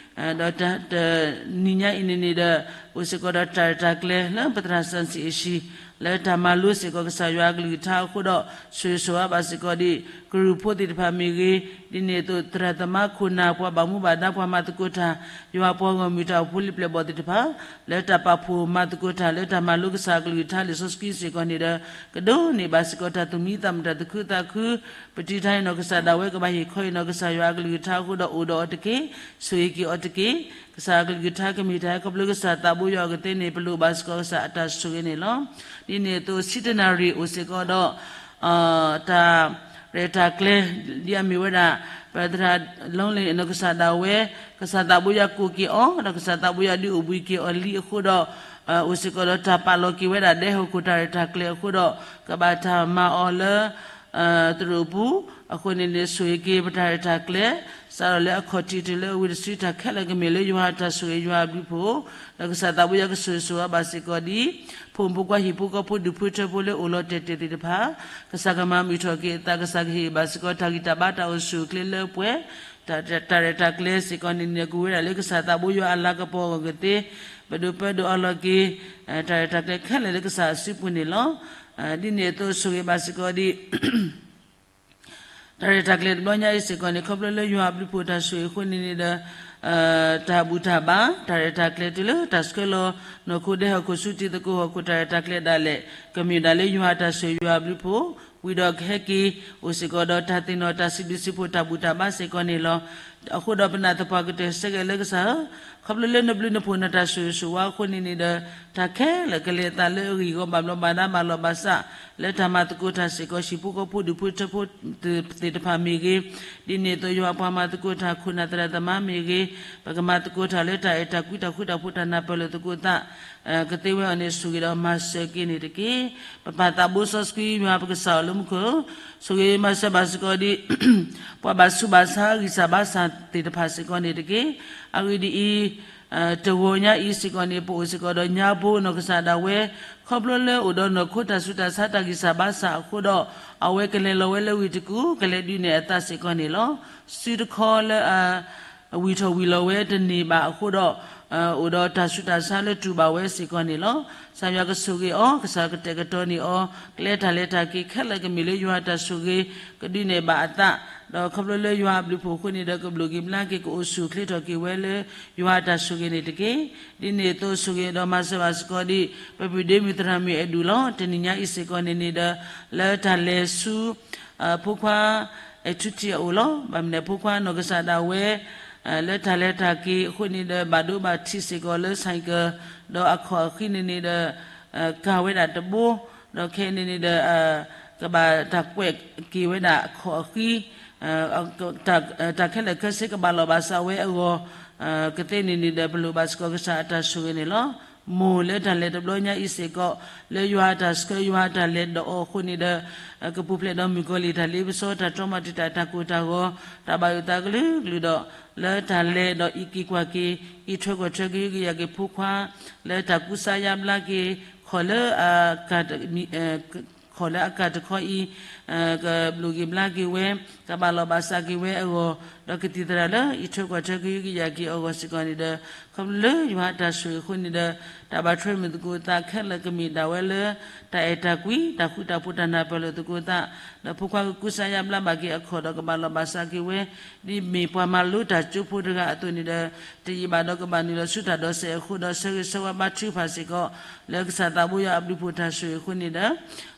ဒီးတနံၤညါအံၤန့ၣ်န့ၣ်ဒီး, အိၣ်စ့ၢ်ကီးဒီးတၢ်ရဲၣ်တၢ်ကျဲၤလၢပသရၣ်စီဆှံအဟံၣ်, လၢတၢ်မၤလိစ့ၢ်ကီးကစၢ်ယွၤအကလုၢ်ကထါအဃိဒီး, ဆိၣ်ဂ့ၤဆိၣ်ဝါဘၣ်စ့ၢ်ကီးဒ်ကရူၢ်ဖိသ့ၣ်တဖၣ်မ့ၢ်ဂ့ၤ, ဒ်န့ၣ်အသိးသရၣ်သမါခိၣ်နၢ်ပှၤဘၣ်မူဘၣ်ဒါပှၤမၤသကိးတၢ်, ယွၤပှၤဂီၢ်မုၢ်တၢ်အိၣ်ဖှိၣ်လံာ်ပျဲၢ်ဘီၣ်သ့ၣ်တဖၣ်, လၢတၢ်ပာ်ဖှိၣ်မၤသကိးတၢ်လၢတၢ်မၤလိကစၢ်အကလုၢ်ကထါလံာ်စီဆှံစ့ၢ်ကီးန့ၣ်ဒီး, ကဒိးန့ၢ်ဘၣ်စ့ၢ်ကီးတၢ်သူၣ်မံသးမုာ်တၢ်သူၣ်ခုသးခု, ပတုာ်ထါအံၤနီၢ်ကစၢ်ဒၣ်ဝဲကဘၣ်ဟ့ၣ်ခီအံၤနီၢ်ကစၢ်ယွၤအကလုၢ်ကထါအဃိဒီး အိၣ်ဒီးအီၤတက့ၢ်, ဆိၣ်ဂ့ၤက့ၤအီၤတက့ၢ်. ကစၢ်အကလုၢ်ကထါကမ့ၢ်တၢ်ဟဲခီဖျိကစၢ်သးဘိယွၤအကသ့န့ၣ် ပလိၣ်ဘၣ်စ့ၢ်ကီးကစၢ်အတၢ်ဆိၣ်ဂ့ၤန့ၣ်လီၤ. ဒ်န့ၣ်အသိးဆံတနၣ်ရံၣ်အိၣ်စ့ၢ်ကီးဒီး တၢ်ရဲၣ်တၢ်ကျဲၤ ဒ်အမ့ၢ်ဝဲဒၣ် ပသရၣ်လီလ့ၣ်နီၢ်ကစၢ်ဒၣ်ဝဲ, ကစၢ်သးဘိယွၤကိးက့ၤအီၤ ဒီးကစၢ်သးဘိယွၤဒုးအိၣ်ဘှံးက့ၤအီၤလံအဃိဒီး, အိၣ်စ့ၢ်ကီးဒီးတၢ်ပာ်လီၤက့ၤဝဲဒၣ်ဒဲဟီၣ်ခိၣ်တၢ်ရဲၣ်တၢ်ကျဲၤအဃိဒီး, ကဘၣ်တၢ်မၤအီၤလၢ သရိာ်ပူၤ, အဃိန့ၣ်န့ၣ် ဆိၣ်ဂ့ၤက့ၤပတၢ်ရဲၣ်တၢ်ကျဲၤ, စးထီၣ်လၢအခီၣ်ထံးတုၤလၢအဝံၤတစု တၢ်ခဲလၢာ်ကမ့ၢ်လၢယွၤအတၢ်ဆိၣ်ဂ့ၤယွၤအဘျုးအဖှိၣ်, ဒီးကစၢ်သးဘိယွၤကဆိၣ်ဂ့ၤဆိၣ်ဝါဘၣ်စ့ၢ်ကီးဒ် ဖိမုၣ်ဖိခွါဟံၣ်ဖိဃီဖိဒူၣ်ဖိထၢဖိလၢအိၣ်လီၤတဲာ်တဲာ်သ့ၣ်တဖၣ်, ကစၢ်ကမၤမုာ်ထီၣ်က့ၤအသး ကစၢ်ကဟ့ၣ်ဘၣ်စ့ၢ်ကီးတၢ်ဂံၢ်တၢ်ဘါတၢ်အိၣ်ဆူၣ်အိၣ်ချ့လၢပှဲၤ, တၢ်ရဲၣ်တၢ်ကျဲၤစ့ၢ်ကီးန့ၣ်န့ၣ် ကဝဲဒၣ်လၢကစၢ်သးဘိယွၤအလၤကပီၤအဂီၢ်ကသ့, ပဒိးပၢဒိးအီလီၤက့ၤ တၢ်ရဲၣ်တၢ်ကျဲၤခဲလၢာ်လၢကစၢ်အစုပူၤန့ၣ်လီၤ. ဒ်န့ၣ်အသိးဆိၣ်ဂ့ၤဘၣ်စ့ၢ်ကီးဒ် တၢ်ရဲၣ်တၢ်ကျဲၤတဘျီညါအံၤစ့ၢ်ကီးန့ၣ် ခီဖျိလၢယွၤအဘျုးအဖှိၣ်တၢ်ဆိၣ်ဂ့ၤအဃိန့ၣ်န့ၣ်ဒီး တၢ်ဘူၣ်တၢ်ဘါ တၢ်ရဲၣ်တၢ်ကျဲၤတုၤလၢတၢ်ဆှၢလီၤ နီၢ်ခိဒဲဟီၣ်ခိၣ်ဆူတံၤသကိးဟီၣ်ခိၣ်တၢ်ရဲၣ်တၢ်ကျဲၤဒၣ်လဲာ် ကမ့ၢ်ဒၣ်လၢယွၤအတၢ်ဆိၣ်ဂ့ၤယွၤအဘျုးအဖှိၣ်, ဝံၤဒီးကဟဲက့ၤ အိၣ်စ့ၢ်ကီးဒီးတၢ်သ့ၣ်နီၣ်တၢ်စံးဘျုးစံးဖှိၣ်တၢ်ဘူၣ်တၢ်ဘါစ့ၢ်ကီးန့ၣ်လီၤ. အဃိဒီးပနာ်သပှၢ်ကတၢၢ်ဆၢက့ၤလၢကစၢ်ဧၢ, ခီဖျိလၢနဘျုးနဖှိၣ်နတၢ်ဆိၣ်ဂ့ၤဆိၣ်ဝါအဃိန့ၣ်န့ၣ်ဒီး တၢ်ခဲလၢာ်ကလဲၤအသးလၢအဂ့ၢ်အဂီၢ်ဘၣ်ဘျီးဘၣ်ဒါဘၣ်လီၤဘၣ်စး လၢတၢ်မၤသကိးတၢ်စ့ၢ်ကီး ဟံၣ်ဖိဃီဖိဒူၣ်ဖိထၢဖိသ့ၣ်တဖၣ်မ့ၢ်ဂ့ၤ, ဒ်န့ၣ်အသိးယွၤပှၤမၤသကိးတၢ်ခိၣ်နၢ်သရၣ်သမါမ့ၢ်ဂ့ၤ, ပကမၤသကိးတၢ်လၢတၢ်အဲၣ်တၢ်ကွံတၢ်ဃူတၢ်ဖိးတၢ်နၢ်ပၢၢ်လိာ်သကိးသး ကသ့ဝဲအီၤန့ၣ် ဆိၣ်ဂ့ၤဒီးမၤစၢၤက့ၤန့ၣ်တက့ၢ်. ပပၢ်သးဘိစီဆှံယွၤပကစၢ်အိၣ်လၢမူခိၣ်ဧၢ, ဆိၣ်ဂ့ၤမၤစၢၤဘၣ်စ့ၢ်ကီးဒ် ပှၤဘၣ်ဆူးဘၣ်ဆါဂံၢ်စၢ်ဘါစၢ်သ့ၣ်တဖၣ်စ့ၢ်ကီးန့ၣ်တက့ၢ်. အဂ့ၢ်ဒ်အံၤ, တဂီၤညါအံၤစ့ၢ်ကီးန့ၣ် ပအိၣ်စ့ၢ်ကီးဒီးညါဘိနီၢ်ကစၢ်ဒၣ်ဝဲ, ခီဖျိလၢအိၣ်ဒီးနီၢ်ခိတၢ်ဆူးတၢ်ဆါတၢ်ဂံၢ်စၢ်ဘါစၢ်အဃိဒီး, အဝဲကလဲၤလီၤဝဲလၢဝ့ၢ်တကူၣ် ကလဲၤဒုးနဲၣ်အသးစ့ၢ်ကီးန့ၣ်လီၤ. စုတခီလၢ ဝံၣ်ထီၣ်ဝံၣ်လီၤဝဲတန့ၢ်ဘၣ်အဃိဒီး, အိၣ်ဒီးတၢ်ဆူးတၢ်ဆါလၢတူၢ်ဘၣ်ဝဲစ့ၢ်ကီးန့ၣ်လီၤ. ကစၢ်ယွၤကဆိၣ်ဂ့ၤအီၤ, ကစၢ်ကတဲာ်ကတီၤန့ၢ်အီၤ, ကျဲတၢ်လဲၤတၢ်က့ၤခဲလၢာ်ကမ့ၢ်လၢယွၤအတၢ်ဆိၣ်ဂ့ၤ, ကဒုးနဲၣ်ဘၣ်အသး, ဒီးခီဖျိလၢယွၤအဘျုးအဖှိၣ်အဃိန့ၣ်ဒီး ကဘျိၣ်က့ၤဘျါက့ၤ ကအိၣ်ဆူၣ်အိၣ်ချ့ထီၣ်က့ၤဝဲလၢယွၤအတၢ်ဆိၣ်ဂ့ၤန့ၣ်တက့ၢ်. ဒ်န့ၣ်အသိးဆိၣ်ဂ့ၤဒီးမၤစၢၤဘၣ်စ့ၢ်ကီးဒ် ပပုၢ်ဒ့မုၣ်သရၣ်မုၣ်အဲၣ်ဒူၣ်လီၤ. တနံၤညါအံၤစ့ၢ်ကီးန့ၣ်န့ၣ်ဒီး လၢတၢ်လဲၤဆူ ဖိခွါ အဲၣ်ထူထံအအိၣ်လီၤ. ဘၣ်မနုၤလဲၣ် ဖိခွါနီၢ်ကစၢ်ဒၣ်ဝဲ လၢတၢ်လဲၤတၢ်က့ၤအဃိန့ၣ်ဒီး ဘၣ်ဒိဘၣ်ထံးစ့ၢ်ကီးလၢ ဆိုင်ကယ် ဒီးအခီၣ်အဃံန့ၣ်န့ၣ်ဒီး ကၢ်ဝဲဒၣ်တဘိ, ဒီးခဲအံၤန့ၣ်န့ၣ်ဒီး ကဘၣ်တၢ်ကွဲးက့ၤဝဲဒၣ်အခီၣ်အဃံ တၢ်ခဲလၢာ်ခဲဆ့ကဘၣ်လီၤဘၣ်စးဝဲအဂီၢ် ကသ့န့ၣ်န့ၣ်ဒီး ပလိၣ်ဘၣ်စ့ၢ်ကီးကစၢ်အတၢ်ဆိၣ်ဂ့ၤန့ၣ်လီၤ. မိၢ်လၢတၢ်လဲၤတဘျီညါအံၤစ့ၢ်ကီး လၢယွၤအတၢ်ဆှၢယွၤအတၢ်လဲၤဒီးအီၤအဃိန့ၣ်ဒီး ကပူၤဖျဲးဒီးမုၣ်ကီၤလံၢ်တၢ်လ့ပစီတၢ်တြီမၤတံာ်တာ်တၢ်ကိၢ်တၢ်ဂီၤ တၢ်ဘၣ်ယိၣ်သးကလုာ်ကလုာ်ဒီး လၢတၢ်လဲၤဒီးအံးက့ၤကွၢ်က့ၤ အံးထွဲကွၢ်ထွဲကဟုကယာ်က့ၤဖိခွါ လၢတၢ်ကူစါယါဘျါက့ၤ ခီၣ်လၢအက ခီၣ်လၢအကၢ်တခီအံၤ ကဘျိးက့ၤဘျါက့ၤဝဲ, ကဘၣ်လီၢ်ဘၣ်စးက့ၤဝဲအဂီၢ်, ဒီးကသံၣ်သရၣ်လၢအံးထွဲကွၢ်ထွဲကဟုကယာ်က့ၤအဂီၢ်စ့ၢ်ကီးန့ၣ်ဒီး ခီဖျိလၢယွၤအတၢ်ဆိၣ်ဂ့ၤအဃိန့ၣ်ဒီး တၢ်ဘၣ်ထွဲမုာ်သကိးသးခဲလၢာ်ကမ့ၢ်ဒၣ်ဝဲလၢ တၢ်အဲၣ်တၢ်ကွံ တၢ်ဃူတၢ်ဖိးတၢ်နၢ်ပၢၢ်လိာ်သကိးသး, ဒီးဖိခွါကကူစါယါဘျါဘၣ်က့ၤအခီၣ်ဒီးကဘၣ်လီၢ်ဘၣ်စးက့ၤဝဲ ဒ်မ့ၢ်ပှၤမၤလိတၢ်ကၠိဖိတဂၤအသိးန့ၣ်ဒီး တယံာ်ဘၣ်ဒီးကဘၣ်နုာ်လီၤဆူတၢ်ဒိးစဲးအဃိဒီး ဆၢဂ့ၤဆၢဝါဘါထုကဖၣ်စ့ၢ်ကီး လၢကစၢ်သးဘိယွၤအဘျုးဖှိၣ်တၢ်ဆိၣ်ဂ့ၤအဃိန့ၣ်ဒီး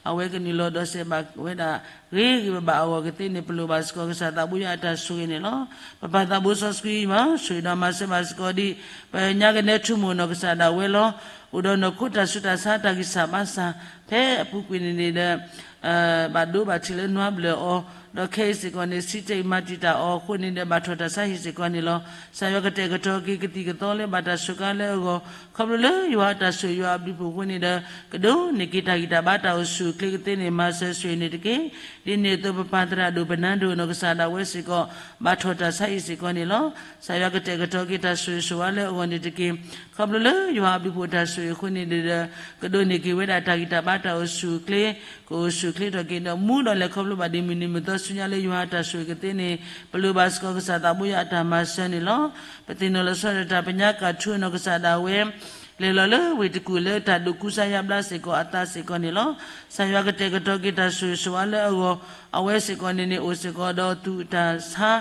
အဝဲကနုာ်လီၤဒိးစဲးဘၣ်ဝဲဒၣ် ဂ့ၤဂ့ၤဘၣ်ဘၣ်အဂီၢ်ကသ့န့ၣ် ပလိၣ်ဘၣ်စ့ၢ်ကီးကစၢ်သးဘိယွၤအတၢ်ဆိၣ်ဂ့ၤန့ၣ်လီၤ. ပပၢ်သးဘိစီဆှံယွၤ ဆိၣ်ဂ့ၤဒီးမၤစၢၤဘၣ်စ့ၢ်ကီးဒ် ပညါကနဲထူမိၣ်နီၢ်ကစၢ်ဒၣ်ဝဲလီၤ. အိၣ်ဒီးနီၢ်ခိတၢ်ဆူးတၢ်ဆါတၢ်ဂံၢ်စၢ်ဘါစၢ် ဖဲအပူၤကွံာ်န့ၣ်န့ၣ်ဒီး ဘၣ်ဒိဘၣ်ထံးလၢနွါဘျၢၣ်အီၤ, ဒီးခဲအံၤစ့ၢ်ကီးန့ၣ် စံးတ့ၢ်မၤတံာ်တာ်အီၤအဃိန့ၣ်ဒီး ဘၣ်ထီၣ်တၢ်ဆါဟံၣ်စ့ၢ်ကီးန့ၣ်လီၤ. ကစၢ်ယွၤကတဲာ်ကတီၤက့ၤကသံၣ်ကသီလၢဘၣ်တၢ်စူးကါလၢအဂီၢ်, ခီဖျိလၢယွၤအတၢ်ဆိၣ်ဂ့ၤယွၤအဘျုးဖှိၣ်အဃိန့ၣ်ဒီး ကဒိးန့ၢ်က့ၤတၢ်ဂံၢ်တၢ်ဘါတၢ်အိၣ်ဆူၣ်အိၣ်ချ့ကသ့န့ၣ် မၤစၢၤဆိၣ်ဂ့ၤန့ၣ်တက့ၢ်. ဒ်န့ၣ်အသိးပပၢ်သရၣ်ဒိၣ်ပနါဒိၣ်နီၢ်ကစၢ်ဒၣ်ဝဲစ့ၢ်ကီး ဘၣ်ထီၣ်တၢ်ဆါဟံၣ်စ့ၢ်ကီးန့ၣ်လီၤ. ကစၢ်ယွၤကတဲာ်ကတီၤက့ၤတၢ်ဆိၣ်ဂ့ၤဆိၣ်ဝါလၢအဂီၢ်န့ၣ်တက့ၢ်. ခီဖျိလၢယွၤအဘျုးဖှိၣ်တၢ်ဆိၣ်ဂ့ၤအဃိန့ၣ်ဒီး ကဒိးန့ၢ်က့ၤဝဲဒၣ်တၢ်ဂံၢ်တၢ်ဘါတၢ်အိၣ်ဆူၣ်အိၣ်ချ့, ကအိၣ်ဆူၣ်အိၣ်ချ့ထီၣ်က့ၤဒီးမူဒီးလဲၤခီဖျိဘၣ်ဒ်မုၢ်နံၤမုၢ်သီဆူညါလၢယွၤအတၢ်ဆိၣ်ဂ့ၤကသ့န့ၣ် ပလိၣ်ဘၣ်စ့ၢ်ကီးကစၢ်သးဘိယွၤအတၢ်မၤစၢၤန့ၣ်လီၤ. ပသ့ၣ်နီၣ်လီၤဆီဒၣ်တၢ်ပညါကၢ်ထူနီၢ်ကစၢ်ဒၣ်ဝဲ လဲၤလီၤလၢဝ့ၢ်တကူၣ်လၢတၢ်ဒိးကူစါယါဘျါစ့ၢ်ကီးအသးစ့ၢ်ကီးန့ၣ်လီၤ. ကစၢ်ယွၤကတဲာ်ကတီၤက့ၤတၢ်ဆိၣ်ဂ့ၤဆိၣ်ဝါလၢအဂီၢ်, အဝဲစ့ၢ်ကီးန့ၣ်န့ၣ် အိၣ်စ့ၢ်ကီးဒီးသူၣ်တၢ်ဆါ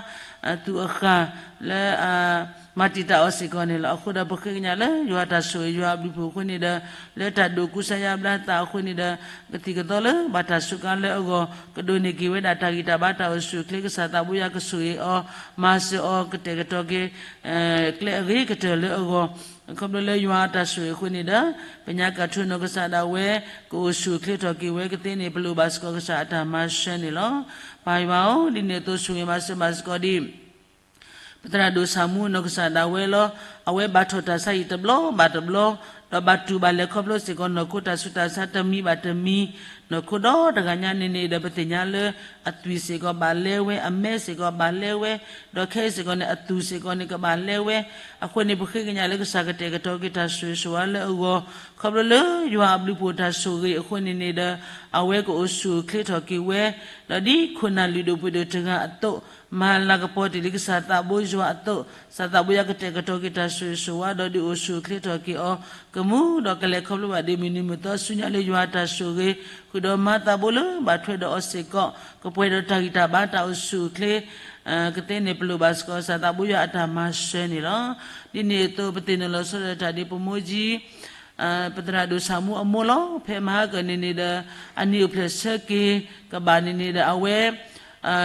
သူၣ်အဃၢ်လၢ မၤတံာ်တာ်အီၤစ့ၢ်ကီးန့ၣ်လီၤ. အဃိဒီးပဃ့ကညးလၢယွၤတၢ်ဆိၣ်ဂ့ၤယွၤအဘျုးဖှိၣ်အဃိန့ၣ်ဒီး လၢတၢ်ဒိးကူစါယါဘျါသးအဃိန့ၣ်ဒီး ကသံၣ်ကသီလၢဘၣ်တၢ်စူးကါလၢအဂီၢ် ကဒိးန့ၢ်က့ၤဝဲဒၣ်တၢ်ဂံၢ်တၢ်ဘါတၢ်အိၣ်ဆူၣ်အိၣ်ချ့ ကစၢ်သးဘိယွၤကဆိၣ်ဂ့ၤအီၤ မၤစၢၤအီၤကတဲာ်ကတီၤက့ၤ ကျဲအဂ့ၤကတၢၢ်လၢအဂီၢ် ခီဖျိလၢယွၤအတၢ်ဆိၣ်ဂ့ၤအဃိန့ၣ်ဒီး ပညါကၢ်ထူနီၢ်ကစၢ်ဒၣ်ဝဲ ကအိၣ်ဆူၣ်အိၣ်ချ့ထီၣ်က့ၤဝဲကသ့န့ၣ် ပလိၣ်ဘၣ်စ့ၢ်ကီးကစၢ်အတၢ်မၤစၢၤန့ၣ်လီၤ. ပၢ်ယွၤဧၢ, ဒ်န့ၣ်အသိးဆိၣ်ဂ့ၤမၤစၢၤဘၣ်စ့ၢ်ကီးဒ် ပသရၣ်ဒိၣ်ဆၣ်မူနီၢ်ကစၢ်ဒၣ်ဝဲလီၤ. အဝဲဘၣ်ထီၣ်တၢ်ဆါဟံၣ်တဘျီဘၣ်တဘျီ, ဒီးဘၣ်တူၢ်ဘၣ်လဲၤခီဖျိစ့ၢ်ကီးနီၢ်ခိတၢ်ဆူးတၢ်ဆါတမံၤဘၣ်တမံၤ, နီၢ်ခိဒီတဂၤညါန့ၣ်န့ၣ်ဒီး ပသ့ၣ်ညါလၢအသွံၣ်စ့ၢ်ကီးဘၣ်လဲဝဲ, အမဲစ့ၢ်ကီးဘၣ်လဲဝဲ, ဒီးခဲအံၤစ့ၢ်ကီးန့ၣ် အသူၣ်စ့ၢ်ကီးန့ၣ်ကဘၣ်လဲဝဲ, အဃိန့ၣ် ပဃ့ကညးလၢကစၢ်ကတဲာ်ကတီၤက့ၤတၢ်ဆိၣ်ဂ့ၤဆိၣ်ဝါလၢအဂီၢ်, ခီဖျိလၢယွၤအဘျုးဖှိၣ်တၢ်ဆိၣ်ဂ့ၤအဃိန့ၣ်န့ၣ်ဒီး အဝဲကအိၣ်ဆူၣ်အိၣ်ချ့ထီၣ်က့ၤဝဲ, ဒီးဒ်ခိၣ်နၢ်လုၢ်ဒိၣ်ပှ့ၤဒိၣ်တဂၤအသိး, မၤလၤကပီၤတ့ၢ်လံကစၢ်သးဘိယွၤအသိး, ကစၢ်သးဘိယွၤကတဲာ်ကတီၤက့ၤတၢ်ဆိၣ်ဂ့ၤဆိၣ်ဝါဒီးဒုးအိၣ်ဆူၣ်အိၣ်ချ့ထီၣ်က့ၤအီၤ, ကမူဒီးကလဲၤခီဖျိဘၣ်ဒ်မုၢ်နံၤမုၢ်သီဆူညါလၢယွၤအတၢ်ဆိၣ်ဂ့ၤ, ဃုာ်ဒီးမၤသးဘိလၢဘၣ်ထွဲဒီးအီၤစ့ၢ်ကီး, ကပှဲၤဒီးတၢ်ဂံၢ်တၢ်ဘါတၢ်အိၣ်ဆူၣ်အိၣ်ချ့ ကသ့န့ၣ် ပလိၣ်ဘၣ်စ့ၢ်ကီးကစၢ်သးဘိယွၤအတၢ်မၤစၢၤန့ၣ်လီၤ. ဒ်န့ၣ်အသိး ပသ့ၣ်နီၣ်လီၤဆီဒၣ်တၢ်ဒ်ပမိၢ်ကၠံ ပသရၣ်ဒိၣ်ဆၣ်မူအမိၢ်လီၤ. ဖဲမဟါကၢၣ်န့ၣ်န့ၣ်ဒီး အနံၣ်အိၣ်ဖျဲၣ်ဆၢက့ၤ ကဘၣ်န့ၣ်န့ၣ်ဒီး အဝဲ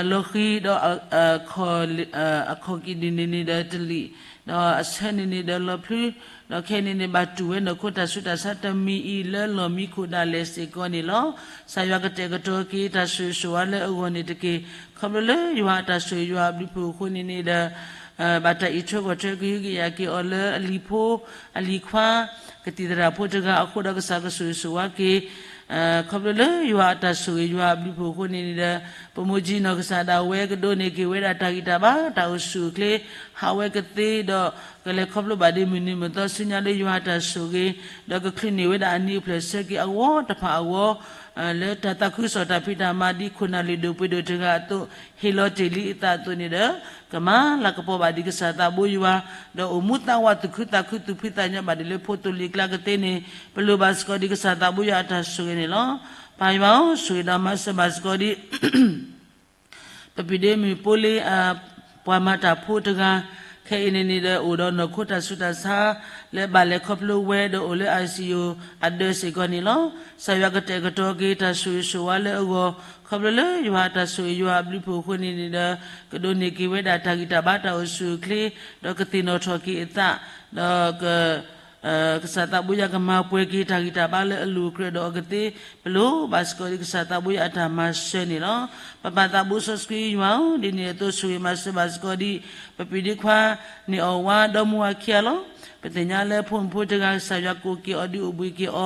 လီၤဃံၤဒီး အခီၣ်ကံၣ်ဒုၣ်န့ၣ်န့ၣ်ဒီးတလံာ်, ဒီးအဆၢန့ၣ်န့ၣ်ဒီးလီၤဖျူ, ဒီးခဲအံၤန့ၣ်န့ၣ် ဘၣ်တူၢ်ဝဲနီၢ်ခိတၢ်ဆူးတၢ်ဆါတမံၤအံၤလၢလီၢ်မံခိၣ်ဒၣ်လဲာ်စ့ၢ်ကီးန့ၣ်လီၤ. ကစၢ်ယွၤကတဲာ်ကတီၤက့ၤတၢ်ဆိၣ်ဂ့ၤဆိၣ်ဝါလၢအဂီၢ်န့ၣ်တက့ၢ်. ခီဖျိလၢယွၤအတၢ်ဆိၣ်ဂ့ၤယွၤအဘျုးဖှိၣ်အဃိန့ၣ်န့ၣ်ဒီး ဘၣ်တၢ်အံးထွဲကွၢ်ထွဲကဟုကယာ်က့ၤအီၤလၢအလံၤဖိ, အလံၤခွါ, ကသံၣ်သရၣ်ဖိတဂၤအဃိဒီးကစၢ်ကဆိၣ်ဂ့ၤဆိၣ်ဝါက့ၤ ခီဖျိလၢယွၤအတၢ်ဆိၣ်ဂ့ၤယွၤအဘျုးဖှိၣ်အဃိန့ၣ်န့ၣ်ဒီး ပမိၢ်ကၠံနီၢ်ကစၢ်ဒၣ်ဝဲကဒိးန့ၢ်က့ၤဝဲဒၣ်တၢ်ဂံၢ်တၢ်ဘါတၢ်အိၣ်ဆူၣ်အိၣ်ချ့ ဟးဝဲကသ့ဒီး ကလဲၤခီဖျိဘၣ်ဒ်မုၢ်နံၤမုၢ်သီဆူညါလၢယွၤအတၢ်ဆိၣ်ဂ့ၤ, ဒီးကချုးန့ၢ်ဝဲဒၣ်အနံၤအိၣ်ဖျဲၣ်ဆၢက့ၤအဂီၢ်တဖၣ်အဂီၢ် လၢတၢ်သးခုကစီၣ်တၢ်ဖံးတၢ်မၤဒ်ခိၣ်နၢ်လုၢ်ဒိၣ်ပှ့ၤဒိၣ်တဂၤအသိး ဟ့ၣ်လီၤတ့ၢ်လံအသးအသိးန့ၣ်ဒီး ကမၤလၤကပီၤဘၣ်ဒ်ကစၢ်သးဘိယွၤ, ဒီးအိၣ်မူသးဝးသူၣ်ခုသးခုသူၣ်ဖှံသးညီဘၣ်ဒ်လၢဖိသိလံၤကျါကသ့န့ၣ် ပလိၣ်ဘၣ်စ့ၢ်ကီးဒ်ကစၢ်သးဘိယွၤအတၢ်ဆိၣ်ဂ့ၤန့ၣ်လီၤ. ပၢ်ယွၤဧၢ, ဆိၣ်ဂ့ၤဒီးမၤစၢၤဘၣ်စ့ၢ်ကီးဒ် ပပျံၤဒ့မုၣ်ဖိလ့ ပှၤမၤတၢ်ဖိတဂၤ, ခဲအံၤန့ၣ်န့ၣ်ဒီး အိၣ်ဒီးနီၢ်ခိတၢ်ဆူးတၢ်ဆါ လၢဘၣ်လဲၤခီဖျိဝဲဒီးအိၣ်လၢ I C U အဒၢးစ့ၢ်ကီးန့ၣ်လီၤ. ကစၢ်ယွၤကတဲာ်ကတီၤက့ၤတၢ်ဆိၣ်ဂ့ၤဆိၣ်ဝါလၢအဂီၢ်, ခီဖျိလၢယွၤအတၢ်ဆိၣ်ဂ့ၤယွၤအဘျုးဖှိၣ်အဃိန့ၣ်န့ၣ်ဒီး ကဒိးန့ၢ်က့ၤဝဲဒၣ်တၢ်ဂံၢ်တၢ်ဘါတၢ်အိၣ်ဆူၣ်အိၣ်ချ့, ဒီးကသ့ၣ်နီၣ်ထီၣ်က့ၤအသး, ဒီးက ကစၢ်သးဘိယွၤကမၤပှဲၤက့ၤတၢ်ဂံၢ်တၢ်ဘါလၢအလိၤအကြၢးဒီးအကသ့, ပလိၣ်ဘၣ်စ့ၢ်ကီးဒ်ကစၢ်သးဘိယွၤအတၢ်မၤစၢၤန့ၣ်လီၤ. ပပၢ်သးဘိစီဆှံယွၤဧၢ, ဒ်န့ၣ်အသိးဆိၣ်ဂ့ၤမၤစၢၤဘၣ်စ့ၢ်ကီးဒ် ပပျံၤဒ့ခွါ န့ၢ်အီၣ်ဝါဒီမါဝၤခံဂၤလီၤ. ပသ့ၣ်ညါလၢဖိမုၣ်ဖိတဂၤ ကစၢ်ယွၤကိးက့ၤအီၤ ဒုးအိၣ်ဘှံးက့ၤ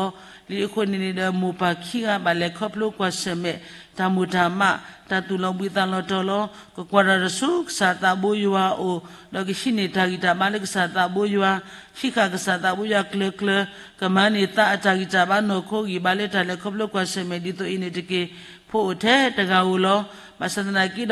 အီၤလံအဃိန့ၣ်န့ၣ်ဒီး မိၢ်ပၢ်ခံဂၤဘၣ်လဲၤခီဖျိကွၢ်ဆၢၣ်မဲာ် တၢ်မိၣ်တၢ်မး တၢ်သူၣ်လီၤဘှံးသးလီၤတီၤလီၤ. ကကွၢ်တၢ်တဆူကစၢ်သးဘိယွၤအအိၣ်, ဒီးကဟံးန့ၢ်တၢ်ဂံၢ်တၢ်ဘါလၢကစၢ်သးဘိယွၤ, ဟံးဃာ်ကစၢ်သးဘိယွၤကျၢၤကျၢၤ, ကမၤန့ၢ်သးအတၢ်ဂံၢ်တၢ်ဘါနီၢ်ခိဂံၢ်ဘါလၢတၢ်လဲၤခီဖျိကွၢ်ဆၢၣ်မဲာ်ဒ်သိးအံၤန့ၣ်တက့ၢ်. ဖိအိၣ်ထဲတဂၤဧိၤလီၤ. ဘၣ်ဆၣ်သနာ်က့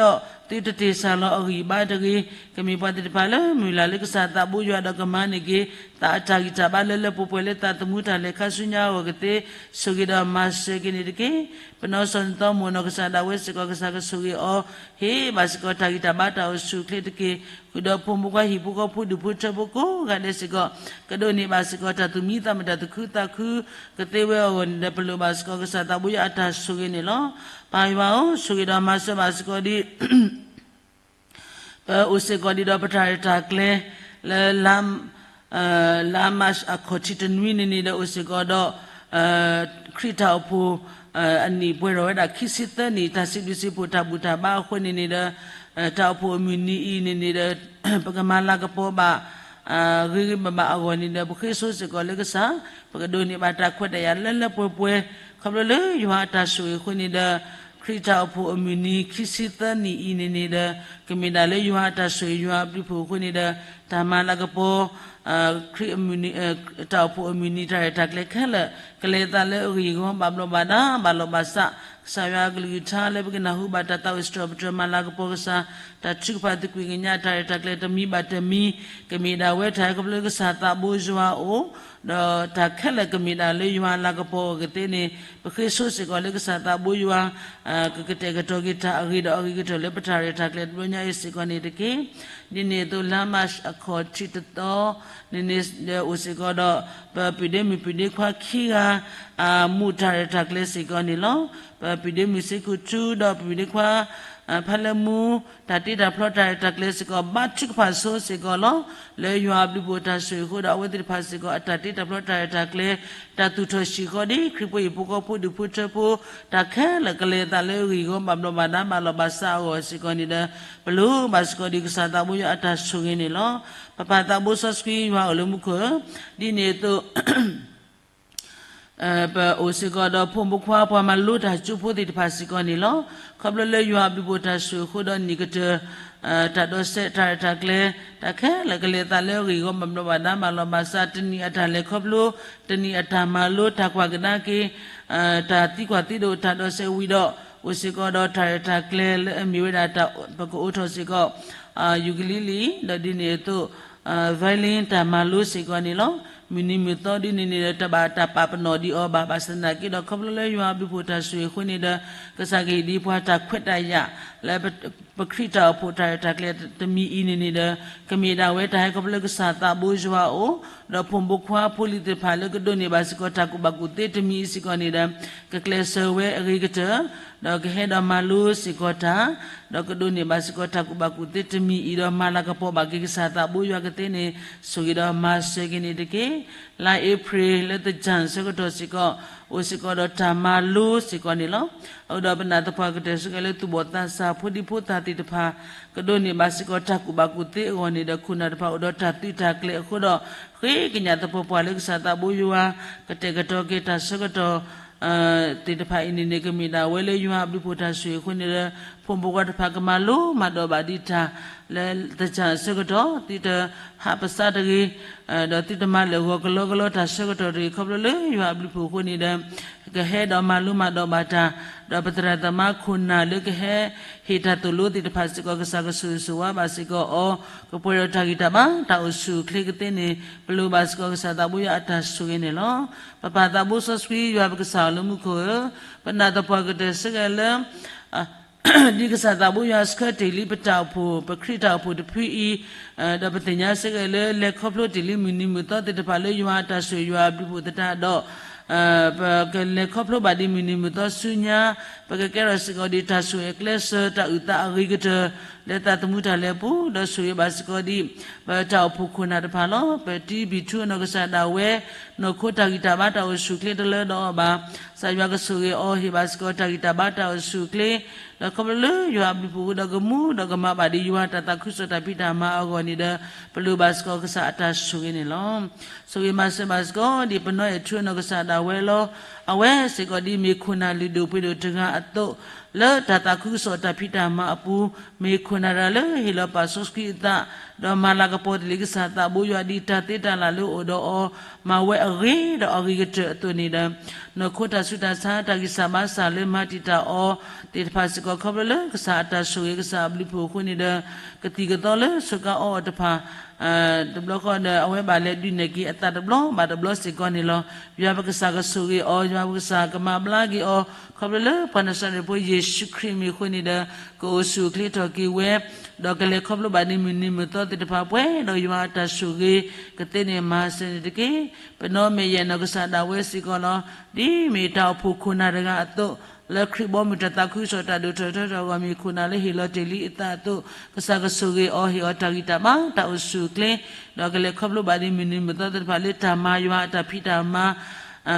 ဒီး သုတတ့ၢ်စၢ်လီၤအဂံၢ်ဘါတဂ့ၤ. ကမ့ၢ်ပှၤသ့ၣ်တဖၣ်လၢမုၢ်လၢ်လၢကစၢ်သးဘိယွၤဒီး ကမၤန့ၢ်က့ၤ သးအတၢ်ဂံၢ်တၢ်ဘါလၢလၢပှဲၤပှဲၤလၢသးသမူတၢ်လဲၤခါဆူညါအဂီၢ်ကသ့, ဆိၣ်ဂ့ၤဒီးမၤစၢၤက့ၤန့ၣ်တက့ၢ်. ပနီၢ်စီၤနသီမိၢ်နီၢ်ကစၢ်ဒၣ်ဝဲစ့ၢ်ကီး ကစၢ်ကဆိၣ်ဂ့ၤအီၤ, ဟ့ၣ်ဘၣ်စ့ၢ်ကီးတၢ်ဂံၢ်တၢ်ဘါတၢ်အိၣ်ဆူၣ်အိၣ်ချ့တက့ၢ်. ဃုာ်ဒီးဖိမုၣ်ဖိခွါဟံၣ်ဖိဃီဖိဒူၣ်ဖိထၢဖိကိးဂၤဒဲးစ့ၢ်ကီး, ကဒိးန့ၢ်ဘၣ်စ့ၢ်ကီးတၢ်သူၣ်မံသးမုာ်တၢ်သူၣ်ခုသးခုကသ့ဝဲအဂီၢ်န့ၣ်ဒီး ပလိၣ်ဘၣ်စ့ၢ်ကီးကစၢ်သးဘိယွၤအတၢ်ဆိၣ်ဂ့ၤန့ၣ်လီၤ. ပၢ်ယွၤဧၢ, ဆိၣ်ဂ့ၤဒီးမၤစၢၤဘၣ်စ့ၢ်ကီးဒ် ပအိၣ်စ့ၢ်ကီးဒ်ဒီးပတၢ်ရဲၣ်တၢ်ကျဲၤ လၢ လါမးရှးအခီၣ်ထံးတနွံန့ၣ်န့ၣ်ဒီး အိၣ်စ့ၢ်ကီးဒီး ခရံာ်တၢ်အိၣ်ဖှိၣ် အနံၣ်ပှဲၤထီၣ်ဝဲဒၣ်ခံဆံသၢနံၣ် တၢ်စံးဘျုးစံးဖှိၣ်တၢ်ဘူၣ်တၢ်ဘါအဃိန့ၣ်န့ၣ်ဒီး တၢ်အိၣ်ဖှိၣ်အမုၢ်နံၤအံၤန့ၣ်န့ၣ်ဒီး ပကမၤလၤကပီၤဘၣ် ဂ့ၤဂ့ၤဘၣ်ဘၣ်အဂီၢ်န့ၣ်ဒီး ပဃ့ဆိစ့ၢ်ကီးလၢကစၢ်, ပကဒိးန့ၢ်ဘၣ်တၢ်ခွဲးတၢ်ယာ်လၢလၢပှဲၤပှဲၤ, ခီဖျိလၢယွၤအတၢ်ဆိၣ်ဂ့ၤအဃိန့ၣ်ဒီး ခရံာ်တၢ်အိၣ်ဖှိၣ်အမုၢ်နံၤခံဆံသၢနံၣ်အံၤန့ၣ်န့ၣ်ဒီး ကမ့ၢ်ဒၣ်လၢယွၤအတၢ်ဆိၣ်ဂ့ၤယွၤအဘျုးအဖှိၣ်အဃိန့ၣ်ဒီး တၢ်မၤလၤကပီၤ ခရံာ်အမုၢ်နံၤ တၢ်အိၣ်ဖှိၣ်အမုၢ်နံၤတၢ်ရဲၣ်တၢ်ကျဲၤခဲလၢာ် ကလဲၤသးလၢအဂ့ၢ်အဂီၢ် ဘၣ်ဘျီးဘၣ်ဒါ ဘၣ်လီၤဘၣ်စး, ကစၢ်ယွၤအကလုၢ်ကထါလၢပကနၢ်ဟူဘၣ်တၢ်သးအိၣ်စံးထီၣ်ပတြၢၤ မၤလၤကပီၤကစၢ်, တၢ်ထုကဖၣ်သကွံာ်ကညး တၢ်ရဲၣ်တၢ်ကျဲၤတမံၤဘၣ်တမံၤ ကမ့ၢ်ဒၣ်ဝဲတၢ်ဟဲခီဖျိလၢကစၢ်သးဘိယွၤအအိၣ်, ဒီးတၢ်ခဲလၢာ်ကမ့ၢ်ဒၣ်လၢယွၤအလၤကပီၤအဂီၢ်ကသ့န့ၣ် ပဃ့ဆိစ့ၢ်ကီးလၢကစၢ်သးဘိယွၤ ကကတဲာ်ကတီၤက့ၤတၢ်အဂ့ၤဒီးအဂ့ၤကတၢၢ်လၢပတၢ်ရဲၣ်တၢ်ကျဲၤတဘျီညါအံၤစ့ၢ်ကီးန့ၣ်တက့ၢ်. ဒ်န့ၣ်အသိး လါမးရှးအခီၣ်ထံးတသီ န့ၣ်န့ၣ်ဒီးအိၣ်စ့ၢ်ကီးဒီး ပပုၢ်ဒ့မုၣ်ပုၢ်ဒ့ခွါခံဂၤ မူးတၢ်ရဲၣ်တၢ်ကျဲၤစ့ၢ်ကီးန့ၣ်လီၤ. ပပုၢ်ဒ့မုၣ်စ့ခိၣ်ထူဒီးပုၢ်ဒ့ခွါ ဖးလဲၢ်မူ တၢ်တ့တၢ်ဖျီတၢ်ရဲၣ်တၢ်ကျဲၤစ့ၢ်ကီး ဘါထုကဖၣ်ဆိစ့ၢ်ကီးလီၤ. လၢယွၤအဘျုးအဖှိၣ်တၢ်ဆိၣ်ဂ့ၤအဃိဒီး အဝဲသ့ၣ်တဖၣ်စ့ၢ်ကီး အတၢ်တ့တၢ်ဖျီတၢ်ရဲၣ်တၢ်ကျဲၤ တၢ်သူၣ်ထီၣ်ဆံးဃီဒ် ခရံာ်ဖိဟံၣ်ဖိဃီဖိဒူၣ်ဖိထၢဖိ တၢ်ခဲလၢာ်ကလဲၤသးလၢအဂ့ၢ်အဂီၢ် ဘၣ်ဘျီးဘၣ်ဒါ ဘၣ်လီၤဘၣ်စးအဂီၢ်စ့ၢ်ကီးန့ၣ်ဒီး ပလိၣ်ဘၣ်စ့ၢ်ကီးဒ်ကစၢ်သးဘိယွၤအတၢ်ဆိၣ်ဂ့ၤန့ၣ်လီၤ. ပပၢ်သးဘိစီဆှံ ယွၤအိၣ်လၢမူခိၣ်ဧၢ, ဒ်န့ၣ်အသိး ပအိၣ်စ့ၢ်ကီးဒီးဖိမုၣ်ဖိခွါ ပှၤမၤလိတၢ်ကၠိဖိသ့ၣ်တဖၣ်စ့ၢ်ကီးန့ၣ်လီၤ. ခီဖျိလၢယွၤအဘျုးအဖှိၣ်တၢ်ဆိၣ်ဂ့ၤအဃိဒီး နံၣ်ကတၢၢ် တၢ်ဒီးစဲးတၢ်ရဲၣ်တၢ်ကျဲၤ တၢ်ခဲလၢာ်ကလဲၤသးလၢအဂ့ၢ်အဂီၢ် ဘၣ်ဘျီးဘၣ်ဒါ ဘၣ်လီၤဘၣ်စး, တနံၣ်အတၢ်လဲၤခီဖျိ, တနံၣ်အတၢ်မၤလိ တၢ်ကွၢ်ကဒါက့ၤ တၢ်သံကွၢ်သံဒိး တၢ်ဒီးစဲးဝံၤဒီး အိၣ်စ့ၢ်ကီးဒီးတၢ်ရဲၣ်တၢ်ကျဲၤလၢအမ့ၢ်ဝဲဒၣ် ပကအိးထီၣ်စ့ၢ်ကီး ယူကလံလံ ဒီးဒ်န့ၣ်အသိး violin တၢ်မၤလိစ့ၢ်ကီးန့ၣ်လီၤ. မုၢ်နံၤမုၢ်သီဒ်န့ၣ်န့ၣ်ဒီး တဘၣ်တၢ်ပာ်ပနီၣ်ဒံးအီၤဘၣ်. ဘၣ်ဆၣ်သနာ်က့ဒီး ခီဖျိလၢယွၤအဘျုးအဖှိၣ်တၢ်ဆိၣ်ဂ့ၤအဃိန့ၣ်ဒီး ကစၢ်ကဟ့ၣ်ဒံးပှၤတၢ်ခွဲးတၢ်ယာ် လၢ ပခရံာ်တၢ်အိၣ်ဖှိၣ်တၢ်ရဲၣ်တၢ်ကျဲၤတမံၤအံၤန့ၣ်န့ၣ်ဒီး ကမ့ၢ်ဒၣ်ဝဲတၢ်ဟဲခီဖျိလၢကစၢ်သးဘိယွၤအအိၣ်, ဒီးဖိမုၣ်ဖိခွါဖိလံၤသ့ၣ်တဖၣ်လၢကဒိးန့ၢ်ဘၣ်စ့ၢ်ကီးတၢ်ကူၣ်ဘၣ်ကူၣ်သ့တမံၤအံၤစ့ၢ်ကီးန့ၣ်ဒီး ကကျဲးစၢးဝဲအဂ့ၤကတၢၢ်, ဒီးကဟဲဒီးမၤလိစ့ၢ်ကီးတၢ်, ဒီးကဒိးန့ၢ်ဘၣ်စ့ၢ်ကီးတၢ်ကူၣ်ဘၣ်ကူၣ်သ့တမံၤအံၤဒီး မၤလၤကပီၤဘၣ်က့ၤကစၢ်သးဘိယွၤကသ့န့ၣ် ဆိၣ်ဂ့ၤဒီးမၤစၢၤက့ၤန့ၣ်တက့ၢ်. လါအ့ဖြ့ၣ်လၢသၢၣ်ဆၢကတီၢ်စ့ၢ်ကီး အိၣ်စ့ၢ်ကီးဒီးတၢ်မၤလိစ့ၢ်ကီးန့ၣ်လီၤ. အဃိဒီးပနာ်သပှၢ်ကတၢၢ်စ့ၢ်ကီးလၢ သူၣ်ဘီၣ်သးစၢ်ဖိဒံဖိသၣ်သ့ၣ်တဖၣ် ကဒိးန့ၢ်ဘၣ်စ့ၢ်ကီးတၢ်ကူၣ်ဘၣ်ကူၣ်သ့အဂီၢ်န့ၣ်ဒီး ခိၣ်နၢ်တဖၣ်အိၣ်ဒီးတၢ်သုးတၢ်ကျဲၤအဃိဒီး ဃ့ကညးသပှၢ်ပှၢ်လၢကစၢ်သးဘိယွၤ ကတဲာ်ကတီၤက့ၤတၢ်ဆၢကတီၢ် သ့ၣ်တဖၣ်အံၤန့ၣ်န့ၣ် ကမ့ၢ်ဒၣ်ဝဲလၢယွၤအဘျုးအဖှိၣ်တၢ်ဆိၣ်ဂ့ၤအဃိန့ၣ်ဒီး ဖိမုၣ်ဖိခွါတဖၣ်ကမၤလိမၤဒိးဘၣ်ဒံးတၢ် လၢသၢၣ်ဆၢကတီၢ် သုတဟးပစးတဂ့ၤ, ဒီးသုတမၤလၢာ်ဂီၤကလီကလီတၢ်ဆၢကတီၢ်တဂ့ၤ. ခီဖျိလၢယွၤအဘျုးအဖှိၣ်အဃိန့ၣ်ဒီး ကဟဲဒီးမၤလိမၤဒိးဘၣ်တၢ်, ဒီးပသရၣ်သမါခိၣ်နၢ်လၢကဟဲဟ့ၣ်တၢ်သိၣ်လိသ့ၣ်တဖၣ်စ့ၢ်ကီး ကစၢ်ကဆိၣ်ဂ့ၤဆိၣ်ဝါဘၣ်စ့ၢ်ကီးအီၤ, ကပှဲၤဒီးတၢ်ဂံၢ်တၢ်ဘါ တၢ်အိၣ်ဆူၣ်အိၣ်ချ့ကသ့န့ၣ် ပလိၣ်ဘၣ်စ့ၢ်ကီးကစၢ်သးဘိယွၤအတၢ်ဆိၣ်ဂ့ၤန့ၣ်လီၤ. ပပၢ်သးဘိစီဆှံ ယွၤပကစၢ်လၢမူခိၣ်ဧၢ, ပနာ်သပှၢ်ကတၢၢ်စ့ၢ်ကီးလၢ ဒ်ကစၢ်သးဘိယွၤဆှၢတ့ၢ်လံပတၢ်အိၣ်ဖှိၣ် ပခရံာ်တၢ်အိၣ်ဖှိၣ်တဖုအံၤ, ဒီးပသ့ၣ်ညါစ့ၢ်ကီးလၢ လဲၤခီဖျိတ့ၢ်လံမုၢ်နံၤမုၢ်သီသ့ၣ်တဖၣ်လၢယွၤအတၢ်ဆိၣ်ဂ့ၤယွၤအဘျုးအဖှိၣ်သတးဒီး ပကလဲၤခီဖျိဘၣ်ဒ်မုၢ်နံၤမုၢ်သီဆူညါ, ပကကဲထီၣ်စ့ၢ်ကီးဒ်တၢ်ဆိၣ်ဂ့ၤအကျဲးစၢး တၢ်အုၣ်သးအဂ့ၤကတၢၢ် လၢသးသမူတၢ်လဲၤအပူၤ, ဒီးဆိၣ်ဂ့ၤဘၣ်စ့ၢ်ကီးဒ် ပတၢ်အိၣ်ဖှိၣ်ခိၣ်နၢ်တဖၣ်လီၤ. ပတံၤဘံၣ်ထူအနီၢ်ကစၢ်ဒၣ်ဝဲ နီၢ်ခိတၢ်ဂံၢ်တၢ်ဘါတၢ်အိၣ်ဆူၣ်အိၣ်ချ့တလၢဒီးအီၤဘၣ်. ကစၢ်ယွၤကဆိၣ်ဂ့ၤအီၤ ဟ့ၣ်ဘၣ်စ့ၢ်ကီးတၢ်ဂံၢ်တၢ်ဘါတၢ်အိၣ်ဆူၣ်အိၣ်ချ့, ဒီးခီဖျိလၢယွၤအဘျုးအဖှိၣ်အဃိဒီးကမူဒီးကမၣ်ဘၣ်ဒ်ယွၤတၢ်သးခုကစီၣ်တၢ်ဖံးတၢ်မၤအဂီၢ်န့ၣ်ဒီး ပလိၣ်ဘၣ်စ့ၢ်ကီးကစၢ်အတၢ်ဆိၣ်ဂ့ၤန့ၣ်လီၤ. ဆိၣ်ဂ့ၤမၤစၢၤဘၣ်စ့ၢ်ကီး ဒ်ပနီၢ်အဲၣ်ထူအနီၢ်ကစၢ်ဒၣ်ဝဲလီၤ. အဝဲစ့ၢ်ကီးဒ်မ့ၢ်ခိၣ်နၢ်လုၢ်ဒိၣ်ပှ့ၤဒိၣ်တဂၤအသိး လၢတၢ်သးခုကစီၣ်တၢ်ဖံးတၢ်မၤအပူၤ, မ့ၢ်ခိၣ်နၢ်တဂၤလၢဟ့ၣ်လီၤပာ်စီဆှံအသး, ဒီးမၤလၤကပီၤတ့ၢ်လံကစၢ်သးဘိယွၤဒ်တၢ်သ့တၢ်လၢ်လၢအိၣ်ဒီးအီၤ မၤဝဲအဂ့ၤဒီးအဂ့ၤကတၢၢ်အသိးန့ၣ်ဒီး နီၢ်ခိတၢ်ဆူးတၢ်ဆါ တၢ်ဂံၢ်စၢ်ဘါစၢ်လၢမၤတံာ်တာ်အီၤသ့ၣ်တဖၣ်စ့ၢ်ကီး ခီဖျိလၢကစၢ်အတၢ်ဆိၣ်ဂ့ၤ ကစၢ်အဘျုးအဖှိၣ်အဃိန့ၣ်ဒီး ကသံၣ်ကသီလၢဆိးကါအီအီၤတဖၣ် တဘျီဃီဒီး အဝဲဘၣ်လဲၤဒုးနဲၣ်က့ၤအသးတဘျီဘၣ်တဘျီစ့ၢ်ကီးန့ၣ်လီၤ. ယွၤပကစၢ်ကဆိၣ်ဂ့ၤအီၤ, ယွၤပကစၢ်ကမၤဘျါက့ၤအီၤ, ခီဖျိလၢပှၤနၤစၤရ့းဖိယ့ၣ်ၡူးခရံာ်မံၤအဃိန့ၣ်ဒီး ကအိၣ်ဆူၣ်အိၣ်ချ့ထီၣ်က့ၤဝဲ, ဒီးကလဲၤခီဖျိဘၣ်ဒ်မုၢ်နံၤမုၢ်သီသ့ၣ်တဖၣ်ပှဲၤဒီးယွၤအတၢ်ဆိၣ်ဂ့ၤ ကသ့န့ၢ်မၤစၢၤန့ၣ်တက့ၢ်. ပနီၢ်မဲာ်ယဲၢ်နီၢ်ကစၢ်ဒၣ်ဝဲစ့ၢ်ကီးလီၤ. ဒ်မ့ၢ်တၢ်အိၣ်ဖှိၣ်ခိၣ်နၢ်တဂၤအသိး လၢခရံာ်ဘီမုၢ်တၢ်သးခုကစီၣ်တၢ်ဒိၣ်ထီၣ်ထီထီၣ်အဂီၢ် မ့ၢ်ခိၣ်နၢ်လၢဟ့ၣ်လီၤတ့ၢ်လံအသးအသိး ကစၢ်ကဆိၣ်ဂ့ၤအီၤ ဟ့ၣ်အီၤတၢ်ဂံၢ်တၢ်ဘါတၢ်အိၣ်ဆူၣ်အိၣ်ချ့, ဒီးကလဲၤခီဖျိဘၣ်ဒ်မုၢ်နံၤမုၢ်သီသ့ၣ်တဖၣ်လၢတၢ်မၤယွၤအတၢ်ဖံးတၢ်မၤ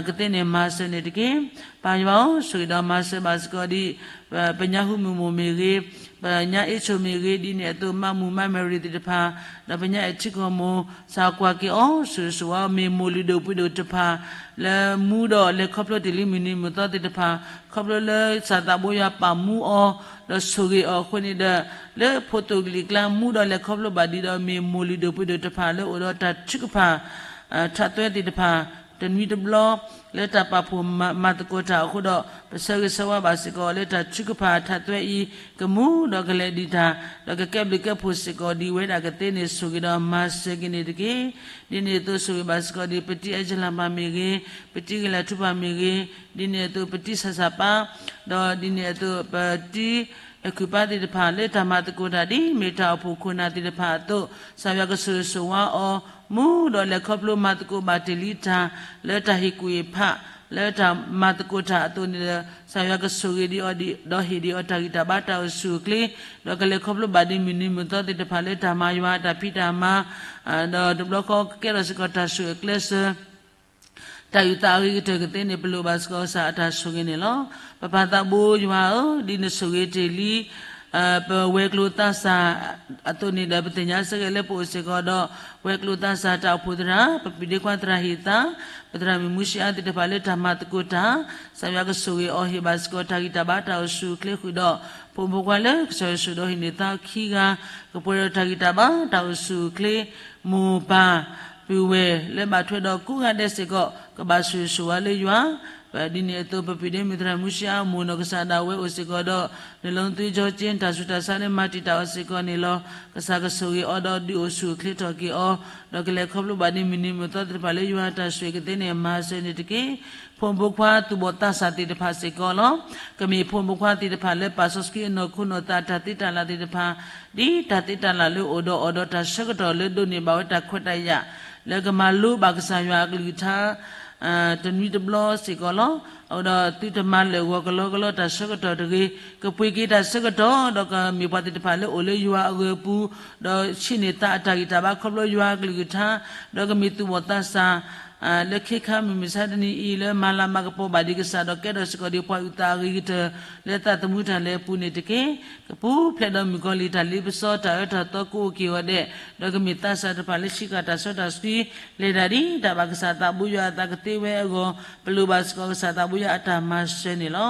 ကသ့န့ၢ်မၤစၢၤန့ၣ်တက့ၢ်. ပၢ်ယွၤဧၢ, ဆိၣ်ဂ့ၤဒီးမၤစၢၤဘၣ်စ့ၢ်ကီးဒ် ပညါဟူမုၢ်မိၢ်မ့ၢ်ဂ့ၤ, ပညါအ့ဆိၣ်မ့ၢ်ဂ့ၤ, ဒ်န့ၣ်အသိးမါမူမါမဲရံၤသ့ၣ်တဖၣ်, ဒီးပညါအဲၣ်ထံကီၢ်မိၢ် စၢ်ကွၢ်က့ၤအီၤ ဆိၣ်ဂ့ၤဆိၣ်ဝါ မ့ၢ်မိၢ်လုၢ်ဒိၣ်ပှ့ၤဒိၣ်တဖၣ် လၢမူဒီးလဲၤခီဖျိတ့ၢ်လံမုၢ်နံၤမုၢ်သီသ့ၣ်တဖၣ် ခီဖျိလၢစၢ်သးဘိယွၤပာ်မူအီၤ ဒီးဆိၣ်ဂ့ၤအီၤအဃိန့ၣ်ဒီး လၢဖိသိၣ်ကလံၤကျါ မူဒီးလဲၤခီဖျိဘၣ်ဒံးဒီး မ့ၢ်မိၢ်လုၢ်ဒိၣ်ပှ့ၤဒိၣ်တဖၣ်လၢအိၣ်ဒီးတၢ်ထုကဖၣ် ထးသွဲသ့ၣ်တဖၣ် တနွံတဘျီ လၢတၢ်ပာ်ဖှိၣ်မၤသကိးတၢ်အဃိဒီး ပဆၢဂ့ၤဆၢဝါဘၣ်စ့ၢ်ကီးလၢတၢ်ထုကဖၣ်ထးသွဲအံၤ ကမူဒီးကလဲၤဒံးတၢ် ဒီးကကဲဘျုးကဲဖှိၣ်စ့ၢ်ကီးဒ်ဝဲဒၣ်ကသ့န့ၣ် ဆိၣ်ဂ့ၤဒီးမၤစၢၤက့ၤန့ၣ်တက့ၢ်. ဒ်န့ၣ်အသိးဆိၣ်ဂ့ၤဘၣ်စ့ၢ်ကီးဒ် ပတံၤအဲၣ်ယလၢ်မၤမ့ၢ်ဂ့ၤ, ပတံၤဂ့ၤလၢထူပၢ်မ့ၢ်ဂ့ၤ, ဒ်န့ၣ်အသိးပတံၤဆၣ်ဆၣ်ပၢ်, ဒီးဒ်န့ၣ်အသိး ပတံၤ အဲၣ်ခုၣ်ပၢ်သ့ၣ်တဖၣ် လၢတၢ်မၤသကိးတၢ်ဒ်မ့ၢ်တၢ်အိၣ်ဖှိၣ်ခိၣ်နၢ်သ့ၣ်တဖၣ်အသိး ကစၢ်ယွၤကဆိၣ်ဂ့ၤဆိၣ်ဝါအီၤ မူဒီးလဲၤခီဖျိမၤသကိးဘၣ်တ့ၢ်လံတၢ် လၢတၢ်ဟ့ၣ်ကူၣ်ဟ့ၣ်ဖး လၢတၢ်မၤသကိးတၢ်အသိးန့ၣ်ဒီး ကစၢ်ယွၤကဆိၣ်ဂ့ၤဒံးအီၤ ဒီးဟ့ၣ်ဒံးအီၤတၢ်ဂံၢ်တၢ်ဘါတၢ်အိၣ်ဆူၣ်အိၣ်ချ့ ဒီးကလဲၤခီဖျိဘၣ်ဒ်မုၢ်နံၤမုၢ်သီသ့ၣ်တဖၣ် လၢတၢ်မၤယွၤအတၢ်ဖံးတၢ်မၤ ဒီးတဘျီဃီကကဲထီၣ်စ့ၢ်ကီးတၢ်ဆိၣ်ဂ့ၤအကျဲးစၢး တၢ်အုၣ်သးအဂ့ၤကတၢၢ်ကသ့န့ၣ် ပလိၣ်ဘၣ်စ့ၢ်ကီးကစၢ်အတၢ်ဆိၣ်ဂ့ၤန့ၣ်လီၤ. ပပၢ်သးဘိယွၤဧၢ, ဒ်နဆိၣ်ဂ့ၤတ့ၢ်လံ ပဝဲၤကျိၤသးစၢ်အသိးန့ၣ်ဒီး ပသ့ၣ်ညါစ့ၢ်ကီးလၢပအိၣ်စ့ၢ်ကီးဒီး ဝဲၤကျိၤသးစၢ်တၢ်အိၣ်ဖှိၣ်သရၣ်, ပပုၢ်ဒ့ခွါသရၣ်ဟ့ၣ်သး, ပသရၣ်မုၣ်မူၡ့အါသ့ၣ်တဖၣ်လၢတၢ်မၤသကိးတၢ်, ကစၢ်ယွၤကဆိၣ်ဂ့ၤအီၤ ဟ့ၣ်ဘၣ်စ့ၢ်ကီးတၢ်ဂံၢ်တၢ်ဘါတၢ်အိၣ်ဆူၣ်အိၣ်ချ့ဃုာ်ဒီး ဖိမုၣ်ဖိခွါလၢကစၢ်ယွၤဆိၣ်ဒီးဟ့ၣ်န့ၢ်သါခံဂၤ ကပှဲၤဒီးတၢ်ဂံၢ်တၢ်ဘါတၢ်အိၣ်ဆူၣ်အိၣ်ချ့ မိၢ်ပၢ် ပုၢ်ဝဲၢ်လၢဘၣ်ထွဲဒီးကိးဂၤဒဲးစ့ၢ်ကီး ကဘၣ်ဆိၣ်ဂ့ၤဆိၣ်ဝါလၢယွၤ, ဒ်န့ၣ်အသိး ပပုၢ်ဒ့မုၣ်သရၣ်မူၡ့အါမိၢ်နီၢ်ကစၢ်ဒၣ်ဝဲအိၣ်စ့ၢ်ကီးဒီး နလီသုကၠီက့ တၢ်ဆူးတၢ်ဆါလၢမၤတံာ်တာ်အီၤစ့ၢ်ကီးန့ၣ်လီၤ. ကစၢ်ကဆိၣ်ဂ့ၤအီၤဒီးဒုးအိၣ်ဆူၣ်အိၣ်ချ့ထီၣ်က့ၤအီၤ, ဒီးကလဲၤခီဖျိဘၣ်ဒ်မုၢ်နံၤမုၢ်သီသ့ၣ်တဖၣ်လၢယွၤအတၢ်ဆိၣ်ဂ့ၤကသ့န့ၢ်မၤစၢၤန့ၣ်တက့ၢ်. ဖိမုၣ်ဖိခွါသူၣ်ဘီၣ်သးစၢ်သ့ၣ်တဖၣ်စ့ၢ်ကီးလီၤ. ကမ့ၢ်ဖိမုၣ်ဖိခွါသ့ၣ်တဖၣ်လၢပာ်စီဆှံအနီၢ်ခိနီၢ်သးတၢ်သ့တၢ်လၢ်သ့ၣ်တဖၣ် ဒ်တၢ်သ့တၢ်လၢ်လၢအိၣ်ဒီးအီၤဒီးတၢ်ဆၢကတီၢ်လၢဒိးန့ၢ်ဘၣ်ဝဲတၢ်ခွဲးတၢ်ယာ် လၢကမၤလိဘၣ်ကစၢ်ယွၤအကလုၢ်ကထါ တနွံတဘျီစ့ၢ်ကီးလီၤ. အဃိဒီးသုတမၤလၢာ်ဂီၤကလီကလီတၢ်ဆၢကတီၢ်တဂ့ၤ, ကပှ့ၤက့ၤတၢ်ဆၢကတီၢ် ဒီးကမ့ၢ်ပှၤသ့ၣ်တဖၣ်လၢအိၣ်လၢယွၤအဂၢၤအပူၤ, ဒီးဆံးန့ၢ်သါအတၢ်ဂံၢ်တၢ်ဘါခီဖျိယွၤအကလုၢ်ကထါ, ဒီးကမ့ၢ်သူၣ်ဘီၣ်သးစၢ် လၢခဲခါမုၢ်မဆါတနံၤအံၤ လၢမၤလၤမၤကပီၤဘၣ်ဒံးကစၢ် ဒီးကဲထီၣ်စ့ၢ်ကီးဒံးပှၤအုၣ်သးအဂ့ၤကတၢၢ် လၢသးသမူတၢ်လဲၤအပူၤန့ၣ်တက့ၢ်. ကပူၤဖျဲးဒီးမုၣ်ကီၤလံၢ်တၢ်လ့ပစီတၢ်အၢတၢ်သီကအိၣ်က့ၤအီၤဒဲး, ဒီးကမ့ၢ်သးစၢ်တဖၣ်လၢဆံးဃာ်တၢ်စီတၢ်ဆှံ လဲၤတၢ်ဒ်တၢ်ဘၣ်ကစၢ်သးဘိယွၤအသးကသ့ဝဲအဂီၢ် ပလိၣ်ဘၣ်စ့ၢ်ကီးကစၢ်သးဘိယွၤအတၢ်မၤစၢၤန့ၣ်လီၤ.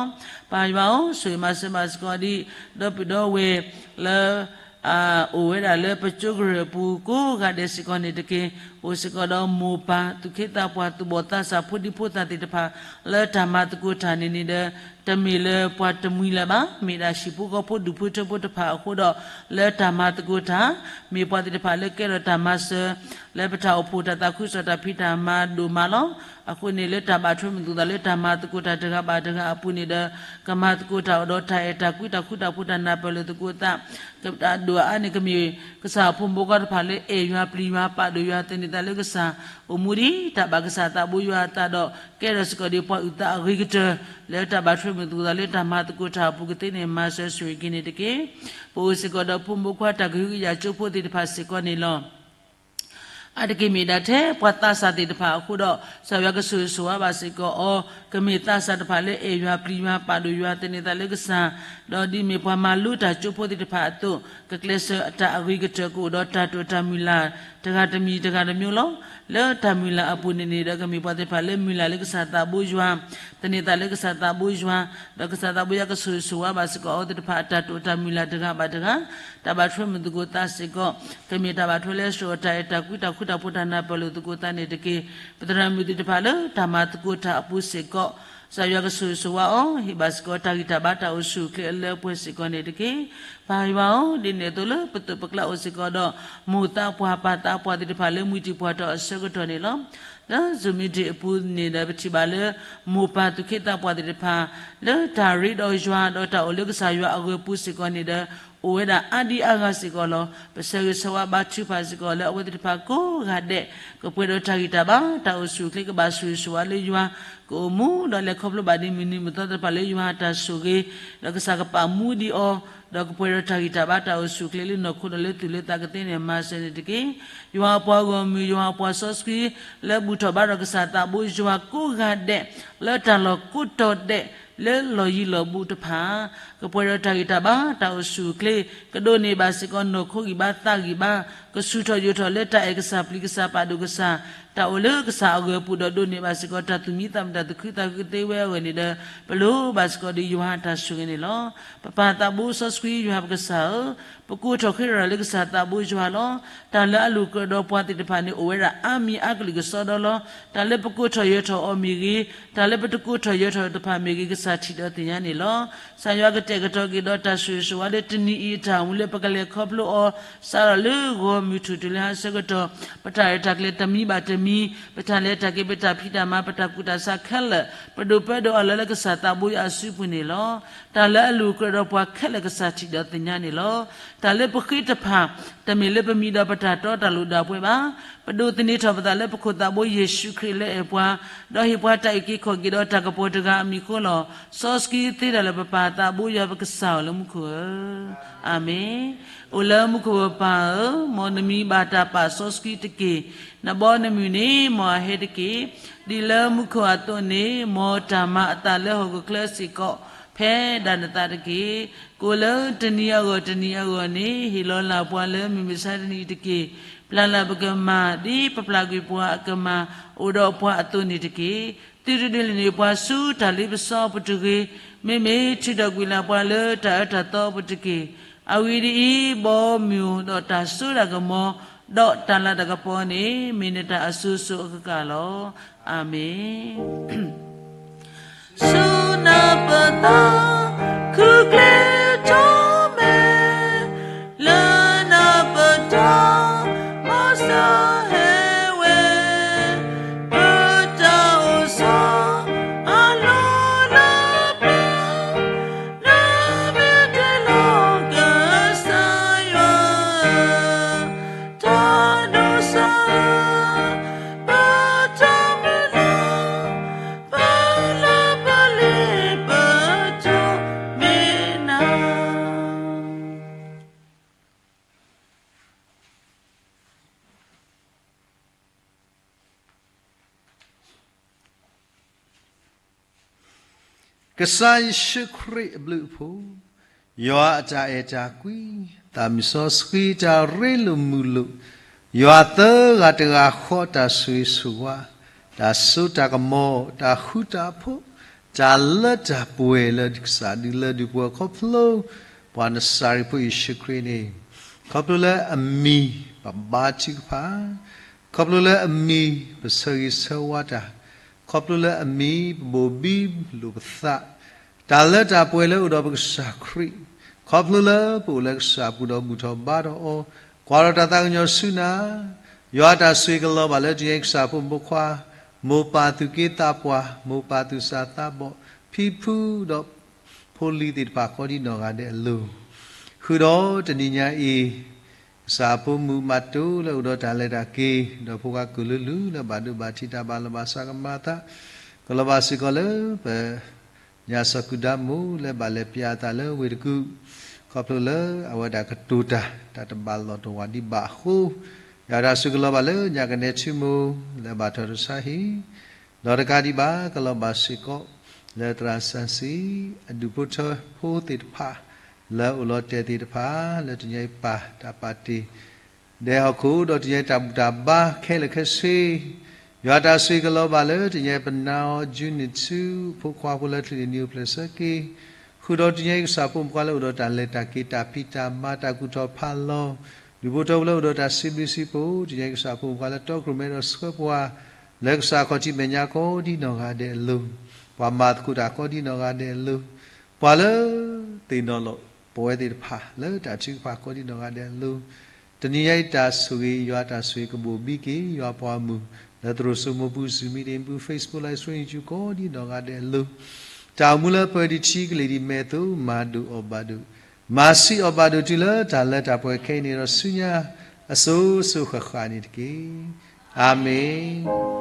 ပၢ်ယွၤဧၢ, ဆိၣ်ဂ့ၤမၤစၢၤဘၣ်စ့ၢ်ကီးဒံး ဒီပုၢ်ဒီဝဲၢ်လၢ အိၣ်ဝဲဒၣ်လၢပကၠိကရၢၢ်အပူၤကိးဂၤဒဲးစ့ၢ်ကီးန့ၣ်တက့ၢ်. အိၣ်စ့ၢ်ကီးဒီးမိၢ်ပၢ်သူၣ်က့သးပှၢ်သူၣ်ဘီၣ်သးစၢ် ဖိဒံဖိသၣ်သ့ၣ်တဖၣ် လၢတၢ်မၤသကိးတၢ်န့ၣ်န့ၣ်ဒီး တမ့ၢ်လၢပှၤတမှံၤလၢၤဘၣ်, မ့ၢ်ဒၣ်ဟံၣ်ဖိဃီဖိဒူၣ်ဖိထၢဖိတဖၣ်အဃိဒီး လၢတၢ်မၤသကိးတၢ် မ့ၢ်ပှၤသ့ၣ်တဖၣ်လၢကဲထီၣ်တၢ်မၤစၢၤ လၢပတၢ်အိၣ်ဖှိၣ်တၢ်သးခုကစီၣ်တၢ်ဖံးတၢ်မၤဒိၣ်မးလီၤ. အဃိန့ၣ်လၢတၢ်ဘၣ်ထွဲမုာ်သူၣ်သးလၢတၢ်မၤသကိးတၢ်တဂၤဘၣ်တဂၤအပူၤန့ၣ်ဒီး ကမၤသကိးတၢ်အိၣ်ဒီးတၢ်အဲၣ်တၢ်ကွံတၢ်ဃူတၢ်ဖိးတၢ်နၢ်ပၢၢ်လိာ်သကိးသး တၢ်ဒိၣ်အါန့ၣ် ကမ့ၢ်ကစၢ်ဖိမုၣ်ဖိခွါတဖၣ်လၢအဲၣ်ယွၤပျံၤယွၤပာ်ဒိၣ်ယွၤသ့န့ၣ် သးလၢကစၢ်အိၣ်မူဒ်တၢ်ဘၣ်ကစၢ်သးဘိယွၤအသးဒီး ကဲထီၣ်စ့ၢ်ကီးဒံးပှၤအုၣ်သးအဂ့ၤကတၢၢ် လၢတၢ်ဘၣ်ထွဲမုာ်သကိးသးလၢတၢ်မၤသကိးတၢ်အပူၤကသ့န့ၣ် မၤစၢၤဆိၣ်ဂ့ၤက့ၤန့ၣ်တက့ၢ်. ပအိၣ်စ့ၢ်ကီးဒီးဖိမုၣ်ဖိခွါတၢ်ကဟုကယာ်ကၠိဖိသ့ၣ်တဖၣ်စ့ၢ်ကီးန့ၣ်လီၤ. အါတက့ၢ်မ့ၢ်ဒၣ်ထဲပှၤသးစၢ်သ့ၣ်တဖၣ်အဃိဒီး ကစၢ်ယွၤကဆိၣ်ဂ့ၤဆိၣ်ဝါဘၣ်စ့ၢ်ကီးအီၤ, ကမ့ၢ်သးစၢ်တဖၣ်လၢအဲၣ်ယွၤပျံၤယွၤပာ်ဒိၣ်ယွၤသန့ၤသးလၢကစၢ်, ဒီးဒ်မ့ၢ်ပှၤမၤလိတၢ်ကၠိဖိသ့ၣ်တဖၣ်အသိး ကကျဲးစၢးတၢ်အဂ့ၤကတၢၢ်ကအိၣ်ဒီးတၢ်တိာ်တၢ်မုၢ်လၢ် တဂၤတမံၤတဂၤတမံၤလီၤ. လၢတၢ်မုၢ်လၢ်အပူၤန့ၣ်န့ၣ်ဒီး ကမ့ၢ်ပှၤသ့ၣ်တဖၣ်လၢမုၢ်လၢ်လၢကစၢ်သးဘိယွၤ, သန့ၤသးလၢကစၢ်သးဘိယွၤ, ဒီးကစၢ်သးဘိယွၤကဆိၣ်ဂ့ၤဆိၣ်ဝါဘၣ်စ့ၢ်ကီးအဝဲသ့ၣ်တဖၣ်အတၢ်တိာ်တၢ်မုၢ်လၢ်တဂၤဘၣ်တဂၤ, တၢ်ဘၣ်ထွဲမုာ်သကိးသးစ့ၢ်ကီး ကမ့ၢ်တၢ်ဘၣ်ထွဲလၢစှီၤတၢ်အဲၣ်တၢ်ကွံတၢ်ဃူတၢ်ဖိးတၢ်နၢ်ပၢၢ်လိာ်သကိးသးန့ၣ်တက့ၢ်. ပသရၣ်မုၣ်သ့ၣ်တဖၣ်လၢတၢ်မၤသကိးတၢ်အပူၤစ့ၢ်ကီး ကစၢ်ယွၤကဆိၣ်ဂ့ၤဆိၣ်ဝါအီၤ, ဟ့ၣ်ဘၣ်စ့ၢ်ကီးတၢ်ဂံၢ်တၢ်ဘါတၢ်အိၣ်ဆူၣ်အိၣ်ချ့အလၢအပှဲၤစ့ၢ်ကီးန့ၣ်တက့ၢ်. ပၢ်ယွၤဧၢ, ဒ်န့ၣ်အသိးလၢပသိးပကျါအိၣ်စ့ၢ်ကီးဒီး မိၢ်သးပှၢ်ပၢ်သးပှၢ်သ့ၣ်တဖၣ်လၢမုၢ်တံၢ်ပှၢ်ထီၣ်အဆၢကတီၢ်န့ၣ်လီၤ. လၢ Zoom meeting အပူၤန့ၣ်ဒီး ပထံၣ်ဘၣ်လၢ မိၢ်ပၢ်သူၣ်က့သးပှၢ်သ့ၣ်တဖၣ် လၢတၢ်ရ့ဒီးယွၤဒီးတၢ်အိၣ်လၢကစၢ်ယွၤအဂၢၤအပူၤစ့ၢ်ကီးန့ၣ်ဒီး အိၣ်ဝဲဒၣ်အါဒံအါဂၤစ့ၢ်ကီးလီၤ. ပဆၢဂ့ၤဆၢဝါဘါထုကဖၣ်စ့ၢ်ကီးလၢအဝဲသ့ၣ်တဖၣ်ကိးဂၤဒဲး ကပှဲၤဒီးတၢ်ဂံၢ်တၢ်ဘါ တၢ်အိၣ်ဆူၣ်အိၣ်ချ့ ကဘၣ်ဆိၣ်ဂ့ၤဆိၣ်ဝါလၢယွၤ ကအိၣ်မူဒီးလဲၤခီဖျိဘၣ်ဒ်မုၢ်နံၤမုၢ်သီသ့ၣ်တဖၣ်လၢယွၤအတၢ်ဆိၣ်ဂ့ၤ ဒီးကစၢ်ကပာ်မူဒံးအီၤ ဒီးကပှဲၤဒီးတၢ်ဂံၢ်တၢ်ဘါတၢ်အိၣ်ဆူၣ်အိၣ်ချ့လၢနီၢ်ခိဒီးလၢသူၣ်လၢသးကသ့န့ၣ် မၤစၢၤန့ၣ်တက့ၢ်. ယွၤအပှၤဂီၢ်မုၢ် ယွၤအပှၤစီဆှံ လၢဘူၣ်ထီၣ်ဘါထီၣ်ကစၢ်သးဘိယွၤကိးဂၤဒဲး လၢတၢ်လီၢ်ကိးတီၤဒဲး လၢလီၢ်ယံၤလီၢ်ဘူးတဖၣ် ကပှဲၤဒီးတၢ်ဂံၢ်တၢ်ဘါ တၢ်အိၣ်ဆူၣ်အိၣ်ချ့ ကဒိးန့ၢ်ဘၣ်စ့ၢ်ကီးနီၢ်ခိဂံၢ်ဘါသးဂံၢ်ဘါ ကဆူၣ်ထီၣ်ယိာ်ထီၣ်လၢတၢ်အဲၣ်ကစၢ်ပျံၤကစၢ်ပာ်ဒိၣ်ကစၢ် တၢ်အိၣ်လၢကစၢ်အဂၢၤအပူၤဒီးဒိးန့ၢ်ဘၣ်စ့ၢ်ကီး တၢ်သူၣ်မံသးမုာ်တၢ်သူၣ်ခုသးခုကသ့ဝဲအဂီၢ်န့ၣ်ဒီး ပလိၣ်ဘၣ်စ့ၢ်ကီးဒီးယွၤအတၢ်ဆိၣ်ဂ့ၤန့ၣ်လီၤ. ပပၢ်သးဘိစီဆှံယွၤပကစၢ်ဧၢ, ပကိးထီၣ်ဃ့ထီၣ်လၢကစၢ်သးဘိယွၤလီၤ. တၢ်လၢအလိၣ်ကြၢးဒီးပှၤသ့ၣ်တဖၣ်န့ၣ် အိၣ်ဝဲဒၣ်အါမံၤအါကလုာ်ကစီဒီလီၤ. တၢ်လၢပကိးထီၣ်ယၢၤထီၣ်အီၤမ့ၢ်ဂ့ၤ, တၢ်လၢပတကိးထီၣ်ယၢၤထီၣ်တဖၣ်မ့ၢ်ဂ့ၤ ကစၢ်ထံၣ်ဒီးသ့ၣ်ညါန့ၣ်လီၤ. ကစၢ်ယွၤကတဲာ်ကတီၤက့ၤဒီးတၢ်ဆိၣ်ဂ့ၤဆိၣ်ဝါလၢတနံၤအံၤအတၢ်အိၣ်မူလၢပကလဲၤခီဖျိအီၤ စးထီၣ်လၢဂီၤမုၢ်ထူၣ်တုၤလၢဟါဆၢကတီၢ် ပတၢ်ရဲၣ်တၢ်ကျဲၤတမံၤဘၣ်တမံၤ, ပတၢ်လဲၤတၢ်က့ၤ ပတၢ်ဖံးတၢ်မၤ ပတၢ်ကူၣ်တၢ်ဆးခဲလၢာ် ပဒိးပၢဒိးအီၤလၢကစၢ်သးဘိယွၤအစုပူၤန့ၣ်လီၤ. တၢ်လၢအလိၣ်ကြၢးဒီးပှၤခဲလၢာ်ကစၢ်ထံၣ်ဒီးသ့ၣ်ညါန့ၣ်လီၤ. တၢ်လၢပဃ့တဖၣ် တမ့ၢ်လၢပမံၤဒီးပတၢ်တီတၢ်လိၣ်ဒၣ်ပှဲၤဘၣ်. ပဒိးသန့ၤထီၣ်ပသးလၢပခိၣ်သးဘိယ့ၣ်ၡူးခရံာ်လၢအဲၣ်ပှၤ, ဒီးဟ့ၣ်ပှၤတၢ်အုၣ်က့ၤခီၣ်က့ၤဒီးတၢ်ကပီၤတဂၤအမံၤအဃိလီၤ. စီဆှံသ့တၢ်လၢပပၢ်သးဘိယွၤပကစၢ်ဧၢလၢမူခိၣ်ဧၢ. အၤမ့ၣ်. အိၣ်လၢမူခိၣ်ပပၢ်ဧၢ, မ်နမံၤဘၣ်တၢ်ပာ်စီဆှံတက့ၢ်. နဘီနမုၢ်န့ၣ် မ်အဟဲတက့ၢ်. ဒ်လၢမူခိၣ်အသိးန့ၣ် မ်တၢ်မၤအသးလၢဟီၣ်ခိၣ်ချၢစ့ၢ်ကီး ဖဲဒၣ်နသးတက့ၢ်. ကိးလၢတနံၤအဂီၢ်တနံၤအဂီၢ်န့ၣ် ဟ့ၣ်လီၤလၢပှၤလၢမုၢ်မဆါတနံၤအံၤတက့ၢ်. ပျၢ်လၢပကမၤ ဒ်ပပျၢ်ကွံာ်ပှၤအကမၤ အိၣ်ဒီးပှၤအသိးန့ၣ်တက့ၢ်. သုတဒုးလဲၤနုာ်ပှၤဆူတၢ်လ့ပစီအပူၤတဂ့ၤ. မ့မ့ၢ်ထုးထီၣ်ကွံာ်လၢပှၤလၢတၢ်အၢတၢ်သီအပူၤတက့ၢ်. အဂ့ၢ်ဒ်အံၤ, ဘီမုၢ်ဒီးတၢ်စိတၢ်ကမီၤ ဒီးတၢ်လၤတၢ်ကပီၤန့ၣ် မ့ၢ်နတၢ်အစိၤစိၤအဃၣ်ဃၣ်လီၤ. အၤမ့ၣ်. ဆူနပသး ခုကျ့ထီၣ်မဲာ် လၢနပတီၢ် မၤစၢၤဟဲဝဲ ပတၢ်အိၣ်ဆီ အလီၢ်လၢပျၢၤ လၢမ့ၢ်တ့ၢ်လီၤကစၢ်ယွၤ တၢ်ဒိးစၢ် ပတၢ်မုၢ်လၢ် ပလၢပလ့ပတိၢ်မ့ၢ်နၤ ကစၢ်ယ့ၣ်ၡူးခရံာ်အဘျုးအဖှိၣ်, ယွၤအတၢ်အဲၣ်တၢ်ကွံ, သးမုၢ်စီဆှံတၢ်ရ့လိာ်မုာ်လိာ်, ယွၤသၢဂၤတဂၤဃီတၢ်ဆိၣ်ဂ့ၤဆိၣ်ဝါ, တၢ်စိတၢ်ကမီၤ, တၢ်ဃူတၢ်ဖိး, တၢ်လၢတၢ်ပှဲၤလၢကစၢ်ဒုးလၢဒုးပှဲၤခီဖျိ ပှၤနစၤရ့းဖိယ့ၣ်ၡူးခရံာ်န့ၣ်, ခီဖျိလၢအမံၤပဘါထုကဖၣ်, ခီဖျိလၢအမံၤပဆၢဂ့ၤဆၢဝါတၢ်, ခီဖျိလၢအမံၤပဘိၣ်ဘံလိာ်ပသး, တၢ်လၢတၢ်ပှဲၤလၢအိၣ်ဒီးပကစၢ်ခရံာ်, ခီဖျိလၢပအိၣ်လၢကစၢ်အပူၤဒီးဘူၣ်ထီၣ်ဘါထီၣ်အီၤ, ကွၢ်ထီၣ်တၢ်သးကညီၤဆူနၤ, ယွၤအတၢ်ဆိၣ်ဂ့ၤကလီၤဘၣ်လၢတနံၤအံၤကစၢ်ဖိမုၣ်ဖိခွါ, မိၢ်ပၢ်သူၣ်က့သးပှၢ်, မိၢ်ပၢ်သူၣ်စၢ်သးဘီၣ်, ဖံဖုဒီးဖိလံၤသ့ၣ်တဖၣ်ကိးဒံနီၢ်ဂၤဒဲးအလိၤ, ဃုာ်ဒီးတနံၤညါအံၤ ကစၢ်အဖိမုၣ်မၤတိလၢအိၣ်ဒီးတၢ်လဲၤတၢ်က့ၤ, ဒီးဖိခွါကုၢ်လၢလူၢ်လၢဘၣ်ဒိဘၣ်ထံးတၢ်ဘၣ်လီၤဘၣ်စးကမၤအသး, ကလီၤဘၣ်စ့ၢ်ကီးလၢပ ညၣ်စီၤကုၢ်ဒါမိၢ်လၢဘၣ်လဲၤပျးအသးလၢဝ့ၢ်တကူၣ်, ခီဖျိလၢအဝဲဒၣ်ကတိၤတၢ် တၢ်တဘၣ်လီၢ်တဝၢ်ဒံးဘၣ်အဃိ, ယွၤတၢ်ဆိၣ်ဂ့ၤကလီၤဘၣ်လၢညၣ်ကနဲထူမိၢ် လၢဘၣ်ထီၣ်တၢ်ဆါဟံၣ်, ဒီးတကးဒံးဘၣ် ကလီၤဘၣ်စ့ၢ်ကီး လၢသရၣ်စၣ်စံ အဒူၣ်ဖိထၢဖိသ့ၣ်တဖၣ် လၢအိၣ်လီၤတဲာ်သ့ၣ်တဖၣ် လၢတညါအံၤပၢ်တၢ်ပာ်တ့ၢ် ဒဲဟီၣ်ခိၣ် ဒီးတညါအံၤတၢ်ဘူၣ်တၢ်ဘါခဲလၢာ်ခဲဆ့, ယွၤတၢ်ဆိၣ်ဂ့ၤကလီၤဘၣ်လၢတညါအံၤပနၢ်အီၤ June န့ၣ်ဆူ ဖိခွါဖိလၢချံၣ်န့ၣ်နံၣ်အိၣ်ဖျဲၣ်ဆၢက့ၤ, ဃုာ်ဒီးတညါအံၤကစၢ်ဖိမုၣ်ဖိခွါလၢအိၣ်ဒီးတၢ်လဲၤတၢ်က့ၤတၢ်ဖံးတၢ်မၤတၢ်ကူၣ်ထီၣ်ဖးလီၤ, ဒူၣ်ဖိထၢဖိလၢအိၣ်ဒီးတၢ်စံးဘျုးစံးဖှိၣ် တညါအံၤကစၢ်ဖိမုၣ်ဖိခွါလၢတီခိၣ်ရိၣ်မဲဒီးဆှၢပှၤ လၢကစၢ်ခီၣ်ထံးမဲာ်ညါကိးဒံနီၢ်ဂၤဒဲးအလိၤ, ပှၤမၤသကိးတၢ်ကိးဒံနီၢ်ဂၤဒဲးအလိၤ, ပှၤလၢ သ့ၣ်နီၣ်လီၤ ပဝဲသ့ၣ်တဖၣ်လၢတၢ်ထုကဖၣ်ကိးဒံနီၢ်ဂၤဒဲးအလိၤ, တနံၤညါအံၤတၢ်ဆိၣ်ဂ့ၤ ယွၤတၢ်ဆိၣ်ဂ့ၤကဘိၣ်ဘံက့ၤ ယွၤပှၤမုၣ် လၢသရိာ်စိမိၢ်ပူၤ Zoom meeting ပူၤ Facebook Live Stream ယူၤကိးဒံနီၢ်ဂၤဒဲးအလိၤ, တၢ်အိၣ်မူလၢပှဲၤဒံးထံကလံၤဒံးမဲာ်သိး မၤဒိၣ်အီၣ်ဘၣ်ဒိၣ်, မၤဆံးအီၣ်ဘၣ်ဒိၣ်တုၤလၢတၢ်လၢတၢ်ပှဲၤခဲအံၤန့ၣ်ဒီးဆူညါ အစိၤစိၤဃၣ်ဃၣ်န့ၣ်တက့ၢ်. အၤမ့ၣ်.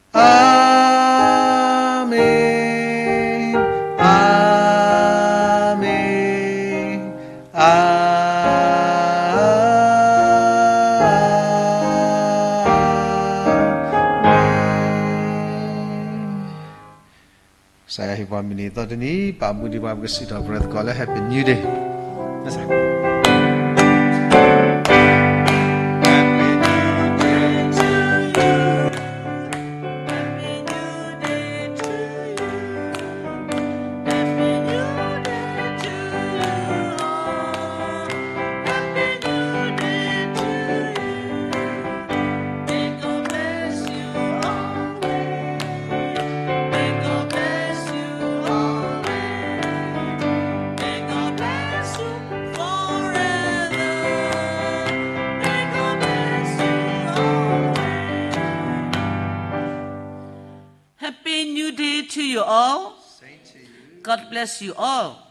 အၤမ့ၣ်, အၤမ့ၣ်, အၤမ့ၣ်. ကစၢ်ယွၤဟ့ၣ်ပှၤမုၢ်နံၤအသီတနံၤ, ပာ်မူဒံးပှၤ ပကစံးထီၣ်ပတြၢၤသကိးလၢ Happy New Day. Happy New Day to you all. God bless you all.